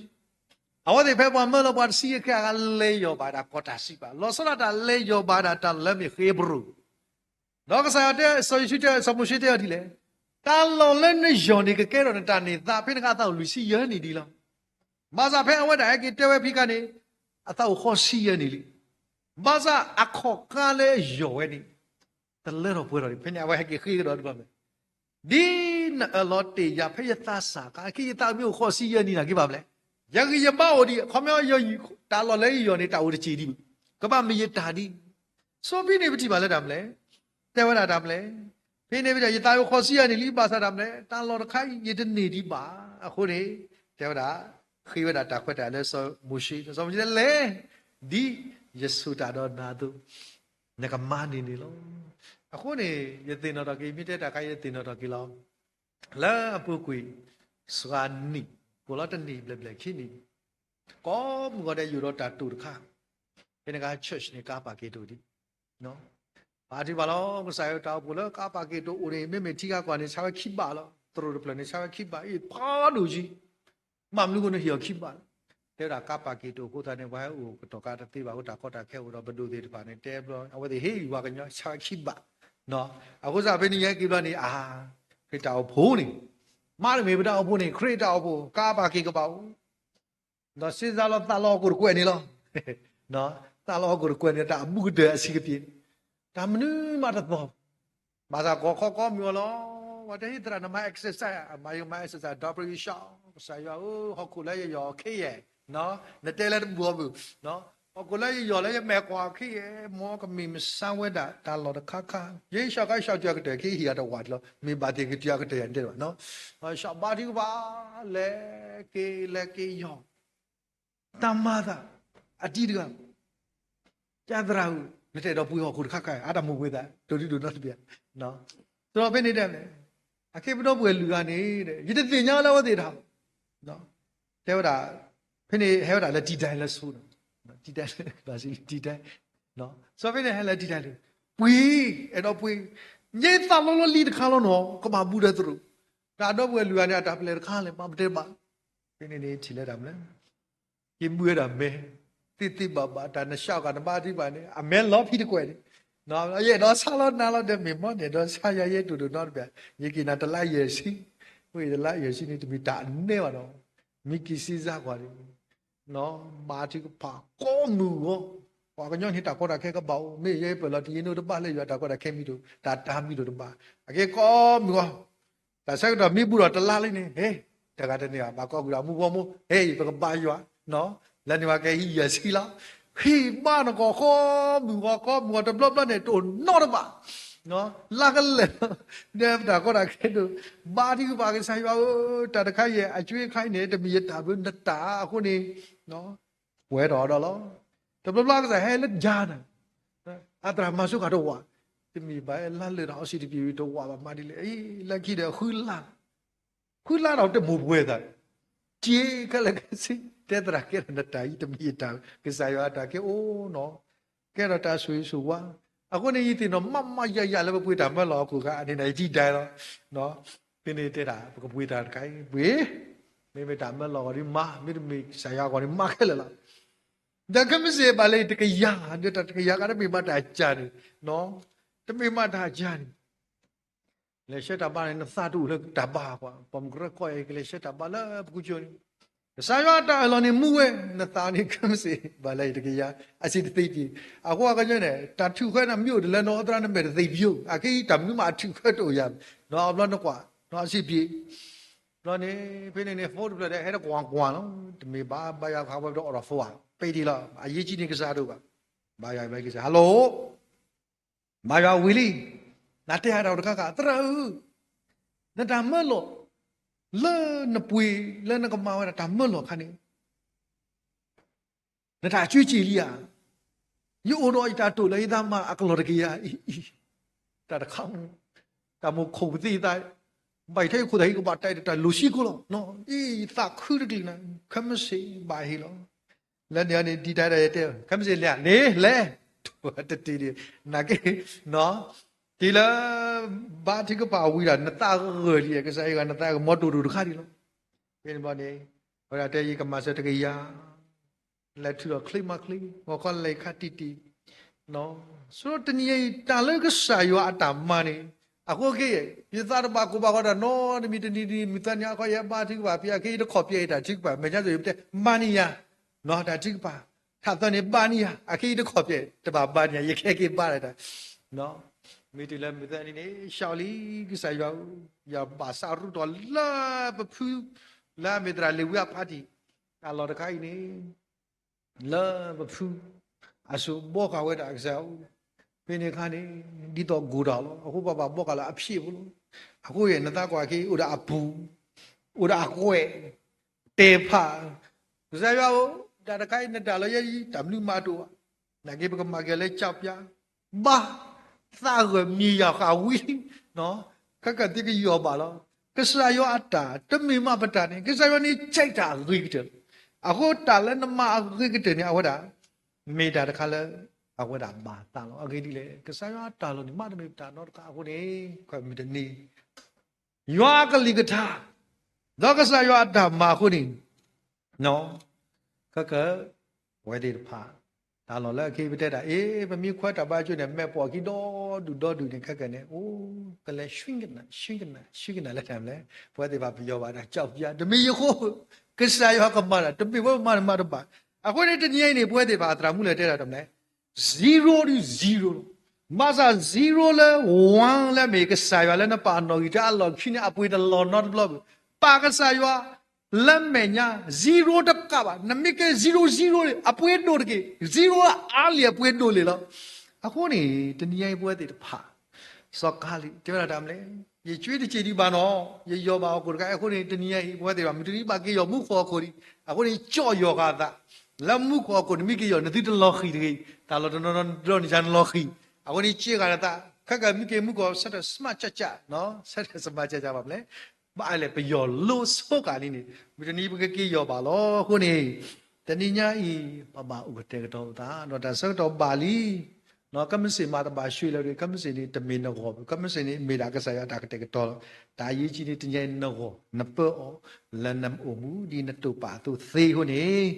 အဝဲသ့ၣ်ဖဲပှၤမၢလီၤပှၤတဆံယဲၢ်ခဲအံၤ လဲၤယီၢ်ဘၣ်ဒၣ်ကီၢ်တၢ်စံးပာ်, လီၤဆီဒၣ်တၢ်လဲၤယီၢ်ဘၣ်ဒၣ်တၢ်လီၢ်လၢအမ့ၢ်ဃ့ဘြိၣ်, ဒီးကစၢ်ယွၤတဲ စီၤယိၤၡူတဲ စီၤမိၤၡ့တဲအီၤဒ်လဲၣ်, တၢ်လီၢ်လၢနယီၢ်န့ၣ် ကကဲထီၣ်နတၢ်န့ၢ်သါ ဖဲနကသးအိၣ်လွံၢ်ဆံယဲၢ်နံၣ်ဒံးလီၤ. ဘၣ်ဆၣ်ဖဲအဝဲဒၣ်ဟဲက့ၤတဲဝဲဖံးခါန့ၣ် အသးအိၣ်ဃိးဆံယဲၢ်နံၣ်လံ. ဘၣ်ဆၣ်အခီၣ်ကါလၢအယီၢ်ဝဲန့ၣ် တလၢထီၣ်ပှဲၤထီၣ်ဒံး, ဖဲန့ၣ်အဝဲဟဲက့ၤဃ့ကဒီးတဘျီမ့ၢ် ဒ်နအၢၣ်လီၤတ့ၢ်ယၤဖဲယသးစၢ်အခါ, အခဲအံၤယသးမ့ၢ်အိၣ်ဃိးဆံယဲၢ်နံၣ်န့ၣ် က့ၤဘၣ်မလဲၣ်. ယဂံၢ်ယဘါအိၣ်ဒံး, ခီပညီ တၢ်လီၢ်လၢယယီၢ်န့ၣ် တၢ်အိၣ်တစ့ၢ်ဒံးဘၣ်, ကဘၣ်မ့ၢ်ယတၢ်ဒံး. စီၤဖဲန့ၣ်ပထံၣ်ဘၣ်လၢတၢ်မလဲၣ်, တဲဝဲဒၣ်တၢ်မလဲၣ်. ဖဲန့ၣ်ပထံၣ် ယသးအိၣ်ဃိးဆံယဲၢ်နံၣ်လံ ဘၣ်ဆၣ်တၢ်မလဲၣ်, တၢ်လီၢ်တခါအံၤ ယတန့ၢ်ဒံးဘၣ်. အဃိန့ၣ် တဲဝဲဒၣ်, ဃ့ဝဲဒၣ်တၢ်ခွဲးတၢ်ယာ်လၢစီၤမိၤၡ့, စီၤမိၤၡ့တဲလဲၣ်, ဒ်ယဆိၣ်တၢ်ဒီးနၤအသိး နကမၤန့ၢ်န့ၣ်လီၤ. အဃိန့ၣ် ယသ့ၣ်နီၣ်ထီၣ်က့ၤ, မ့ၢ်တဲတၢ်ခါ ယသ့ၣ်နီၣ်ထီၣ်က့ၤလီၤ. လၢအပူၤကွံာ် စှၤနံၣ်, ကိၣ်လီၤတနံၣ်ဘျဲၣ်ဘျဲၣ်ခံနံၣ်, ကိးမုၢ်ဂီၤဒဲးယိၣ်ဒီးတၢ်တိာ်တခါ, ဖဲန့ၣ်အခါ church န့ၣ် ကါပာ်က့ၤတိာ်ဒံး ပာ်ထံပာ်လီၤ ကစၢ်ယွၤတၢ်အိၣ်ဖှိၣ်လၢကါပာ်က့ၤတိာ်အိၣ်န့ၣ် မ့မ့ၢ်ထံဂၤကီၢ်န့ၣ် ဆါဝဲခံဘးလီၤ. သရိာ်တဖျၢၣ်န့ၣ် ဆါဝဲခံဘးအံၤ ဖးဒိၣ်ကံ, ဘၣ်မနုၤအဃိန့ၣ်ဟ့ၣ်အီၤခံဘးလီၤ. တဲဝဲဒၣ်ကါပာ်က့ၤတိာ်အဃိသတးန့ၣ် ပှၤဟဲအိၣ်ကတီၢ်ကါတသ့ဘၣ်အဃိ တၢ်ကီတၢ်ခဲအိၣ်ဒီးပဒိၣ်သ့ၣ်တဖၣ်န့ၣ် တဲဘျီ အဝဲသ့ၣ်ဟ့ၣ်ဝဲကညီဆါဝဲခံဘး, အဃိသတးဖဲန့ၣ်ယဟဲက့ၤဘျီန့ၣ် အါ, ခရံာ်တၢ်အိၣ်ဖှိၣ်န့ၣ်, မ့တမ့ၢ်ပတၢ်အိၣ်ဖှိၣ်န့ၣ် ခရံာ်တၢ်အိၣ်ဖှိၣ် ကါပာ်က့ၤကဘၣ်အိၣ် ဒီးစ့စါလီၤသးလီၤဟီၣ်ခိၣ်တကွဲးန့ၣ်လီၤ. သးလီၤဟီၣ်ခိၣ်တကွဲးန့ၣ် တၢ်အဘူးကတၢၢ်အဆံးကပ့ၤ, တၢ်မနုၤမးတသီၣ်, ဘၣ်ဆၣ်ကီၢ်ခီကီၢ်မုၢ်အီၤလီၤ. ပှၤတဲဟ့ၣ်သရၣ်နမၤ exercise, မၤယမၤ exercise ဒီးပရံယွၤ, ကစၢ်ယွၤဧၢ, ဟီၣ်ခိၣ်လၢယယီၢ်အီၤခဲအံၤ, နတဲလၢတဘူးအီၤဘၣ်, ဟီၣ်ခိၣ်လၢယယီၢ်လၢယမဲာ်ကွၢ်အီၤခဲအံၤ, မ်ကမ့ၢ်မဆါဝဲဒၣ်တၢ်လီၢ်တခါခါ, ယဲယဆှီကါယဆှီကၠီၤကတၢၢ် ကဟ့ၣ်ယၤတဝးတလီၤ, မ့ၢ်ဘၣ်သ့ၣ်ကစှီကတၢၢ်ယၤန့ၣ်တဲဘၣ်, ဆှီဘါထုကဖၣ်, လဲၤက့ၤလဲၤက့ၤယီၢ် တၢ်မၤသး, အတံၤတဂၤ, ကသရၣ်ဧၢ, နတအဲၣ်ဒိးပှ့ၤဟီၣ်ခိၣ်တခါခါ, အတၢ်မိၣ်ပှ့ၤသး ဒိၣ်ဒိၣ်နီတဘ့ၣ်, ဒီးဖဲန့ၣ်တဲ, အခဲပဒီပုၢ်ဝဲၢ်လွံၢ်ဂၤန့ၣ်, ယတသ့ၣ်ညါလၢအဝဲသ့ၣ်တၢ်, တဲဝဲဒၣ်, ဖဲန့ၣ်ဟဲဝဲဒၣ်လၢတံၤဒဲလၢဆိ, တံၤဒဲ, တံၤဒဲ, စီၤဖဲန့ၣ်ဟဲလၢတံၤဒဲလၢ, ပှ့ၤ, အဲၣ်ဒိးပှ့ၤ, ယဲသးလီလီလံတခါလီၤနီၤ, ကဘၣ်ဘူးဒီးသရိာ်, တၢ်ဒီပုၢ်ဝဲၢ်လွံၢ်ဂၤန့ၣ် အတၢ်ပလဲၤတခါလဲၣ် မၤပတဲဘၣ်, ဖဲန့ၣ်န့ၣ်ထံၣ်လၢတၢ်မလဲၣ် က့ၤမုၢ်ဝဲဒၣ်မဲာ်, သ့သ့ဘၣ်ဘၣ် တၢ်နဆှးကၤနဘါထုကဖၣ်န့ၣ် အမဲာ်လီၤဖံးတကွဲၢ်န့ၣ်, ယအဲၣ်ဒိးဆါလီၤနၤလီၤဒီး မ့ၢ်မ်န့ၣ်ဒီးဆါယၤယဲတိၢ်ဒိၣ်နီတဘ့ၣ်, ယက့ၤနၤတလါယဲၢ်ဆံ, ဝဲတလါယဲၢ်ဆံန့ၣ် တမ့ၢ်တၢ်အနဲဘၣ်နီၤ, မ့ၢ်က့ၤစ့စါကွၢ်န့ၣ် ဘါထုကဖၣ်ကိးမုၢ်ဂီၤ, ပှၤကညီန့ၣ်တၢ်ကီတၢ်ခဲကဘၣ်အိၣ်, မ့ၢ်ယဲပၢၢ်လီၤတယ့ၢ်နိတဘၣ်လၢယွၤတၢ်ကီတၢ်ခဲမံၤတအိၣ်, တၢ်တၢ်မံၤတအိၣ်တဘၣ်, အကဲကိးမုၢ်ဂီၤ တၢ်ဆၢကတီၢ်မ့ၢ်ဘူးဒီးတလါလံန့ၣ် ဟဲ, တဂၤတန့ၢ်ဘၣ် ဘၣ်ကိးကွံာ်ဒီးမူဘီမူ ဟဲအံၤ ပကဘါယွၤ, လၢန့ၣ်ဝဲကဟံးယဲၢ်ဆံလီၤ, ဟံၣ်ဘါနကီၢ်ဃီမုၢ်ဂီၤ ကီမုၢ်ဂီၤတဘျီဘျီန့ၣ် တအိၣ်နီတဘၣ်, လါကလဲာ်လီၤ, ဒီးပတၢ်ကီတၢ်ခဲဒိၣ်, ဘါထုကဖၣ်ကစၢ်ယွၤဧၢ, တၢ်တခါအံၤ အကၠွ့ခါအံၤန့ၣ် တမ့ၢ်ယတၢ်ဘၣ်နတၢ်အဃိန့ၣ် ပှဲၤထီၣ်ဒီးလီၤ, တဘျီဘျီကစၢ်ဟဲလၢယၤန့ၣ်, အသရၣ်မၤဆိဃာ်တဝး, တမ့ၢ်ဘၣ်လါလၢာ်ဒီးအီစံးတပံၤတဝးဘၣ်မးဒ်လဲၣ်, လၢခံဒီးဃုလါ, ဃုလါဒီးတမိၢ်ပှဲၤသး, က့ၤခဲလၢာ်ခဲဆ့, တဲသရၣ်ကဲဒီးနတၢ်အံၤ တမ့ၢ်ယတၢ်, ကစၢ်ယွၤအတၢ်ကဲအိၣ်နီၤ, ကဲဒီးတၢ်ဆိၣ်ဂ့ၤဆိၣ်ဝါ, အဃိန့ၣ် ယသ့ၣ်နီၣ်မးမးယၤယၤလၢပပှ့ၤတၢ်မၢလီၤအခိၣ်ခါ အန့ၣ်နယတံၤဒဲလီၤ, ဖဲန့ၣ်တဲဒၣ် ပကပှ့ၤတၢ်တခါအံၤ ပှ့ၤ, မ့မ့ၢ်တၢ်မၢလီၤဂီၤဒ်မး မ့တမ့ၢ်ကစၢ်ယွၤအဂီၢ်န့ၣ် မၤခဲလၢာ်လီၤ, ဒီးခဲမုၢ်ဆ့ၣ်ဘၣ်လဲၤတကယၤ, ဒီးတၢ်တကယၤခါတမ့ၢ်ဘၣ်တၢ်ကၢ်န့ၣ်, တမ့ၢ်ဘၣ်တၢ်ကၢ်န့ၣ် လဲၤဆှၢတၢ်ဘါန့ၣ် နသးတအိၣ်လၢတၢ်ဘါကွၢ်, ပိာ်မုၣ်ကရၢကီၢ်အံၤ ကလဲၤဆှၢတၢ်ဘါလၢပကူကၠိန့ၣ်, ကစၢ်ယွၤတၢ်အၢၣ်လီၤန့ၣ်မူဝဲ, နသးန့ၣ်ခဲမုၢ်ဆ့ၣ်ဘၣ်လဲၤတကယၤ, အစံးတသ့တ့ၢ်, အဃိအကညီန့ၣ် တၢ်ထုးဃဲနၤမ့ၢ်အိၣ်တလၢနီၢ်သရၣ်နမဲာ်တသ့ပယိၣ်, အခဲအံၤတၢ်မနုၤမးအထုးဃဲတအိၣ်ယၤ, နီၢ်အဘျီနကွၢ်, နီၢ်အစံးပ့ၤ, ဘျီန့ၣ် ဖဲန့ၣ်န့ၣ် ဖိတဖျၢၣ်ဒီး ဟဲတကွၢ်ကွၢ်လီၤ, တမ့ၢ်ဘၣ်ဘါယွၤခးဝဲဒီးအိးထီၣ်ဖိဧါ, ပ့ၤဒံးလီၤ, အရေးကြီးန့ၣ်ကစၢ်ဒိၣ်ဘၣ်, ဘါယွၤဘဲကစၢ် hello ဘါယွၤဝံၤလံ, နတဲအါတၢ်တခါခါ သရၣ်ဧၢ, နတၢ်မၢလီၤ, လၢနပှ့ၤလၢနကမၤဝဲဒၣ်တၢ်မၢလီၤခါန့ၣ်, နတၢ်အကၠွ့စ့ၢ်လံဧါ, ယအိၣ်ဒီးယတၢ်တိာ်လၢယသးမၤအကလီၢ်တကယၤအံၤ, တၢ်တခါ, တၢ်မိၣ်ခိၣ်ပသ့ၣ်သး, ဘၣ်ယထဲယခိၣ်သၣ်ဟံၣ်ကဘၣ်တၢ်အံၤတၢ်လိၣ်ဆံးကိၣ်လီၤ, အံၤသးခုတကလုာ်နၤ, ခဲမုၢ်ဆ့ၣ်ဘၣ်ဟ့ၣ်လီၤ လၢန့ၣ်န့ၣ် ဒ်တၢ်ဒီးယတဲ, ခဲမုၢ်ဆ့ၣ်လဲၤ, န့ၣ်လဲၤ, တတ့ၢ်ဒံး, နာ်က့, တုၤလၢ ဘါထုကဖၣ်ဝံၤဒီး နသးဂၢၢ်လံ, ကစၢ်ယွၤ နသးကမီၤတိၢ်တိၢ်တခါဒံးလီၤ. ဖဲန့ၣ်ဘျီန့ၣ်, အဝဲဒၣ်တဲ ယကမၤစၢၤတကယၤ, လဲၤထုးထီၣ်ချ့မးချ့, ဂီၤခီလဲၤခါတံၢ်တံၢ်, ဆိတနံၤအံၤ တၢ်လၢကစၢ်ယွၤအတၢ်မၤန့ၣ်, အဃိက့, ယသးတဘၣ်ကိၢ်ဘၣ်ဂီၤတၢ်နီတမံၤ တနံၤတနံၤ မုၢ်သၢနံၤအခီ ယဟဲဘါထုကဖၣ်ဖဲအခဲအံၤတခီၣ်ပျဲအံၤတၢ်ထုကဖၣ် မဲာ်ညါသိးယပတဲ မၤန့ၢ်ယၤ, တၢ်ထုကဖၣ်, ထးသၢန့ၣ်ဘါန့ၢ်ယၤ အခဲအံၤတခီၣ်ပျဲ တဘၣ်ဘါန့ၢ်ယၤ ယကဟဲက့ၤဘါလၢတၢ်, ဖဲန့ၣ် မ့ၢ်တုၤလၢမုၢ်သၢနံၤန့ၣ် ရှီလံ ကစၢ်ယွၤဧၢ, ယဘၣ်ဆၣ်ရူၢ်တီၤလၢပဖု လၢအမ့ၢ်သရၣ်လ့ၤဝံအဖါတံၢ် တၢ်လီၢ်တခါအံၤန့ၣ် လၢပဖု အစိၤဘှီဃာ်ဝဲဒၣ်ကစၢ်ယွၤဧၢ, ဖဲန့ၣ်အခါန့ၣ် ဒ်သိးကိၢ်တၢ်လီၤ. အဃိပှၤဘၣ်ဘှီဃာ်လၢအဖျၢၣ်ဖိလီၤ. အဃိယဲၢ်နသးကွၢ်က့ၤ အိၣ်ဒီးအပူၤ, အိၣ်ဒီးအကွဲး, တဲဖး, ကစၢ်ယွၤဧၢ, တၢ်တခါအံၤနတၢ်လီၤယဲအံၤ တၢ်မနုၤမၤတအိၣ်ဘၣ်. နာ်က့ ပကမၤက့ၤလၢကၠီပျါ, ဘါ, သးဂၢၢ်မံၤယၤဃာ်ဝံၤလံ, ခဲကၢ်သုကယီၢ်ဘၣ်လီၤ. ကစၢ်ယွၤအတၢ် တမ့ၢ်မ့ၢ်ပတၢ်န့ၣ် ကစၢ်ယွၤန့ၣ် ကဲတၢ်အဂ့ၤကတၢၢ်လီၤ. အဃိတၢ်လၢနမၤအဂ့ၤကတၢၢ်န့ၣ် အဝဲဒၣ် မ့ၢ်တၢ်တခါလၢ အဝဲဒၣ်ဘၣ်သးလီၤ. အဂ့ၢ်ဒ်လဲၣ်, ကစၢ်ယွၤအတၢ်လီၢ်န့ၣ် မ့တမ့ၢ်ပတၢ်နီတခါအဃိန့ၣ် မုၢ်တနံၤ ယွၤအကလုၢ်ကထါ ဒီးကစၢ်ယွၤအတၢ်မၤအဃိန့ၣ် ခဲကၢ် ပဝဲသ့ၣ်တဖၣ် တၢ်လီၢ်လၢအခံပတဲတၢ်အံၤ ပမ့ၢ်ခွဲးတၢ်ဘါကၠိန့ၣ် မဲာ်ပိာ်အခံဒီဒူၣ်ဒီဒူၣ်န့ၣ် ခဲကၢ်န့ၣ် အိၣ်ကလဲၤ ဆှံကနၣ် ဆှံကနၣ် ဆှံကနၣ်လၢတၢ်မလဲၣ်, ပဝဲသ့ၣ်တဖၣ်ပယီၤဘၣ်တၢ်ကၠီပျါ တမ့ၢ်ယဃိ ကစၢ်ယွၤကမၤတၢ် တမ့ၢ်ဝဲပမၤန့ၣ်မၤတဘၣ်. အဃိန့ၣ် တနံၤအံၤန့ၣ် ပဝဲသ့ၣ်တဖၣ်အသရၣ်မုၣ်လၢတဲတၢ်တၢ်မလဲၣ် zero ဒီး zero လီၤ. ဘၣ်ဆၣ် zero လၢ one လၢအမ့ၢ်ကစၢ်ယွၤလၢနပာ်အနီၣ်ဂံၢ်တၢ်အလီၢ်ခံန့ၣ် အပှ့ၤတလီၤနီတဘျီဘၣ်. ပာ်ကစၢ်ယွၤလၢမဲာ်ညါ zero တကးဘၣ်. နမ့ၢ်ကဲ zero zero န့ၣ် အပှ့ၤဒိၣ်တက့ၢ်. zero အါလံအပှ့ၤဒိၣ်လံလီၤ. အဃိန့ၣ် တနံၤအံၤပဝဲသ့ၣ်တဖၣ် စီၤကၤလံး တဲဝဲဒၣ်တၢ်မလဲၣ်, ယကွ့တစ့ၢ်ဒံးဘၣ်နီၤ, ယယီၢ်ဘၣ်အီၤကိၣ်တခါအံၤအဃိန့ၣ် တနံၤအံၤ ပဝဲသ့ၣ်တဖၣ် မုၢ်တနံၤဘၣ်က့ၤယီၢ်မူခိၣ်ဟီၣ်ခိၣ်ဒံး, အဃိန့ၣ် ကၠီၣ်ယီၢ်ဃာ်အသး လၢမူခိၣ်ဟီၣ်ခိၣ်န့ၣ် မ့ၢ်က့ၤယီၢ် နသုတလီၤဃံၤတဂ့ၤ, တၢ်လီၢ်တနီၤနီၤန့ၣ်ယါနလီၤဃံၤ, အဃိန့ၣ် ကၠ့ဃာ်နသး, ခဲကၢ်မ့ၢ်က့ၤမူခိၣ် ဆၢထၢၣ် smart ကၠၢ်ကၠၢ်, ဆၢထၢၣ် smart ကၠၢ်ကၠၢ်ဘၣ်မလဲၣ်, ဘၣ်လဲၣ် ပယီၢ်လိဆိဃာ်လံန့ၣ် မုၢ်တနံၤပကက့ၤယီၢ်ဘၣ်လီၤ. အဃိန့ၣ် တနံၤညါအံၤ ပဘၣ်အိၣ်ကတဲာ်ကတီၤပသး ဒီးတၢ်ဆၢကတီၢ်ဘၣ်လံ ကမ့ၢ်စ့ၢ်မၤတဘၣ်ဆှံလၢၤဒီး ကမ့ၢ်စ့ၢ်န့ၣ် တမ့ၢ်နဂီၢ်ဘၣ်, ကမ့ၢ်စ့ၢ်န့ၣ် မ့ၢ်ဒၣ်ကစၢ်ယွၤတၢ်ကတဲာ်ကတီၤလီၤ. တၢ်အရေးကြီးန့ၣ် တနံၤညါအံၤနဂီၢ် နပၢအီၤ လၢနအိၣ်မူဒ်နတိာ်ပာ်အသိးသ့အဃိန့ၣ်,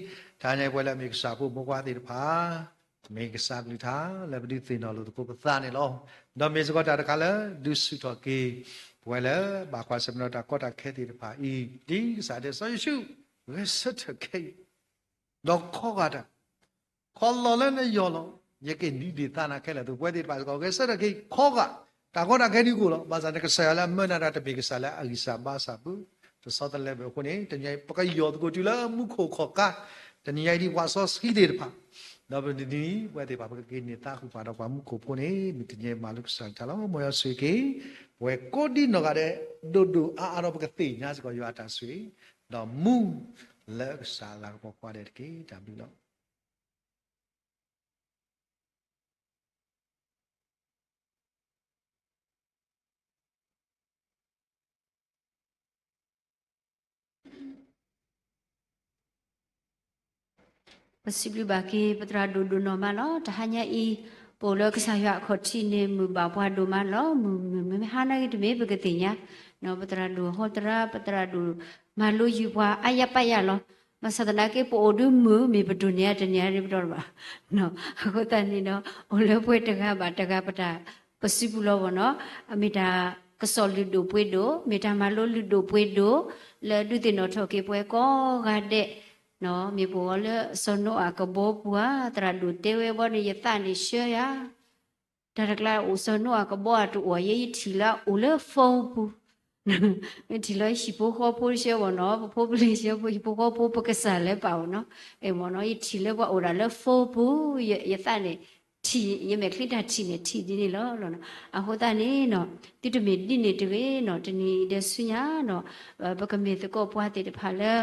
တနံၤညါအံၤပဝဲလၢအမ့ၢ်ကစၢ်ဖိမုၣ်ဖိခွါသ့ၣ်တဖၣ် မ့ၢ်ကစၢ်ကလုၢ်ကထါလၢပဒုးသ့ၣ်နီၣ်လိာ်သကိးပသးန့ၣ်လီၤ. ဒီးမ့ၢ်စ့ၢ်ကီးတၢ်တခါလၢ ဒုးဆူၣ်ထီၣ်က့ၤ ပဝဲလၢဘၣ်ကွၢ်ဆၢၣ်မဲာ်ဒီးတၢ်ကီတၢ်ခဲသ့ၣ်တဖၣ်အံၤ ဒ်ကစၢ်တဲ စီၤယိၤၡူး ဂဲၤဆၢထၢၣ်ခဲအံၤ ဒီးခီဂာ်တၢ် ခီလီၤလၢနယီၢ်လီၤ. ယကဒုးသ့ၣ်နီၣ်ခဲလၢာ်အသိး ပဝဲသ့ၣ်တဖၣ်စ့ၢ်ကီး ဂဲၤဆၢထၢၣ်ခဲအံၤ ခီဂာ် တၢ်ကီတၢ်ခဲဒုးကအိၣ်လီၤ. ဘၣ်ဆၣ်န့ၣ် ကစၢ်ယွၤလၢအမၢနၤတၢ်တမ့ၢ်ကစၢ်လၢအဂံၢ်စၢ်ဘါစၢ်ဘၣ်, တဆီတလဲဘၣ်အဃိန့ၣ် တနံၤညါအံၤ ပကယီၢ်သကိးတုၤလၢမူခိၣ်ခီၣ်ကါ, တနံၤညါအံၤဒ်ပှၤစီဆှံသ့ၣ်တဖၣ် ဒီးပတနံၤ ပဝဲသ့ၣ်တဖၣ် ပကက့ၤန့ၢ်သါဃုာ်ပှၤဒီးပှၤမူခိၣ်ဖိန့ၣ် မုၢ်တနံၤအံၤမၤလိကစၢ်တၢ်လီၤ. မ်ယွၤဆိၣ်ဂ့ၤက့ၤ ပဝဲကိးဒ်နီၢ်ဂၤဒဲး ဒိၣ်ဒိၣ်အါအါဒီး ပကသ့ၣ်ညါစ့ၢ်ကီးယွၤအတၢ်ဆိၣ်ဂ့ၤ ဒီးမူလၢကစၢ်အလၤကပီၤကိးဂၤဒဲးတက့ၢ်. တၢ်ဘျုးလီၤ. ပစံးဘျုးဘၣ်က့ၤ ပသရၣ်ဒိၣ်ဒိၣ်နီၢ်မးလီၤ. တဟါညါအံၤ ပအိၣ်လၢကစၢ်ယွၤအခီၣ်ထံးန့ၣ် မုာ်ဘၣ်ပှၤဒိၣ်မးလီၤ. မုာ်မုာ်မ့ၢ်ဟါနာ်က့တမ့ၢ် ပကသ့ၣ်ညါ, ပသရၣ်ဒိၣ်ဟီသရၣ် ပသရၣ်ဒိၣ်မၤလိယုာ်ပှၤအါယါပာ်ယါလီၤ. ဘၣ်ဆၣ်သနာ်က့ ပအိၣ်ဒုးမုာ် မ့ၢ်ပဒိၣ်န့ၢ်အတန့ၢ်အရ့ပတီၢ်တဘၣ်. အဃိသတးန့ၣ်ဒီး အိၣ်လၢပှဲၤတဂၤဘၣ်တဂၤ ပတၢ်ပစုပူၤလီၤဘၣ်နီၤ. မ့ၢ်တၢ်ကစီၣ်လုၢ်ဒိၣ်ပှ့ၤဒိၣ် မ့ၢ်တၢ်မၤလိလုၢ်ဒိၣ်ပှ့ၤဒိၣ် လၢဒုးသ့ၣ်နီၣ်ထီၣ်က့ၤပှၤကိးဂၤဒဲး မ့ၢ်ပအိၣ်လၢစီၤနိအၤကဘီပူၤဧါ, သရၣ်ဒိၣ်တဲဝဲဘီန့ၣ် ယသးန့ၣ်ဆှၢယၤ တၢ်တကျါအိၣ်စီၤနိအၤကဘီအတအိၣ် ယဲယထံၣ်လၢအအိၣ်လၢ phone ပူၤ, ယထံၣ်လၢဟံၣ်ဖိဃီဖိဆှၢဘၣ်နီၤ, ပဖိပလံၤဆှၢဖိ ဟံၣ်ဖိဃီဖိပကစၢ်လၢပာ်အိၣ်နီၤ, မ့ၢ်နီၤ ယထံၣ်လၢပှၤအိၣ်ဒၣ်လၢ phone ပူၤ, ယသးန့ၣ် ထံၣ် ယမဲာ်ချံတၢ်ထံၣ်န့ၣ် ထံၣ်ဒ်န့ၣ်လီၤ. အဃိသတးန့ၣ်နီၤ သုတမ့ၢ်ဒ်န့ၣ်တဂ့ၤနီၤ, တနံၤအံၤဒီးဆူညါနီၤ ပကမ့ၢ်သကိးပှၤသ့ၣ်တဖၣ်လၢ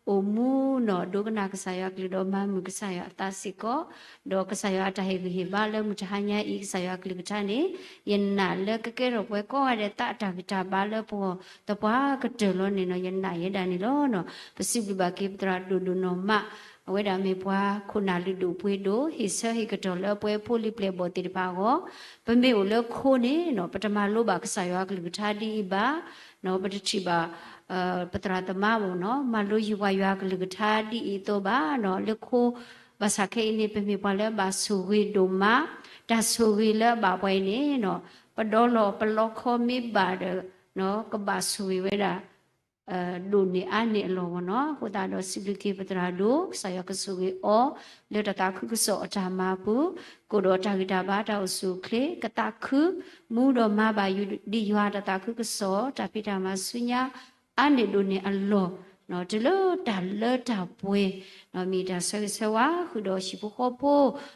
အိၣ်မူနီၤ ဒိကနၣ်ကစၢ်ယွၤအကလုၢ်ဒီးမၤမုာ်ကစၢ်ယွၤအသးစ့ၢ်ကီး, ဒီးကစၢ်ယွၤအတၢ်ဟ့ၣ်ဂံၢ်ဟ့ၣ်ဘါလၢမုၢ်တဟါညါအံၤ ကစၢ်ယွၤအကလုၢ်ကထါန့ၣ် ယနာ်လၢကကဲထီၣ်ပှၤကိးဂၤဒဲးသးအတၢ်ဂံၢ်တၢ်ဘါလၢပဂီၢ်သပှၢ်ကတၢၢ်လီၤန့ၣ်နီၤ, ယနာ်ယဲဒၣ်န့ၣ်လီၤ. ပစံးဘျုးဘၣ်က့ၤပသရၣ်ဒိၣ်ဒိၣ်နီၢ်မး အဝဲဒၣ်မ့ၢ်ပှၤခိၣ်နၢ်လုၢ်ဒိၣ်ပှ့ၤဒိၣ် ဟ့ၣ်ဆၢဟ့ၣ်ကတီၢ်လၢပှၤဖိလံၤပျဲၢ်ဘီၣ်သ့ၣ်တဖၣ်အဂီၢ်, ပမ့ၢ်အိၣ်လၢခိန့ၣ်နီၤ ပတမၤလိဘၣ်ကစၢ်ယွၤအကလုၢ်ကထါဒ်အံၤဘၣ်, ပတထံၣ်ဘၣ် ပသရၣ်သမါမ့ၢ်နီၤ မၤလိယုာ်ပှၤယွၤအကလုၢ်ကထါဒ်အံၤအသိးဘၣ်နီၤ, လၢခိ ဘၣ်ဆၣ်ခဲအံၤန့ၣ် ပမ့ၢ်ပှၤလၢအဘၣ်ဆိၣ်ဂ့ၤဒိၣ်မး, တၢ်ဆိၣ်ဂ့ၤလၢအဘၣ်ပှၤအံၤန့ၣ်နီၤ ပဒီလီၤပလီခီမ့ၢ်ဘၣ်ဒီး ကဘၣ်ဆိၣ်ဂ့ၤဝဲဒၣ် ဒိၣ်န့ၢ်အါန့ၢ်အလီၢ်ဘၣ်နီၤ. အဃိသတးဒီး စံးဘျုးက့ၤပသရၣ်ဒိၣ် ကစၢ်ယွၤကဆိၣ်ဂ့ၤအီၤ လၢတၢ်သးခုကစီၣ်အတၢ်မၤအပူၤ, ကအိၣ်ဒီးတၢ်ဂံၢ်တၢ်ဘါတၢ်အိၣ်ဆူၣ်အိၣ်ချ့, ကသးခု မူဒီးမၤဘၣ်ယိၣ်ဒံးယွၤတၢ်သးခုကစီၣ် တၢ်ဖံးတၢ်မၤဆူညါ အါန့ၢ်ဒိၣ်န့ၢ်အလီၢ်, တုၤလၢတၢ်လၢတၢ်ပှဲၤ, မ့ၢ်တၢ်ဆၢဂ့ၤဆၢဝါ ဃုာ်ဒီးဟံၣ်ဖိဃီဖိ,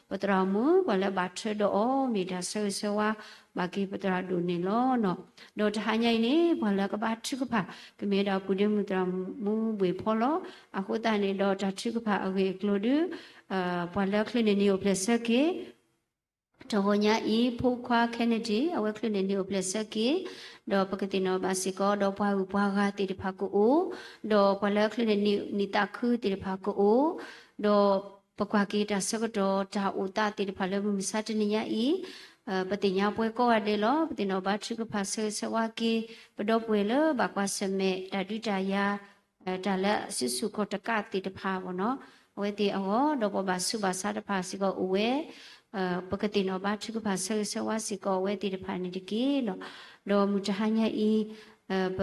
ပသရၣ်မုၣ် ပှၤလၢဘၣ်ထွဲဒီးအီၤ မ့ၢ်တၢ်ဆၢဂ့ၤဆၢဝါ ဘၣ်က့ၤပသရၣ်ဒိၣ်န့ၣ်လီၤ. ဒီးတဟါညါအံၤန့ၣ် ပှၤလၢကဘါထုကဖၣ် ကမ့ၢ်ဝဲဒၣ်ပုၢ်ဒ့မုၣ်သရၣ်မုၣ်ဘှ့ၣ်ဖီလီၤ. အဃိသတးန့ၣ်ဒီးတၢ်ထုကဖၣ်အဂ့ၢ်အကျိၤဒီး ပှၤလၢချ့န့ၢ်နံၤအိၣ်ဖျဲၣ်ဆၢက့ၤ တဂီၤညါအံၤ ဖိခွါ Kennedy အဝဲချ့န့ၢ်နံၤအိၣ်ဖျဲၣ်ဆၢက့ၤ, ဒီးပကသ့ၣ်နီၣ်ဘၣ်စ့ၢ်ကီး ဒီးပှၤဂုၤပှၤဂၤသ့ၣ်တဖၣ်ကအိၣ်, ဒီးပှၤလၢချ့န့ၢ်နံၤသးခုသ့ၣ်တဖၣ်ကအိၣ်, ဒီးပကွၢ်က့ၤတၢ်ဆၢကတီၢ်တၢ်အိၣ်သးသ့ၣ်တဖၣ်လၢမုၢ်မဆါတနံၤညါအံၤ, ပသ့ၣ်ညါပှဲၤကိးဂၤဒဲးလီၤ. ပသ့ၣ်နီၣ်ဘါထုကဖၣ်ဆၢဂ့ၤဆၢဝါက့ၤ ပဒီပုၢ်ဝဲၢ်လၢဘၣ်ကွၢ်ဆၢၣ်မဲာ်တၢ်ဒုးတၢ်ယၤ တၢ်လၢအစုဆူၣ်ခီၣ်တကးသ့ၣ်တဖၣ်ဘၣ်နီၤ, အဝဲသ့ၣ်အဂီၢ် ဒီးပှၤဘၣ်ဆူးဘၣ်ဆါတဖၣ်စ့ၢ်ကီးအိၣ်ဝဲ, ပကသ့ၣ်နီၣ်ဘါထုကဖၣ်ဆၢဂ့ၤဆၢဝါစ့ၢ်ကီးအဝဲသ့ၣ်တဖၣ်န့ၣ်တက့ၢ်နီၤ. ဒီးမုၢ်တဟါညါအံၤ ပ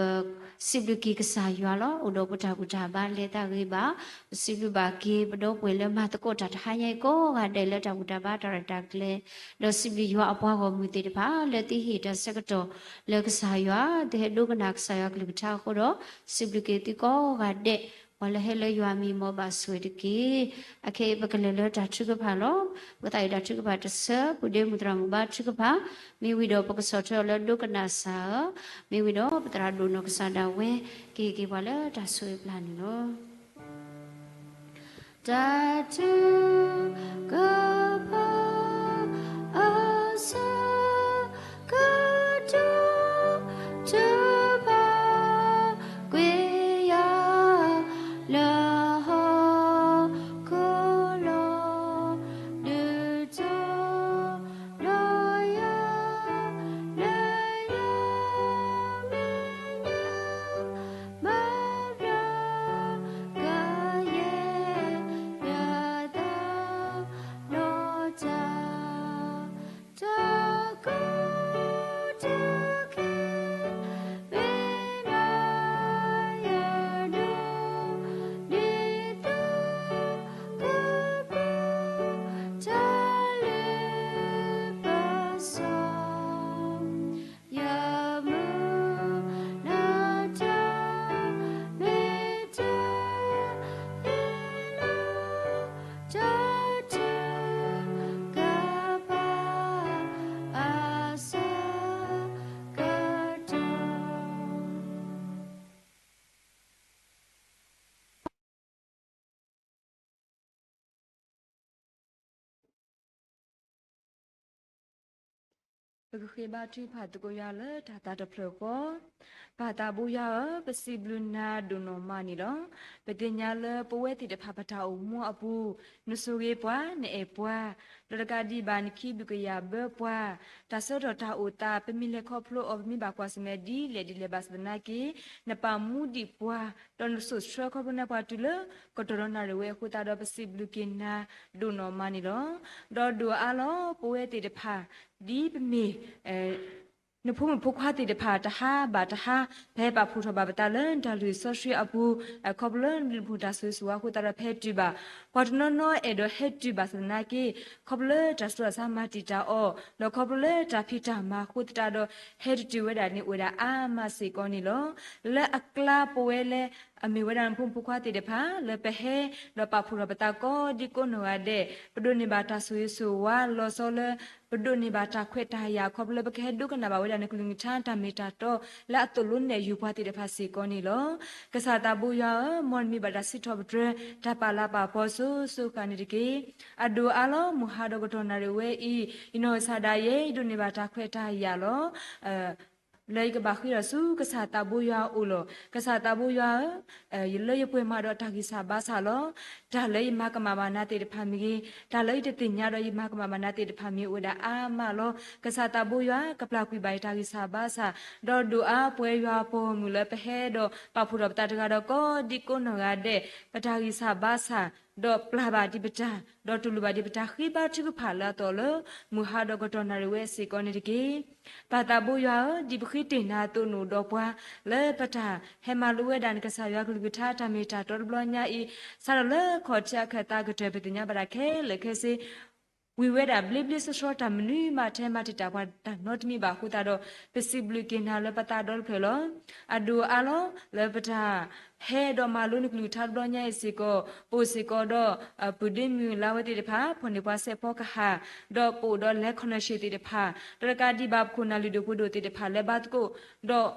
စံးဘျုးက့ၤကစၢ်ယွၤလီၤ. အိၣ်ဒီးပတၢ်ဘူၣ်တၢ်ဘါလဲၤသးဂ့ၤဘၣ်, ပစံးဘျုးဘၣ်က့ၤပဒီပုၢ်ဝဲၢ်လၢမၤသကိးတၢ်တဟါညါအံၤကိးဂၤဒဲးလၢတၢ်ဘူၣ်တၢ်ဘါတၢ်ရဲၣ်တၢ်ကျဲၤ, ဒီးစံးဘျုးယွၤအပှၤဂီၢ်မုၢ်သ့ၣ်တဖၣ် လၢသုဟ့ၣ်တၢ်ဆၢကတီၢ်လၢကစၢ်ယွၤ, သုဟဲဒိကနၣ်ကစၢ်ယွၤကလုၢ်ကထါအဃိဒီး စံးဘျုးက့ၤသုကိးဂၤဒဲး, ပှၤလၢဟဲလၢယွၤမံၤ မ်ဘၣ်ဆိၣ်ဂ့ၤတက့ၢ်. အခဲအံၤပကလဲၤလၢတၢ်ထုကဖၣ်လီၤ. ပသးအံၤတၢ်ထုကဖၣ်တဆၢ ပုၢ်ဒ့မုၣ်သရၣ်မုၣ်ဘါထုကဖၣ်, မ့ၢ်ဝံၤဒီးပကဆီၣ်ထွဲအီၤလၢဒိကနၣ်စၢ်ဧၢ, မ့ၢ်ဝံၤဒီးပသရၣ်ဒိၣ်နီၢ်ကစၢ်ဒၣ်ဝဲ ကဟ့ၣ်က့ၤပှၤလၢတၢ်ဆိၣ်ဂ့ၤပျၢ်န့ၣ်လီၤ. တၢ်ထုကဖၣ်အဆၢကတီၢ် ထုကဖၣ်ကွံာ်ယၤလၢဟီၣ်ခိၣ်လီၤ, ဒုးတီၤလီၤယၤ လၢယမဲာ်ညါ ဘၣ်ဘျါကယဲၢ် ယသးဒီးတၢ် တၢ်ကီတၢ်ခဲ မ့ၢ်နၤယဒိး ဒ်သိးကပၢၤ တၢ်လၢပစီ ယမုၢ်လၢ်တၢ်မ့ၢ်တၢ်လၢ တၢ်ထုကဖၣ်အဆၢကတီၢ် ပကဃ့ဘါထုကဖၣ်သကိးယွၤလၢတၢ်သးတဖျၢၣ်ဃီ, ပၢ်သးဘိယွၤဧၢ, ပစံးဘျုးနၤဒိၣ်နီၢ်မးန့ၣ်လီၤ. ပသ့ၣ်ညါလၢပဝဲသ့ၣ်တဖၣ်ပတၢ်အိၣ်မူအပူၤ, နဆိၣ်ဂ့ၤပှၤ, နအဲၣ်ပှၤ, ဒီးတကးဒံးဘၣ်နခံဘုၣ်ကယာ်ဘၢပှၤ, တၢ်ဆၢကတီၢ်တၢ်အိၣ်သး ပမ့ၢ်လဲၤခီဖျိအီၤ ပမ့ၢ်ဘၣ်ကွၢ်ဆၢၣ်မဲာ်ဒ်လဲၣ်ဒ်လဲၣ်ဘၣ်ဆၣ်သနာ်က့ နပာ်မူဒံးပှၤ, ဒီးနစိာ်ဆှၢခီဖျိန့ၢ်ပှၤတုၤလၢ ကတီၢ်ဒီးနၣ်ရံၣ်ဝဲအဃိသတးဒီး ပစံးဘျုးက့ၤနၤဒိၣ်နီၢ်မးန့ၣ်လီၤ. ဒီးဒိၣ်အါလီၤ ပဝဲသ့ၣ်တဖၣ် ဒ်ပမ့ၢ် နဖိမုၣ်ဖိခွါသ့ၣ်တဖၣ် တဟါဘၣ်တဟါ ပဟဲပာ်ဖှိၣ်ထီၣ်ဘၣ်ပသးလၢနတၢ်လုၢ်စီဆှံအပူၤ, ခီဖျိလၢနဘျုးနဖှိၣ်တၢ်ဆိၣ်ဂ့ၤဆိၣ်ဝါအဃိသတးဒီး ပဟဲတုၤဘၣ်, ပှၤတနီၤနီၤအဲၣ်ဒိးဟဲတုၤဘၣ်ဆၣ်သနာ်က့ ခီဖျိလၢတၢ်ဆူးတၢ်ဆါမၤတံာ်တာ်အီၤ, ဒီးခီဖျိလၢတၢ်ဖံးတၢ်မၤအဃိသတးဒီး ဟဲတတုၤဝဲဒၣ်န့ၣ်အိၣ်ဝဲဒၣ်အါမးစ့ၢ်ကီးန့ၣ်လီၤ. လၢအကျါပဝဲလၢ အမ့ၢ်ဝဲဒၣ်နဖိမုၣ်ဖိခွါသ့ၣ်တဖၣ် လၢပဟဲဒီးပာ်ဖှိၣ်ထီၣ်ပသးကိးဒံကိးနီၢ်ဂၤဒဲး, ပဒိးန့ၢ်ဘၣ်တၢ်ဆိၣ်ဂ့ၤဆိၣ်ဝါလီၤဆီလၢ ပဒိးန့ၢ်ဘၣ်တၢ်ခွဲးတၢ်ယာ် ခီဖျိလၢပကဟဲဒိကနၣ်ဘၣ်ဝဲဒၣ်နကလုၢ်ကထါတၢ်မ့ၢ်တၢ်တီ လၢအသိၣ်လိနဲၣ်ယုာ်ပှၤသ့ၣ်တဖၣ်စ့ၢ်ကီးန့ၣ်လီၤ. ကစၢ်သးဘိယွၤဧၢ, မ်နမံၤဘၣ်တၢ်စံးထီၣ်ပတြၢၤ တၢ်ပာ်လၤပာ်ပီၤစိၤစိၤဃၣ်န့ၣ်တက့ၢ်. အဒိၣ်အါလီၤ မုၢ်ဟါဒီးကတီၢ်နၣ်ရံၣ်ဝဲအံၤ ယနီၢ်ကစၢ်ဒၣ်ယဲ ယဒိးန့ၢ်ဘၣ်တၢ်ခွဲးတၢ်ယာ်လီၤ. လၢယကဘၣ်ဃ့ထီၣ်ဆူကစၢ်သးဘိယွၤအအိၣ်လီၤ. ကစၢ်သးဘိယွၤဧၢ, လၢယပှဲၤမးဒီးတၢ်ဂံၢ်စၢ်ဘါစၢ်လီၤ. တၢ်လၢယမၤကမၣ်ဘၣ်နၤသ့ၣ်တဖၣ်မ့ၢ်ဂ့ၤ, တၢ်လၢယတသ့ၣ်ညါဒီးယမၤကမၣ်ဘၣ်နၤသ့ၣ်တဖၣ်မ့ၢ်အိၣ်ဝဲဒၣ်အါမးလီၤ. ကစၢ်သးဘိယွၤ ကပျၢ်ကွံာ်ဘၣ်ယတၢ်ဂံၢ်စၢ်ဘါစၢ်, ဒီးဒိၣ်အါပဝဲယွၤအပှၤဂီၢ်မုၢ်လၢပဟဲဒီးပာ်ဖှိၣ်ထီၣ်ပသးတဂၤဒီးကိးဒံကိးနီၢ်ဂၤဒဲး, ပတၢ်ဂံၢ်စၢ်ဘါစၢ် ဒီးပျၢ်ဘၣ်ဒံးပတၢ်, ဒီးတူၢ်လိာ်ဘၣ်ဒံးပတၢ်ဃ့ဘါထုကဖၣ်လၢအသီၣ်လၢ မုၢ်ဟါဒီးကတီၢ်နၣ်ရံၣ်ဝဲစ့ၢ်ကီးန့ၣ်တက့ၢ်. ပၢ်သးဘိယွၤဧၢ, ဒ်ပဃ့တ့ၢ်နၤအသိး နအိၣ်ဒီးပှၤ လၢပတၢ်ဟဲမၤလိဝဲဒၣ်နကစၢ်ယွၤကလုၢ်ကထါ တၢ်မ့ၢ်တၢ်တီတဘျီညါအံၤ, စးထီၣ်လၢခီၣ်ထံးအခၢၣ်သးကတၢၢ် ပသ့ၣ်ညါဘၣ်ဒၣ်ခဲလၢာ်ခဲဆ့ ဝံၤဝဲဒၣ်ဘျ့ဘျ့ဆှီဆှီ တၢ်မနုၤမးတဟဲမၤတံာ်တာ်ပှၤတၢ်နီတမံၤဘၣ်အဃိသတးဒီး ပစံးဘျုးက့ၤနၤလၢပသးဒီတဖျၢၣ်လီၤ. အဒိၣ်အါလီၤ လၢပတၢ်ဟဲဒီးမၤလိနကလုၢ်ကထါတဘျီညါအံၤစ့ၢ်ကီး ပအိၣ်စ့ၢ်ကီးဒီး ပုၢ်ဒ့မုၣ်လၢအဝဲသ့ၣ်တဖၣ် ဖီၣ်န့ၢ်ပှၤစဲးဖီကဟၣ်, ဒီးပအိၣ်ဒီးလဲၤခီၣ်နၢၣ်ၡ့ၣ်သ့ၣ်တဖၣ်, ဒီးတကးဒံးဘၣ် ပခိၣ်နၢ်လုၢ်ဒိၣ်ပှ့ၤဒိၣ်သ့ၣ်တဖၣ် လဲၤဘါသကိးဒီး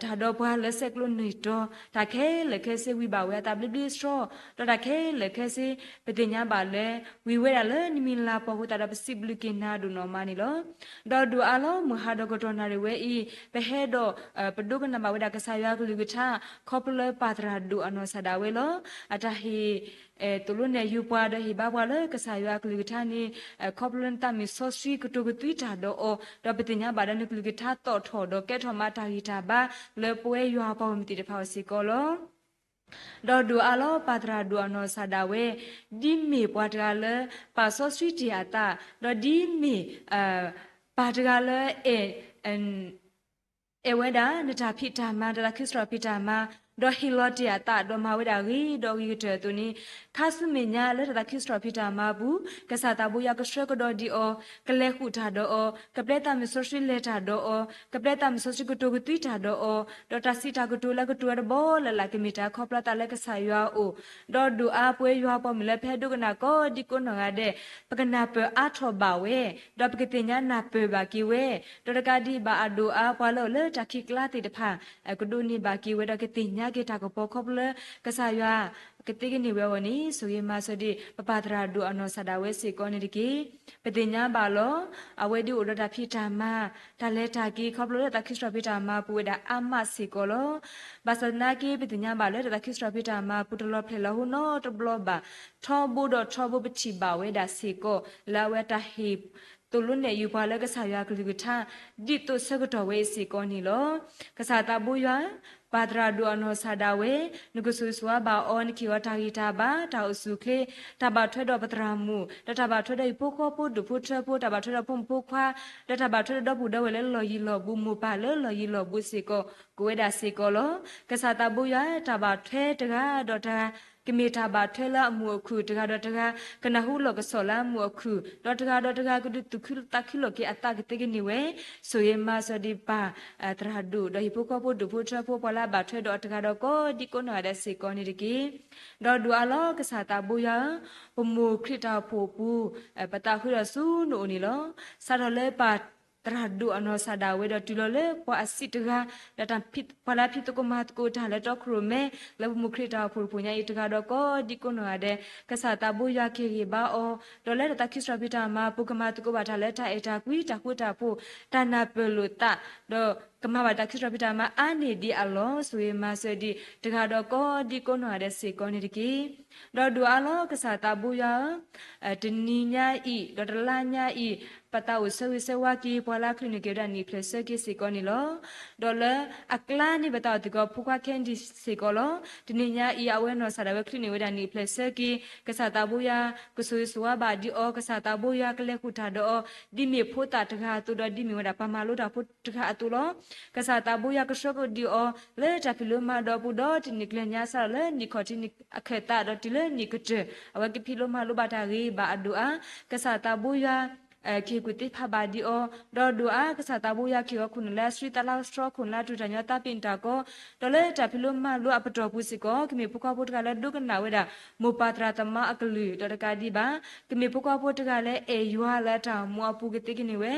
တၢ်ဒီးပှၤလၢဆဲးကျိးန့ၢ်တီၤ တၢ်ခဲလၢာ်ခဲဆ့ ဝံၤဘၣ်ဝဲအသးဘျ့ဘျ့ဆှီ, ဒီးတၢ်ခဲလၢာ်ခဲဆ့ ပသ့ၣ်ညါဘၣ်လၢ ဝံၤဝဲဒၣ်လၢနမံၤလၤပီၢ်အဃိသတးဒီး ပစံးဘျုးက့ၤနၤဒိၣ်နီၢ်မးန့ၣ်လီၤ. ဒီးဒိၣ်အါလီၤ မုၢ်ဟါဒီးကတီၢ်နၣ်ရံၣ်ဝဲအံၤ ပဟဲဒီး ပဒိကနၣ်ဘၣ်ဝဲဒၣ်ကစၢ်ယွၤကလုၢ်ကထါ ခီဖျိလၢပၢ်သရၣ်ဒိၣ်အနီၢ်စၢ်ဒၣ်ဝဲလီၤ. အတၢ်ဟ့ၣ် သိၣ်လိနဲၣ်ယုာ်ပှၤဒီးဟ့ၣ်ဘါပှၤလၢကစၢ်ယွၤအကလုၢ်ကထါန့ၣ် ခီဖျိလၢနသးမုၢ်စီဆှံကတိၤကသွံတၢ်ဒီးအီၤ, ဒီးပသ့ၣ်ညါဘၣ်ဒီးနကလုၢ်ကထါသီၣ်ထီၣ် ဒီးကဲထီၣ်မးတၢ်ဂံၢ်တၢ်ဘါ လၢပဝဲယွၤအပှၤဂီၢ်မုၢ်သ့ၣ်တဖၣ်အအိၣ်စ့ၢ်ကီးလီၤ. ဒီးဒိၣ်အါလီၤ ပၢ်သရၣ်ဒိၣ်အနီၢ်စၢ်ဒၣ်ဝဲ ဒ်မ့ၢ်ပှၤတဂၤလၢ ပာ်စီဆှံတ့ၢ်အသး, ဒီးဒ်မ့ၢ် ပၢ်တဂၤလၢ အဲၣ်ဝဲဒၣ် နတၢ်ဖံးတၢ်မၤ နတၢ်သးခုစရီဖံးတၢ်မၤ, ဒီးဟ့ၣ်လီၤတ့ၢ်အသး ဒီးမၤဝဲဒၣ်ဂ့ၤဒီးဂ့ၤကတၢၢ်အသိးန့ၣ်, ခါဆူမဲာ်ညါလၢတၢ်သးခုစရီဖံးတၢ်မၤအပူၤ, ကစၢ်သးဘိယွၤကဆှၢကဒီးဒံးအီၤ, ကလဲၤဃုာ်တၢ်ဒီးအီၤ, ကပျဲသးမုၢ်စီဆှံလဲၤတၢ်ဒီးအီၤ, ကပျဲသးမုၢ်စီဆှံကတိၤကသွံတၢ်ဒီးအီၤ, ဒီးတၢ်စံးတၢ်ကတိၤလၢကတိၤဝဲတဘီလၢ်လၢ် ကမ့ၢ်တၢ်ခီဖျိသးလၢကစၢ်ယွၤအအိၣ်, ဒီးဒိၣ်အါပဝဲယွၤပှၤဂီၢ်မုၢ်လၢပဟဲဒိကနၣ်ကိးဒံကိးနီၢ်ဂၤဒဲး, ပကနၢ်ပၢၢ်အါထီၣ်ဘၣ်ဝဲ, ဒီးပကသ့ၣ်ညါနၢ်ပၢၢ်ဘၣ်က့ၤဝဲ, ဒီးတကးဒံးဘၣ်အဒိၣ်အါပှၤလၢအအိၣ်လၢတၢ်ခံးကျါသ့ၣ်တဖၣ် ကဒိးန့ၢ်ဘၣ်က့ၤဝဲ ဒီးကသ့ၣ်ညါက့ၤတၢ်ကပီၤခီဖျိလၢကစၢ်ယွၤကသ့ကန့ၢ်ဝဲအဂီၢ်န့ၣ် ဆိၣ်ဂ့ၤမၤစၢၤဒံး ပပၢ်သရၣ်ဒိၣ်အနီၢ်စၢ်ဒၣ်ဝဲစ့ၢ်ကီးန့ၣ်တက့ၢ်. ပသ့ၣ်ညါဘၣ်လီၤ. အဝဲဒၣ်အိၣ်ဒီးတၢ်ဖံးတၢ်မၤ, တၢ်လဲၤတၢ်က့ၤ ခီဖျိလၢတၢ်သးခုစရီဖံးတၢ်မၤအပူၤဝဲဒၣ်အါမးစ့ၢ်ကီးလီၤ. ဘၣ်ဆၣ်သနာ်က့ ပသ့ၣ်ညါဘၣ်လၢတၢ်သးခုစရီဖံးတၢ်မၤအပူၤ တလီၤဖျဲးလီၤဟိနီတဘျီဘၣ်. ထီဘိဒီးထီဘိပထံၣ်ဘၣ်ဝဲဒၣ်စ့ၢ်ကီး လၢအဝဲတၢ်ဟ့ၣ် သိၣ်လိနဲၣ်ယုာ်ပှၤလၢကစၢ်ယွၤအကလုၢ်ကထါ ဒ်သိးဆၢကတီၢ်ဝဲအံၤစ့ၢ်ကီးန့ၣ်လီၤ. ကစၢ်သးဘိယွၤ, ပၢ်သရၣ်ဒိၣ်အနီၢ်စၢ်ဒၣ်ဝဲ, နကဆိၣ်ဂ့ၤဆိၣ်ဝါဘၣ်အီၤ, နကဟ့ၣ်အီၤတၢ်ဂံၢ်တၢ်ဘါ, တၢ်အိၣ်ဆူၣ်အိၣ်ချ့, တၢ်ဘၣ်ထွဲဒီးပသရၣ်မုၣ်, ဒီးတၢ်ဘၣ်ထွဲဒီးဟံၣ်ဖိဃီဖိဒူၣ်ဖိထၢဖိ, တၢ်ဘၣ်ထွဲဒီးဖိမုၣ်ဖိခွါ, ဒီးတၢ်ဘၣ်ထွဲဒီးဒီပုၢ်ဒီဝဲၢ်လၢလီၢ်ယံၤလီၢ်ဘူး, မိၢ်ပၢ်လၢလီၢ်ယံၤလီၢ်ဘူးစ့ၢ်ကီး ကအိၣ်ဝဲဒၣ်စ့ၢ်ကီးလီၤ. ကစၢ်သးဘိယွၤ, တၢ်ဘၣ်ထွဲတဂၤဒီးတဂၤ ကမ့ၢ်တၢ်ဘၣ်ထွဲလၢအမုာ်အခုၣ်, တဂၤဒီးတဂၤ ကနၢ်ဟူလီၢ်ကစီၣ်လၢအမုာ်အခုၣ်, ဒီးတဂၤဒီးတဂၤ ကဒုးသူၣ်ခုသးခုလိာ်က့ၤအသးကသ့ကန့ၢ်ဝဲ, ဆိၣ်ဂ့ၤမၤစၢၤဒံးပၢ်သရၣ်ဒိၣ် ဒီးဟံၣ်ဖိဃီဖိဒူၣ်ဖိထၢဖိ ပှၤလၢအဘၣ်ထွဲဒီးအီၤတဂၤဒီးကိးဒံကိးနီၢ်ဂၤဒဲးစ့ၢ်ကီးန့ၣ်တက့ၢ်. ဒီးဒိၣ်အါလီၤ ကစၢ်သးဘိယွၤဧၢ, ပမိၢ်ခရံာ်တၢ်အိၣ်ဖှိၣ်အပူၤ ပသးဃုဒီးဆူနအိၣ်န့ၣ်လီၤ. စးထီၣ်လၢပၢ်သရၣ်ဒိၣ်အနီၢ်စၢ်ဒၣ်ဝဲ ဒီးတုၤလီၤလၢပှၤအဆံးတဂၤ ဒီးပှၤလၢအဖံးသကိးမၤသကိးတၢ်လၢတီခိၣ်ရိၣ်မဲ လၢပမိၢ်ခရံာ်တၢ်အိၣ်ဖှိၣ်တဖှိၣ်ညါအံၤတဂၤဒီးကိးဒံကိးနီၢ်ဂၤဒဲး, ကစၢ်သးဘိယွၤကဟ့ၣ်ဂံၢ်ဘါအီၤ, ဒီးလၢတၢ်သးခုစရီဖံးတၢ်မၤအပူၤ ကမၤသကိးဘၣ်တၢ်လၢတၢ်အဲၣ်တၢ်ကွံ တၢ်ဃူတၢ်ဖိး, တၢ်နၢ်ပၢၢ်လိာ်သး, ဒီးကမၤဘၣ်တၢ်သးခုစရီဖံးတၢ်မၤအါန့ၢ်ဒံးအလီၢ်, ဆိၣ်ဂ့ၤမၤစၢၤဒံး တဂၤဒီးကိးဒံကိးနီၢ်ဂၤဒဲးစ့ၢ်ကီးန့ၣ်တက့ၢ်. ဒီးဒိၣ်အါလီၤ ကစၢ်သးဘိယွၤဧၢ, တနံၤညါအံၤ ဒီးတလါညါအံၤ ပသးအိၣ်ဆၢဂ့ၤဆၢဝါက့ၤ ပှၤလၢအချုးန့ၢ်က့ၤဝဲဒၣ်နံၣ်ဖျၢၣ်ဆၢက့ၤစ့ၢ်ကီးန့ၣ်လီၤ. ဒီးလၢအကျါန့ၣ် ပသးအိၣ်သကိးဖိခွါခဲဒံစ့ၢ်ကီးလီၤ. တနံၤညါအံၤ အဝဲနီၢ်စၢ်ဒၣ်ဝဲချုးန့ၢ်ဝဲဒၣ်နံၣ်ဖျၢၣ်ဆၢက့ၤ, ကစၢ်သးဘိယွၤ ကဆိၣ်ဂ့ၤဆိၣ်ဝါဘၣ်ဒံးအီၤ, ကစၢ်သးဘိယွၤကလဲၤဃုာ်တၢ်ဒီးအီၤ, ဒ်မ့ၢ်ဖိသၣ်တဂၤအသိးဒီး ဒ်မ့ၢ်ဝဲဒၣ်ပှၤမၤလိတၢ်ဖိတဂၤအသိးလီၤ. ကစၢ်သးဘိယွၤကဆှၢကဒီးအီၤ လၢတၢ်ဖံးလိမၤဒိးအပူၤ ဒီးတနံၣ်ကျၢၤညါ စးထီၣ်လၢနံၣ်ခီၣ်ထံးအခၢၣ်သး ဒီးတုၤလၢနံၣ်ကတၢၢ် အဝဲကဖံးလိမၤလိဘၣ်တၢ်ဂ့ၤဘၣ်အဒိၣ်အါ, ကစၢ်သးဘိယွၤ ကဟ့ၣ်ကူၣ်သ့ဖးဘၣ်ဒံးအီၤ, ဒီးဒိၣ်အါ ကစၢ်သးဘိယွၤကဟ့ၣ်အီၤခိၣ်နူာ်လၢအဆှံသးလၢအဆှီ ခိၣ်နူာ်လၢအတူၢ်တၢ်ညီသးပ့ၤနတၢ်ကီ, ဒီးလၢတၢ်ဖံးလိမၤလိအပတီၢ်ပူၤစ့ၢ်ကီး ကမ့ၢ်ဖိခွါဖိတဂၤလၢဒိကနၣ်ဝဲဒၣ် မိၢ်ပၢ်သရၣ်သမါအကလုၢ်, ဒီးတကးဒံးဘၣ် ကမ့ၢ်ဖိခွါဖိတဂၤလၢအဲၣ်ယွၤလၢအတၢ်အိၣ်မူအပူၤကသ့ကန့ၢ်ဝဲ,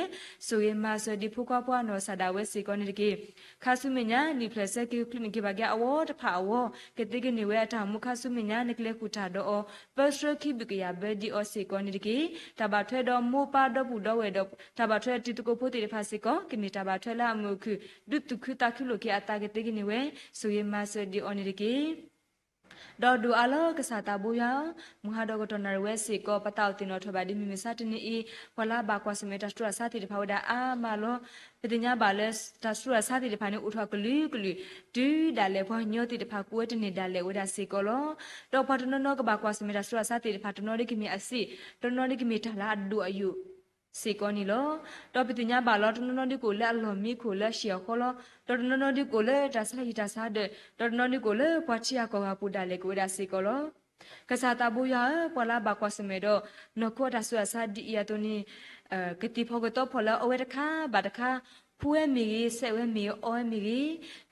ဆိၣ်ဂ့ၤမၤစၢၤဒံးဖိခွါဖိအနီၢ်စၢ်ဒၣ်ဝဲစ့ၢ်ကီးန့ၣ်တက့ၢ်. ခါဆူမဲာ်ညါ နံၣ်ဖျၢၣ်ဆၢက့ၤချုးန့ၢ်က့ၤဘၣ်က့ၤအဝီတဖၣ်အဂီၢ် ကသ့ကန့ၢ်ဝဲအတၢ်အိၣ်မူခါဆူမဲာ်ညါ နကလဲၤဃုာ်တၢ်ဒီးအီၤ ပၢဆှၢခံဘျုးကယာ်ဘၢဒံးအီၤစ့ၢ်ကီးန့ၣ်တက့ၢ်. တၢ်ဘၣ်ထွဲဒီးမိၢ်ပၢ်ဒီပုၢ်ဒီဝဲၢ်ဒီး တၢ်ဘၣ်ထွဲတံၤသကိးဖိသ့ၣ်တဖၣ်စ့ၢ်ကီး ကမ့ၢ်တၢ်ဘၣ်ထွဲလၢအမုာ်အခုၣ် ဒုးသူၣ်ခုသးခုလိာ်က့ၤအသးကသ့ကန့ၢ်ဝဲ, ဆိၣ်ဂ့ၤမၤစၢၤဒံးအီၤန့ၣ်တက့ၢ်. ဒီးဒိးအါလီၤကစၢ်သးဘိယွၤဧၢ, မုၢ်ဟါဒီးကတီၢ်နၣ်ရံၣ်ဝဲစ့ၢ်ကီး ပသးအိၣ်သ့ၣ်နီၣ်ထီၣ်ဘၣ်ဒ်မုၢ်မဆါတနံၤအံၤ ပှၤလၢအဘၣ်ကွၢ်ဆၢၣ်မဲာ်တၢ်ဆူးတၢ်ဆါသ့ၣ်တဖၣ်ဝဲဒၣ်အါမးလီၤ. ပသ့ၣ်ညါဘၣ်လၢတၢ်ဆူးတၢ်ဆါသ့ၣ်တဖၣ်န့ၣ် အိၣ်ထီၣ်ကလုာ်ကလုာ် တုၤဒၣ်လဲာ်ပှၤကညီသ့ၣ်တဖၣ်ကူးဝဲတန့ၢ်ဒၣ်လဲာ်ဝဲဒၣ်စ့ၢ်ကီးလီၤ. ဒီးပှၤတနီၤနီၤကဘၣ်ကွၢ်ဆၢၣ်မဲာ်တၢ်ဆူးတၢ်ဆါသ့ၣ်တဖၣ် တနီၤဒ်ကမ့ၢ်အစ့ၣ်, တနီၤဒ်ကမ့ၢ်တၢ်လၢအဒိၣ်အယိာ် စ့ၢ်ကီးန့ၣ်လီၤ. ဒီးပသ့ၣ်ညါဘၣ်လီၤ တနီၤနီၤဒ်ကအိၣ်လၢအလီၢ်မံခိၣ်လၢအဟံၣ်အဃီလီၤ. ဒီးတနီၤနီၤဒ်ကအိၣ်လၢတၢ်ဆါဟံၣ်တၢ်ဆါဒၢး, ဒီးတနီၤဒ်ကအိၣ်လၢပှၤထံဂၤကီၢ်ဂၤပူၤဒၣ်လဲာ်ကဝဲဒၣ်စ့ၢ်ကီးလီၤ. ကစၢ်သးဘိယွၤဧၢ, ပှၤလၢအဘၣ်ကွၢ်ဆၢၣ်မဲာ်ဒီး နီၢ်ခိအတၢ်ဆူးတၢ်ဆါဒ်အံၤအသိးန့ၣ် ကသ့ၣ်ဖီၣ်ကသီဖီၣ်လၢအဝဲတခါဘၣ်တခါ, ဖှူဝဲမ့ၢ်ဂ့ၤ, စဲးဝဲမ့ၢ်ဂ့ၤ, အီဝဲမ့ၢ်ဂ့ၤ,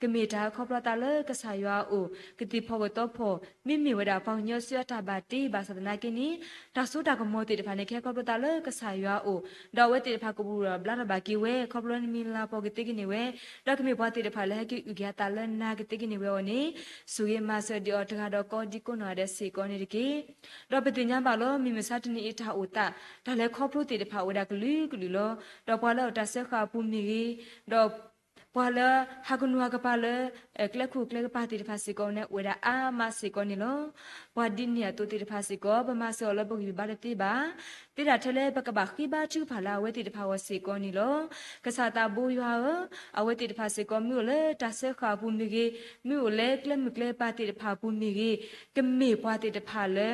ကမ့ၢ်တၢ်ခီဖျိသးလၢကစၢ်ယွၤအအိၣ် ကသ့ၣ်ဖီၣ်ကသီဖီၣ်, မ့မ့ၢ်ဝဲဒၣ်ပှၤကညီစုအတၢ်ဘၣ်တ့ဘၣ်ဆၣ်သနာ်က့န့ၣ် တၢ်စိတၢ်ကမီၤသ့ၣ်တဖၣ်န့ၣ် ကဟဲခီဖျိသးလၢကစၢ်ယွၤအအိၣ်, ဒီးအဝဲသ့ၣ်တဖၣ်ကဘူၣ်ထီၣ်ဘျါထီၣ်ဘၣ်က့ၤဝဲ ခီဖျိလၢနမံၤလၤပီၢ်ကသ့ကန့ၢ်ဝဲ, ဒီးကမ့ၢ်ပှၤသ့ၣ်တဖၣ်လၢဟဲက့ၤအုၣ်က့ၤအသးလၢနၤကသ့ကန့ၢ်ဝဲအီၤန့ၣ် ဆိၣ်ဂ့ၤမၤစၢၤဒံးအီၤတဂၤဒီးကိးဒံကိးနီၢ်ဂၤဒဲးစ့ၢ်ကီးန့ၣ်တက့ၢ်. ဒီးပသ့ၣ်ညါဘၣ်လီၤ မုၢ်မဆါတနံၤအံၤတၢ်အိၣ်သး တၢ်လဲၤခီဖျိသ့ၣ်တဖၣ်အိၣ်ဝဲဒၣ်ကလုာ်ကလုာ်လီၤ. ဒီးပှၤလၢအအိၣ်တၢ်စၢဃာ်အပူၤမ့ၢ်ဂ့ၤ, ဒီးပှၤလၢဟးကနူၤဟးကပၤလၢ ကျဲခိၣ်ကျဲကပၤသ့ၣ်တဖၣ်စ့ၢ်ကီးန့ၣ် အိၣ်ဝဲဒၣ်အါမးစ့ၢ်ကီးန့ၣ်လီၤ. ပှၤဒ်န့ၣ်အသိးသ့ၣ်တဖၣ်စ့ၢ်ကီး ပမၤစၢၤအီၤလၢပဂံၢ်ပဘါတသ့ဘၣ်. သ့ဒၣ်ထဲလၢပကဘၣ်ဃ့ဘါထုကဖၣ်လၢအဝဲသ့ၣ်တဖၣ်အဂီၢ်စ့ၢ်ကီးန့ၣ်လီၤ. ကစၢ်သးဘိယွၤဧၢ, အဝဲသ့ၣ်တဖၣ်စ့ၢ်ကီး မ့ၢ်အိၣ်လၢတၢ်စၢဃာ်အပူၤမ့ၢ်ဂ့ၤ, မ့ၢ်အိၣ်လၢကျဲမုၢ်ကျဲပၤသ့ၣ်တဖၣ်အပူၤမ့ၢ်ဂ့ၤ, ကမ့ၢ်ပှၤသ့ၣ်တဖၣ်လၢ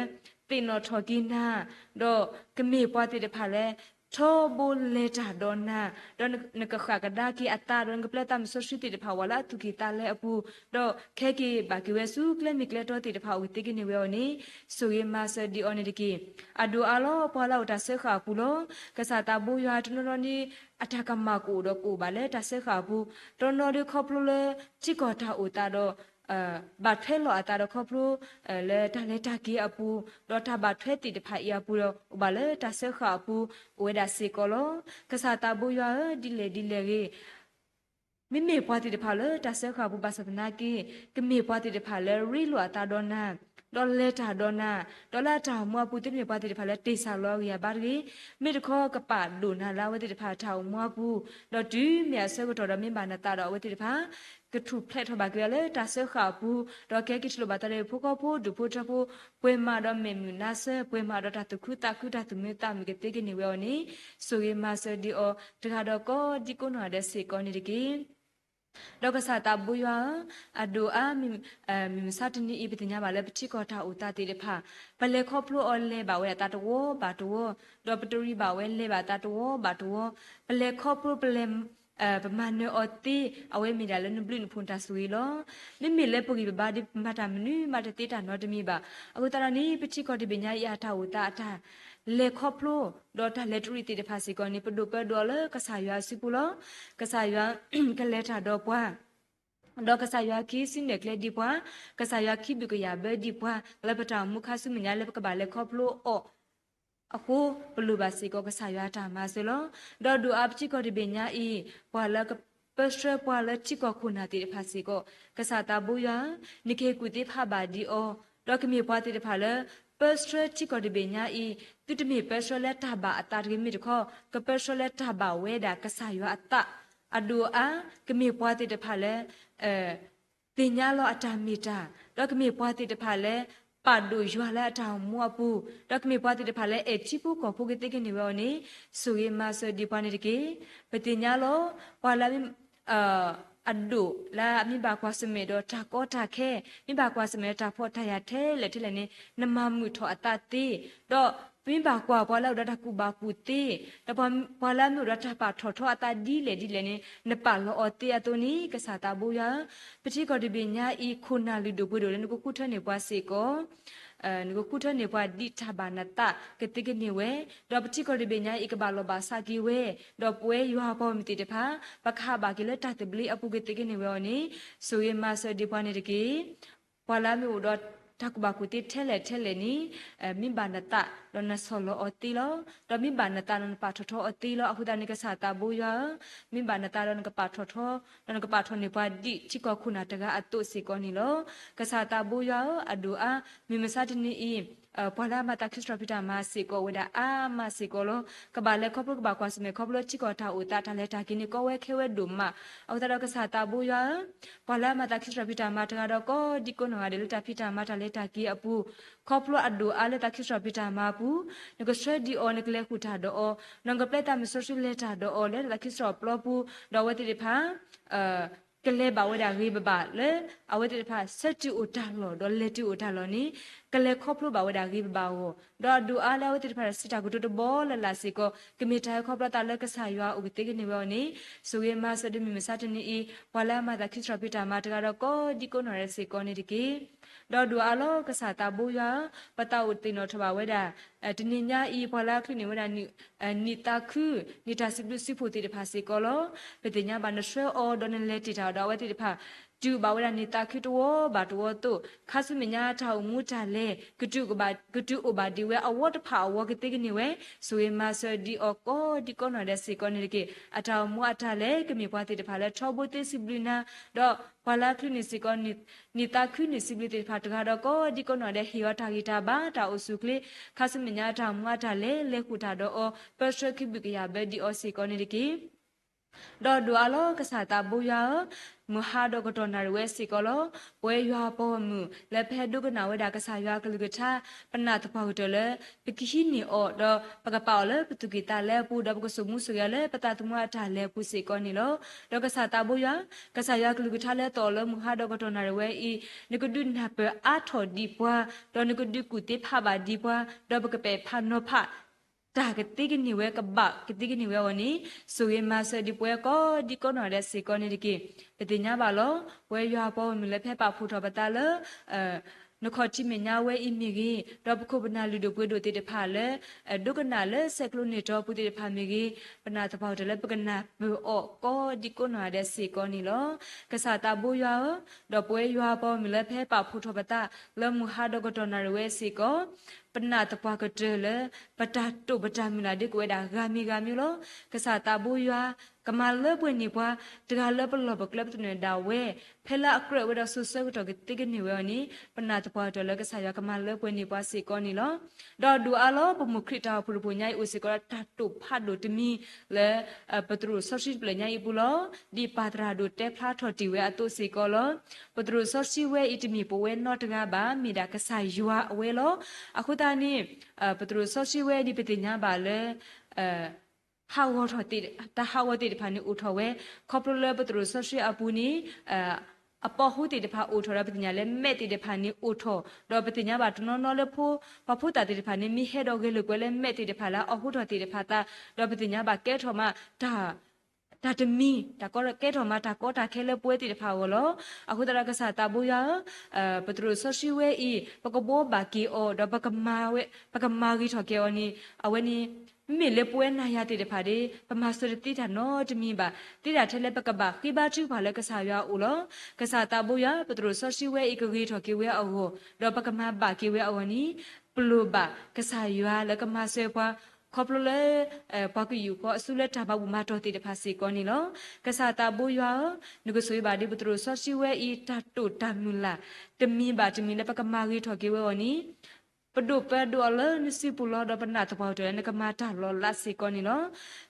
သ့ၣ်နီၣ်ထီၣ်က့ၤနၤ, ဒီးကမ့ၢ်ပှၤသ့ၣ်တဖၣ်လၢ ထီဘိလဲၤတၢ်ဒီးနၤ, ဒီးနကဃၣ်ကဒါက့ၤအသး ဒီးနကပျဲသးမုၢ်စီဆှံသ့ၣ်တဖၣ်ဝဲလၢအသူၣ်ကံၢ်သးလဲအပူၤ, ဒီးခဲက့ၤဘၣ်က့ၤဝဲဆူကျဲမုၢ်ကျဲတီသ့ၣ်တဖၣ်အိၣ်ကသ့ကန့ၢ်ဝဲအီၤန့ၣ် ဆိၣ်ဂ့ၤမၤစၢၤဒံးအီၤန့ၣ်တက့ၢ်. အဒိၣ်အါလီၤ ပှၤလၢအအိၣ်တၢ်စၢဃာ်အပူၤလီၤ. ကစၢ်သးဘိယွၤတနီၤနီၤန့ၣ် အတၢ်ကမၣ်ကအိၣ်ဒီးကအိၣ်ဘၣ်လၢတၢ်စၢဃာ်အပူၤ, တနီၤနီၤဒ်ခီဖျိလၢ ထံကီၢ်တၢ်အိၣ်သးဒီး ဘၣ်ထွဲလီၤအသးဒီးခီဖျိ လၢတၢ်လဲၤတၢ်က့ၤအပူၤ, ဒီးတၢ်ဘၣ်ထွဲသ့ၣ်တဖၣ်အံၤအပူၤဒီး အိၣ်ဘၣ်လၢတၢ်စၢဃာ်အပူၤ အိၣ်ဝဲဒၣ်စ့ၢ်ကီးလီၤ. ကစၢ်သးဘိယွၤဧၢ, ဒ်လဲၣ်ဒ်လဲၣ်ဂ့ၤ မ့မ့ၢ်ပှၤသ့ၣ်တဖၣ်လၢတၢ်စၢဃာ်အပူၤဘၣ်ဆၣ်သနာ်က့ ကမ့ၢ်ပှၤသ့ၣ်တဖၣ်လၢရ့လိာ်အသးဒီးနၤ, ဒီးလဲၤတၢ်ဒီးနၤ, ဒီးလၢအတၢ်အိၣ်မူအပူၤ သုတမ့ၢ်ပှၤသ့ၣ်တဖၣ်လၢတ့ၢ်စၢ်လီၤအဂံၢ်အဘါတဂ့ၤ, မ့ၢ်တခီကပာ်ဒိၣ်နၤလၢအဝဲသ့ၣ်တဖၣ်အတၢ်အိၣ်မူအပူၤ, ဒီးတုၤမ့ၢ်အဆၢကတီၢ်ဒီးမ့ၢ်ဘၣ်နသးဒီးအဝဲသ့ၣ်တဖၣ် ကထူၣ်ဖျဲးထီၣ်ဘၣ်က့ၤဝဲလၢတၢ်စၢဃာ်အပူၤ, ဒီးကဟဲက့ၤထံၣ်လိာ်ဘၣ်သးဒီးဖိဃီဖိဒူၣ်ဖိထၢဖိ, ပှဲၤမးဒီးမဲာ်မုာ်နါစၢၤ, ပှဲၤမးဒီးတၢ်သူၣ်ခုသးခု တၢ်သူၣ်မံသးမုာ်ကသ့ကန့ၢ်ဝဲအီၤန့ၣ် ဆိၣ်ဂ့ၤမၤစၢၤဒံးအီၤ တဂၤဒီးကိးဒံကိးနီၢ်ဂၤဒဲးစ့ၢ်ကီးန့ၣ်တက့ၢ်. ဒီးကစၢ်သးဘိယွၤဧၢ, အဒိၣ်အါ, မုၢ်မဆါတနံၤအံၤ ပသ့ၣ်ညါဘၣ်လၢပထံကီၢ်တၢ်အိၣ်သးသ့ၣ်တဖၣ် ပလဲၤခီဖျိအီၤလဲၤဘၣ်ဝဲဒၣ်သးတဝီဘၣ်တဝီ, ဒီးပတရံးဘၣ်ဝဲလဲၤဘၣ်သးတဝီဘၣ်တဝီ, ပလဲၤခီဖျိ ပလဲၤ ပမၤနၢၤအီၤသ့ အဝဲမ့ၢ်ဒၣ်လၢနဘျုးနဖှိၣ်တၢ်ဆိၣ်ဂ့ၤလီၤ. မ့မ့ၢ်လၢပဂံၢ်ပဘါဒ်ပမၤတၢ်မနုၤမးတသ့တၢ်နီတမံၤဘၣ်. အဃိသတးဒီးန့ၣ် ပထံကီၢ်တဘ့ၣ်ညါအံၤအတၢ်အိၣ်သးအတၢ်လဲၤခီဖျိ ဒီးတၢ်လဲၤတရံးသ့ၣ်တဖၣ်စ့ၢ်ကီးန့ၣ် ပဒိၣ်ပၢဒိၣ်အီၤလၢကစၢ်ယွၤအစုပူၤလီၤ. ကစၢ်ယွၤ ကလဲၤတၢ်ဒီးပှၤ ဒီးကစၢ်ယွၤခံဆူနဲၣ်ကျဲဒံးပှၤ, ကစၢ်ယွၤခံဘုၣ်ကယာ်ဘၢဒံးပှၤ လၢပတၢ်အိၣ်မူခါဆူမဲာ်ညါလၢပကဘၣ်လဲၤခီဖျိအီၤ အဃိ ပလိၣ်ဘၣ်စ့ၢ်ကီးကစၢ်ယွၤအတၢ်မၤစၢၤလီၤ. ဒီးဒိၣ်အါပထံကီၢ်တဘ့ၣ်ညါအံၤ ပှၤလၢကပၢဆှၢပှၤလၢထံကီၢ်ခိၣ်နၢ်သ့ၣ်တဖၣ်စ့ၢ်ကီး ကစၢ်သးဘိယွၤဧၢ, နကဟ့ၣ်ကူၣ်သ့ဖးဘၣ်ဒံးအီၤ, ဒီးကမ့ၢ်ပှၤသ့ၣ်တဖၣ်လၢ ပၢဆှၢထံကီၢ်တဘ့ၣ်ညါအံၤ သုတမ့ၢ်ပၢဆှၢလၢတၢ်ဘၣ်အသးတဂ့ၤမ့ၢ်တခီ ကပၢဆှၢလၢတၢ်ဘၣ်ဝဲဒၣ်ကစၢ်ယွၤအသး အဒိၣ်အါ ကမ့ၢ်ပှၤသ့ၣ်တဖၣ်လၢ သ့ၣ်ညါလီၤအတၢ်မ့ၢ်တၢ်, ဒီးကမ့ၢ်ပှၤသ့ၣ်တဖၣ်လၢ ပာ်ဒိၣ်ယွၤလၢအတၢ်အိၣ်မူအပူၤ, ဒီးကမ့ၢ်ပှၤသ့ၣ်တဖၣ်လၢအဲၣ်ထံဖိကီၢ်ဖိကသ့ကန့ၢ်ဝဲအီၤန့ၣ် ဆိၣ်ဂ့ၤမၤစၢၤဒံးပှၤန့ၣ်တက့ၢ်. ပသ့ၣ်ညါလီၤ ပှၤလၢ အဒိၣ်လၢအမ့ၢ်ဘၣ်ကွၢ်ဆၢၣ်မဲာ်ဒီးတၢ်ကီတၢ်ခဲ, မ့ၢ်ဘၣ်ကွၢ်ဆၢၣ်မဲာ်ဒီးတၢ်ဖှီၣ်တၢ်ယာ်ထဲလဲၣ်ထဲလဲၣ်န့ၣ် နမၤမုာ်ထီၣ်အသးသ့, ဒီးမ့ၢ်ဘၣ်ကွၢ်ပှၤလၢအအိၣ်ဒီးတၢ်ကူၣ်ဘၣ်ကူၣ်သ့, ဒီးပှၤလၢအမ့ၢ်အိၣ်ဒီးတၢ်ပာ်ထီၣ်ထီအသးဒ်လဲၣ်ဒ်လဲၣ်န့ၣ် နပာ်လီၤအီၤသ့အသိးန့ၣ် ကစၢ်သးဘိယွၤဧၢ, ပထံကီၢ်တဘ့ၣ်ညါအံၤ ခိၣ်နၢ်လုၢ်ဒိၣ်ပှ့ၤဒိၣ်လၢနကဃုထၢန့ၢ်ပှၤစ့ၢ်ကီး နကဃုထၢန့ၢ်ပှၤဒ်တၢ်ဘၣ်နသးကသ့ကန့ၢ်ဝဲ, ဒီးပထံကီၢ်တဘ့ၣ်ညါအံၤ ကဘၣ်လီၢ်ဘၣ်စးက့ၤဝဲ, ဒီးပဝဲယွၤပှၤဂီၢ်မုၢ်သ့ၣ်တဖၣ် ပကဟးဘၣ်က့ၤလၢတၢ်သဘျ့အပူၤကသ့ကန့ၢ်ဝဲအီၤန့ၣ် ဆိၣ်ဂ့ၤမၤစၢၤဒံးပှၤန့ၣ်တက့ၢ်. ပှၤလၢအမ့ၢ်အိၣ်ဒီးတၢ်ကူၣ်ဘၣ်ကူၣ်သ့ထဲလဲၣ်ထဲလဲၣ်န့ၣ် မ့ၢ်ဘၣ်နသးဒီးနဆီၣ်လီၤအီၤသ့လီၤ. ဒီးမ့ၢ်ဘၣ်နသးဒီးနပာ်ထီၣ်ထီအီၤသ့လီၤ. အဃိသတးန့ၣ် ကစၢ်သးဘိယွၤဧၢ, မ့ၢ်ဘၣ်နသးဒီးနကပာ်ထီၣ်ထီ, ဒီးနကပာ်ထီၣ်န့ၢ်ပှၤဒ်ထံကီၢ်ခိၣ်နၢ်တဂၤအသိးစ့ၢ်ကီးန့ၣ်လီၤ. ကစၢ်သးဘိယွၤဧၢ, အဒိၣ်အါ, မုၢ်မဆါတနံၤအံၤ ပှၤလၢအမၤသးခုစံးထီၣ်ပတြၢၤမၤစ့ၢ်ကီးဝဲဒၣ်အါမးစ့ၢ်ကီးလီၤ. ကဘၣ်လဲၤခီဖျိကဘၣ်ကွၢ်ဆၢၣ်မဲာ်ခီဖျိထံကီၢ်တၢ်အိၣ်သးတၢ်လဲၤတၢ်က့ၤန့ၣ် ကီဝဲခဲဝဲဒိၣ်မး. အဃိသတးဒီးကစၢ်သးဘိယွၤဧၢ, ပှၤလၢအမၤသးခုစံးထီၣ်ပတြၢၤမၤတဂၤဒီးကိးဒံကိးနီၢ်ဂၤဒဲးလၢတၢ်ဖံးတၢ်မၤတၢ်လဲၤတၢ်က့ၤအပူၤ, ခီဖျိအဒိၣ်အါလၢသးခုစံးထီၣ်ပတြၢၤမၤအပူၤ, နကဆှၢဒံးအီၤ နကလဲၤဃုာ်တၢ်ဒီးအီၤ, နကပျဲသးမုၢ်စီဆှံလဲၤတၢ်ဒီးအီၤ လၢသးခုစံးထီၣ်ပျီပူၤ, ဒီးအဝဲသ့ၣ်တဖၣ် ကလဲၤဘၣ်ဝဲဒၣ်ဂ့ၤဘၣ်ဘၣ်လၢ အဝဲသ့ၣ်တဖၣ်ဆၢတုၤအိၣ်တၢ်လီၢ် ဒီးလဲၤတုၤအိၣ်တၢ်လီၢ်န့ၣ် ကလဲၤခီဖျိဘၣ်ဝဲဒၣ်ဂ့ၤဘၣ်ဘၣ်အဂီၢ်, ဒီးအဒိၣ်အါလၢအဝဲသ့ၣ်တဖၣ်စံးတၢ်ကတိၤတဘီလၢ်လၢ်စ့ၢ်ကီး ကမ့ၢ်တၢ်ဟဲခီဖျိသးလၢကစၢ်ယွၤအိၣ်ကသ့ကန့ၢ်ဝဲအီၤန့ၣ် ဆိၣ်ဂ့ၤမၤစၢၤဒ်မုၢ်မဆါတနံၤအံၤ ပှၤလၢအမၤသးခုစံးထီၣ်ပတြၢၤမၤတဂၤဒီးကိးဒံကိးနီၢ်ဂၤဒဲးစ့ၢ်ကီးန့ၣ်တက့ၢ်. ဒီးအဒိၣ်အါလီၤ ကစၢ်သးဘိယွၤဧၢ, ပသးအိၣ်သ့ၣ်နီၣ်ထီၣ်ဘၣ်ဝဲဒၣ် တနံၤညါအံၤ ပှၤလၢအချုးန့ၢ်ဝဲဒၣ် နံၣ်သးခု နံၣ်တၢ်စံးဘျုးစံးဖှိၣ်သ့ၣ်တဖၣ်စ့ၢ်ကီးလီၤ. ပသ့ၣ်ညါဘၣ်နဆှၢအီၤဒီးနလဲၤတ့ၢ်တၢ်အီၤဒီးအဝဲသ့ၣ်တဖၣ် တုၤဘၣ်ဝဲဒၣ်နံၣ်သးခုတဝီဘၣ်တဝီအသိး ခါဆူမဲာ်ညါတၢ်အိၣ်မူတၢ်လဲၤ ကတုၤအိၣ်ဘၣ်ဒံးဝဲအဝီတဖၣ်အဝီကသ့ကန့ၢ်ဝဲ ဆိၣ်ဂ့ၤမၤစၢၤဒံးအီၤကိးဒံကိးနီၢ်ဂၤဒဲးစ့ၢ်ကီးန့ၣ်တက့ၢ်. အတၢ်အိၣ်မူအတၢ်လဲၤ ကမ့ၢ်ပှၤသ့ၣ်တဖၣ်လၢထီဘိသ့စံးဘျုးနၤ ဒီးပှၤလၢအချုးန့ၢ်စ့ၢ်ကီး နံၣ်သးခုန့ၣ်စံးဘျုးသ့ၣ်တဖၣ်တဂၤဒီးကိးဒံကိးနီၢ်ဂၤဒဲး ဟ့ၣ်အီၤတၢ်ဂံၢ်တၢ်ဘါ တၢ်အိၣ်ဆူၣ်အိၣ်ချ့ ခါဆူမဲာ်ညါတၢ်အိၣ်မူအတၢ်လဲၤ လဲၤဃုာ်တၢ်ဒီးအီၤ ပၢဆှၢခံဘုၣ်ကယာ်ဘၢဒံးအီၤစ့ၢ်ကီးန့ၣ်တက့ၢ်. ဒီးဒိၣ်အါလီၤကစၢ်သးဘိယွၤဧၢ, မုၢ်ဟါဒီးကတီၢ်နၣ်ရံၣ်ဝဲစ့ၢ်ကီးလီၤ. ပဝဲယွၤပှၤဂီၢ်မုၢ်လၢပဟဲဒိကနၣ်ဝဲဒၣ်ကစၢ်ယွၤကလုၢ်ကထါ ပနာ်သပှၢ်ကတၢၢ်လၢ ပကဟံးန့ၢ်အီၤ ဒီးပကပာ်အီၤလၢပသူၣ်ကံၢ်သးလဲအပူၤ ဒီးပကစိာ်မူစိာ်ဂဲၤလၢပသးသမူအတၢ်လဲၤအပူၤစ့ၢ်ကီးန့ၣ်လီၤ. ဒီးကစၢ်သးဘိယွၤ ကစၢ်ယွၤကလုၢ်ကထါလၢသီၣ်လၢမုၢ်ဟါဒီးကတီၢ်နၣ်ရံၣ်ဝဲအံၤ နကဒုးနၢ်ပၢၢ်အါထီၣ်ဒံးပှၤ ဒီးနကဒုးကူၣ်သ့ဖးဘၣ်ဒံးပှၤ ဒီးပကပဲာ်ဖးနီၤဖး တၢ်ကသ့ကန့ၢ်ဝဲကဘၣ်ကသ့ကန့ၢ်ဝဲအဂီၢ်န့ၣ် ဆိၣ်ဂ့ၤမၤစၢၤဒံးပဝဲကိးဒံကိးနီၢ်ဂၤဒဲးစ့ၢ်ကီးန့ၣ်တက့ၢ်. ပသ့ၣ်ညါဘၣ်လီၤ. ပဝဲယွၤပှၤဂီၢ်မုၢ်လၢပဟဲပာ်ဖှိၣ်ထီၣ်ပသးလၢ နခီၣ်ထံးမဲာ်ညါဝဲအံၤမ့ၢ်ဂ့ၤ, ဒီးပခိၣ်ပနၢ်လုၢ်ဒိၣ်ပှ့ၤဒိၣ်သ့ၣ်တဖၣ်လၢ ဒိကနၣ်လၢဆဲးကျိးန့ၢ်တီပူၤသ့ၣ်တဖၣ်မ့ၢ်ဂ့ၤ, ပနာ်သပှၢ်ကတၢၢ်လၢပကနၢ်ပၢၢ်အီၤကိးဒံကိးနီၢ်ဂၤဒဲးစ့ၢ်ကီးန့ၣ်လီၤ. ကစၢ်သးဘိယွၤဧၢ, ဒီးပဝဲယွၤပှၤဂီၢ်မုၢ်လၢပဟဲပာ်ဖှိၣ်ထီၣ်ပသး လၢမုၢ်ဟါဒီးကတီၢ်နၣ်ရံၣ်ဝဲစ့ၢ်ကီး ပနာ်သပှၢ်ကတၢၢ်လၢ ပတၢ်တိာ်ပတၢ်မုၢ်လၢ်ဒ်ကဝဲဒၣ်ဂၤမံၤဂၤမံၤလီၤ. ကစၢ်သးဘိယွၤ ကမၤလၢပှဲၤန့ၢ်ပှၤ တဂၤလၢပလီၢ်ပကျဲပသနၢၣ်ဒၣ်ဝဲ ဖဲလၢအကြၢးဝဲဒီးစိၤဆၢကတီၢ်ကသ့ကန့ၢ်ဝဲအီၤန့ၣ် ပနာ်သပှၢ်ကတၢၢ်လၢကစၢ်ယွၤကမၤလၢပှဲၤန့ၢ်ပှၤစ့ၢ်ကီးန့ၣ်လီၤ. ဒီးဒိၣ်အါလီၤ ပမိၢ်ခရံာ်တၢ်အိၣ်ဖှိၣ်တဖၣ်ညါအံၤအိၣ်စ့ၢ်ကီးလၢတၢ်တိာ်ဖးဒိၣ်တမံၤလၢ ပသရိာ်စီဆှံတဖျၢၣ်ညါအံၤအပူၤလီၤ. ဒ်ပၢ်သရၣ်ဒိၣ်တဲဖျါထီၣ်တ့ၢ်ဝဲအသိးစ့ၢ်ကီးလီၤ. ပသရိာ်စီဆှံဝဲအံၤတမ့ၢ်ပဝဲနီတဂၤဘၣ် မ့ၢ်ဒၣ်ကစၢ်ယွၤအဝဲလီၤ. အဃိသတးန့ၣ် ပသရိာ်စီဆှံဝဲအံၤဒ်ပသ့ၣ်ညါဘၣ်လၢ ဟးဂီၤထီၣ်သ့ၣ် တၢ်ဟးဂီၤသ့ၣ်တဖၣ်န့ၣ်အိၣ်ထီၣ်ဝဲ ခီဖျိလၢပသရိာ်စီဆှံအပူၤန့ၣ် အပီၣ်ဟူသ့ၣ်တဖၣ်အိၣ်ထီၣ်ဒီးပသ့ၣ်ညါလၢမဲးသ့ၣ်တဖၣ်န့ၣ်အိၣ်ထီၣ် ဒီးပသ့ၣ်ညါဘၣ်တနီၤနီၤလၢ ပှၤဖိသၣ်သ့ၣ်တဖၣ်န့ၣ် မ့ၢ်ဟဲဒီးဂဲၤလိာ်ကွဲလၢမဲးသ့ၣ်တဖၣ်လၢအဟူထီၣ်သ့ၣ်တဖၣ်အသး ဒီးပသ့ၣ်ညါဘၣ်ကဲထီၣ်မး တၢ်တမံၤ တၢ်ကဲထီၣ်မးတၢ်ကီတၢ်ခဲလၢပဝဲသ့ၣ်တဖၣ်အဂီၢ်လီၤ. အဃိသတးဒီးကစၢ်သးဘိယွၤဧၢ, ပသရိာ်စီဆှံဝဲအံၤ ပကဘှီဘၣ်က့ၤအီၤ ဒီးပကမၤဂ့ၤထီၣ်က့ၤအီၤန့ၣ် အဝဲန့ၣ် မ့မ့ၢ်လၢပဝဲနၤယၤသ့ၣ်တဖၣ်ဒီး ပမၤစၢၤတသ့တၢ်နီတမံၤဘၣ်. သ့တၢ်ထဲလၢပကဘၣ်ဃ့ဘါထုကဖၣ်လၢကစၢ်ယွၤအအိၣ်လီၤ. ကစၢ်သးဘိယွၤ ပသရိာ်စီဆှံဝဲအံၤကဂ့ၤထီၣ်က့ၤဝဲအဂီၢ် ဒီးပကမၤဘၣ်က့ၤဝဲအဂီၢ်န့ၣ် ပလိၣ်ဘၣ်ကစၢ်ယွၤလၢကမၤစၢၤပှၤ ခီဖျိလၢ ပှၤကယူာ်ဃီအစုလၢတၢ်ဘၣ်ဘူၣ်မၤတီၢ်သ့ၣ်တဖၣ်စ့ၢ်ကီးန့ၣ်လီၤ. ကစၢ်သးဘိယွၤဧၢ, နကဆိၣ်ဂ့ၤဘၣ်ဒ်ပသရိာ်စီဆှံဝဲအံၤ တၢ်တိာ်တၢ်မုၢ်လၢ် တမံၤဘၣ်တမံၤလၢပကမၤဂ့ၤထီၣ်က့ၤဝဲအီၤန့ၣ် ပဒိးပၢဒိးအီၤလၢနစုပူၤလီၤ ဒီးပနာ်သပှၢ်ကတၢၢ်လၢနကမၤတၢ်လီၤလးစ့ၢ်ကီးန့ၣ်လီၤ.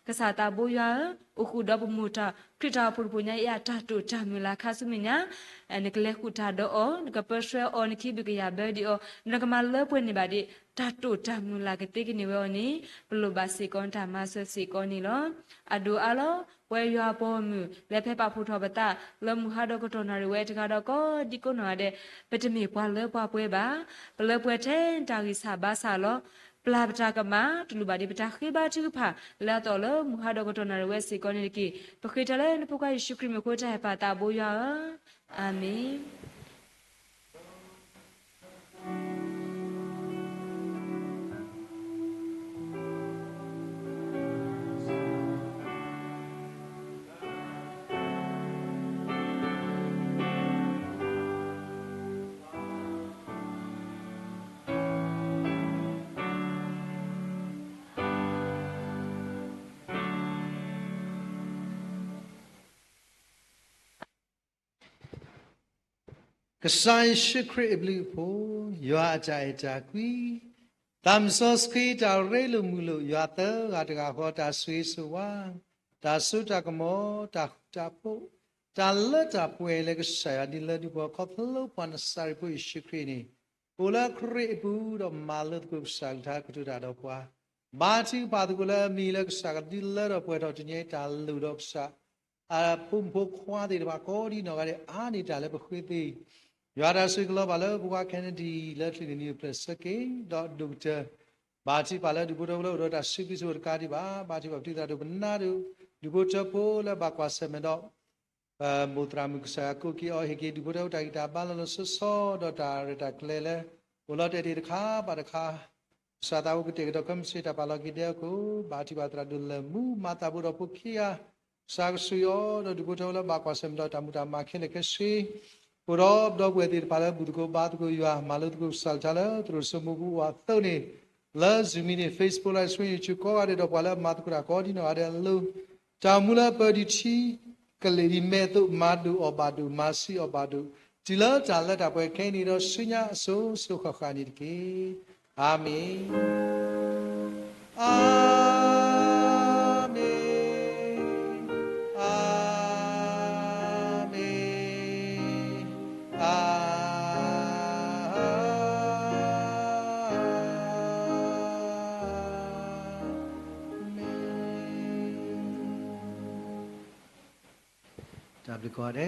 ကစၢ်သးဘိယွၤဧၢ, အိၣ်ဃုာ်ဒီးပမိၢ်တၢ်ခရံာ်တၢ်အိၣ်ဖှိၣ်တဖၣ်ညါအံၤအတၢ်တိာ်တၢ်မုၢ်လၢ်ခါဆူမဲာ်ညါ နကလဲၤဃုာ်တၢ်ဒီးအီၤ, နကပၢဆှၢအီၤ, နကဟံးဘျုးကယာ်ဘၢဒံးအီၤ, နကမၤလၢပှဲၤန့ၢ်ဘၣ်ဒံး တၢ်တိာ်တၢ်မုၢ်လၢ်ကသ့ကန့ၢ်ဝဲအီၤန့ၣ် ပလိၣ်ဘၣ်စ့ၢ်ကီးနတၢ်မၤစၢၤစ့ၢ်ကီးန့ၣ်လီၤ. အဒိၣ်အါလီၤ ပဝဲယွၤပှၤဂီၢ်မုၢ် လၢဖဲပာ်ဖှိၣ်ထီၣ်ပသး လၢမုၢ်ဟါဒီးကတီၢ်နၣ်ရံၣ်ဝဲတဂၤဒီးကိးဒံကိးနီၢ်ဂၤဒဲး ပတမ့ၢ်ပှၤလၢပှၤပှဲၤဘၣ်. ပလၢပှဲၤထဲတၢ်ဂံၢ်စၢ်ဘါစၢ်လီၤ. ပျၢ်ပတၢ်ကမၣ် တလိၣ်ဘၣ်ဒံးပတၢ်ဃ့ဘါထုကဖၣ် လၢအသီၣ်လၢမုၢ်ဟါဒီးကတီၢ်နၣ်ရံၣ်ဝဲစ့ၢ်ကီးန့ၣ်တက့ၢ်. ပဃ့တၢ်လၢနဖိခွါယ့ၣ်ၡူးခရံာ်မံၤအဃိ တၢ်ဟဲပာ်သးဘိယွၤဧၢ, အၤမ့ၣ်. ကစၢ်ယ့ၣ်ၡူးခရံာ်အဘျုးအဖှိၣ်, ယွၤအတၢ်အဲၣ်တၢ်ကွံ သးစီဆှံတၢ်ရ့လိာ်မုာ်လိာ် ယွၤသၢဂၤတဂၤဃီ တၢ်ဆိၣ်ဂ့ၤဆိၣ်ဝါ, တၢ်စိတၢ်ကမီၤ, တၢ်ဃူတၢ်ဖိး, တၢ်လၢတၢ်ပှဲၤလၢကစၢ်ယွၤဒုးလၢဒုးပှဲၤ ခီဖျိပှၤနစၤရ့းဖိယ့ၣ်ၡူးခရံာ်န့ၣ် အိၣ်လၢခရံာ်အပူၤ ဒီးမၤလိသကိးကစၢ်ကလုၢ်ကထါကတိၤတၢ်ဒီးပှၤ, ဘါထုကဖၣ်သကိးလၢအမံၤလၢကစၢ်ကဒုးလၢထီၣ်ပှဲၤထီၣ်တနံၤအံၤ တၢ်လိၣ်ဒီးကစၢ် အဖိမုၣ်ဖိခွါသ့ၣ်တဖၣ်ကိးဒံနီၢ်ဂၤဒဲး အါန့ၢ်တၢ်လၢပဃ့သ့, ယွၤတၢ်ဆိၣ်ဂ့ၤကလီၤဘၣ်လၢပှၤ Kennedy လၢတနံၤအံၤ ပျဲၢ်ဆၢက့ၤ ဒီးဒိၣ်ကတၢၢ် ဘါထုကဖၣ်လၢဒူၣ်ဖိထၢဖိလၢအိၣ်ဒီးတၢ်ဆူးက့ဆူးတကးဒံးဘၣ်, ဘါထုကဖၣ်ပတုာ်သးဒိၣ်ပနၢ်ဒိၣ် ဒူၣ်ဖိထၢဖိလၢဘၣ်ကွၢ်ဆၢၣ်မဲာ်ဒီး မိၢ်သရၣ်မုၣ် ကစၢ်ယွၤကိးက့ၤအီၤ ဟ့ၣ်က့ၤဒူၣ်ဖိထၢဖိတၢ်ဂံၢ်တၢ်ဘါလီၤလီၤဆီဆီ ဒီးတၢ်ရဲၣ်တၢ်ကျဲၤလၢ အိၣ်လီၤတဲာ်တ့ၢ်တခါဘၣ်တခါ ကစၢ်သးအိၣ်ကတဲာ်ကတီၤ ကမ့ၢ်စ့ၢ်တၢ်ပာ်လီၤက့ၤဒဲးအခိၣ် ဘါထုကဖၣ်သရၣ်ဒိၣ်လၢမူ မၤသးဘၣ်ဒီးဖိခံဂၤ ကစၢ်ကဆိၣ်ဂ့ၤအီၤ ဒီးဒူၣ်ဖိထၢဖိလၢဘၣ်ကွၢ်ဆၢၣ်မဲာ်ဒီးတၢ်မူတၢ်မၤခဲလၢာ်ခဲဆ့ အိၣ်ဒီးပဒီပုၢ်ဝဲၢ်သ့ၣ်တဖၣ်လၢဘူၣ်သကိးဘါသကိးယွၤ မၤလိသကိးကစၢ်ကလုၢ်ကထါလၢသရိာ်စိမိၢ်ပူၤအိၣ်အသိးန့ၣ် လၢ Zoom မံၤန့ၣ် Facebook Live Stream YouTube ကိးဂၤဒဲးဒီးပှၤလၢမၤသကိးတၢ်ကိးဒံနီၢ်ဂၤဒဲးအလိၤ တၢ်မူလၢပၢၤဒုးထံ ကလ့ၣ်ဒ်မဲးအသိး မၤဒိၣ်အီၣ်ဘၣ်ဒိၣ် မၤဆံးအီၣ်ဘၣ်ဒိၣ် တုၤလၢတၢ်လၢတၢ်ပှဲၤခဲအံၤန့ၣ်ဒီးဆူညါအစိၤစိၤဃၣ်ဃၣ်န့ၣ်တက့ၢ်. အၤမ့ၣ်, အၤမ့ၣ်, အၤမ့ၣ်, အၤမ့ၣ်. တၢ်ဘျုးကိးဂၤဒဲး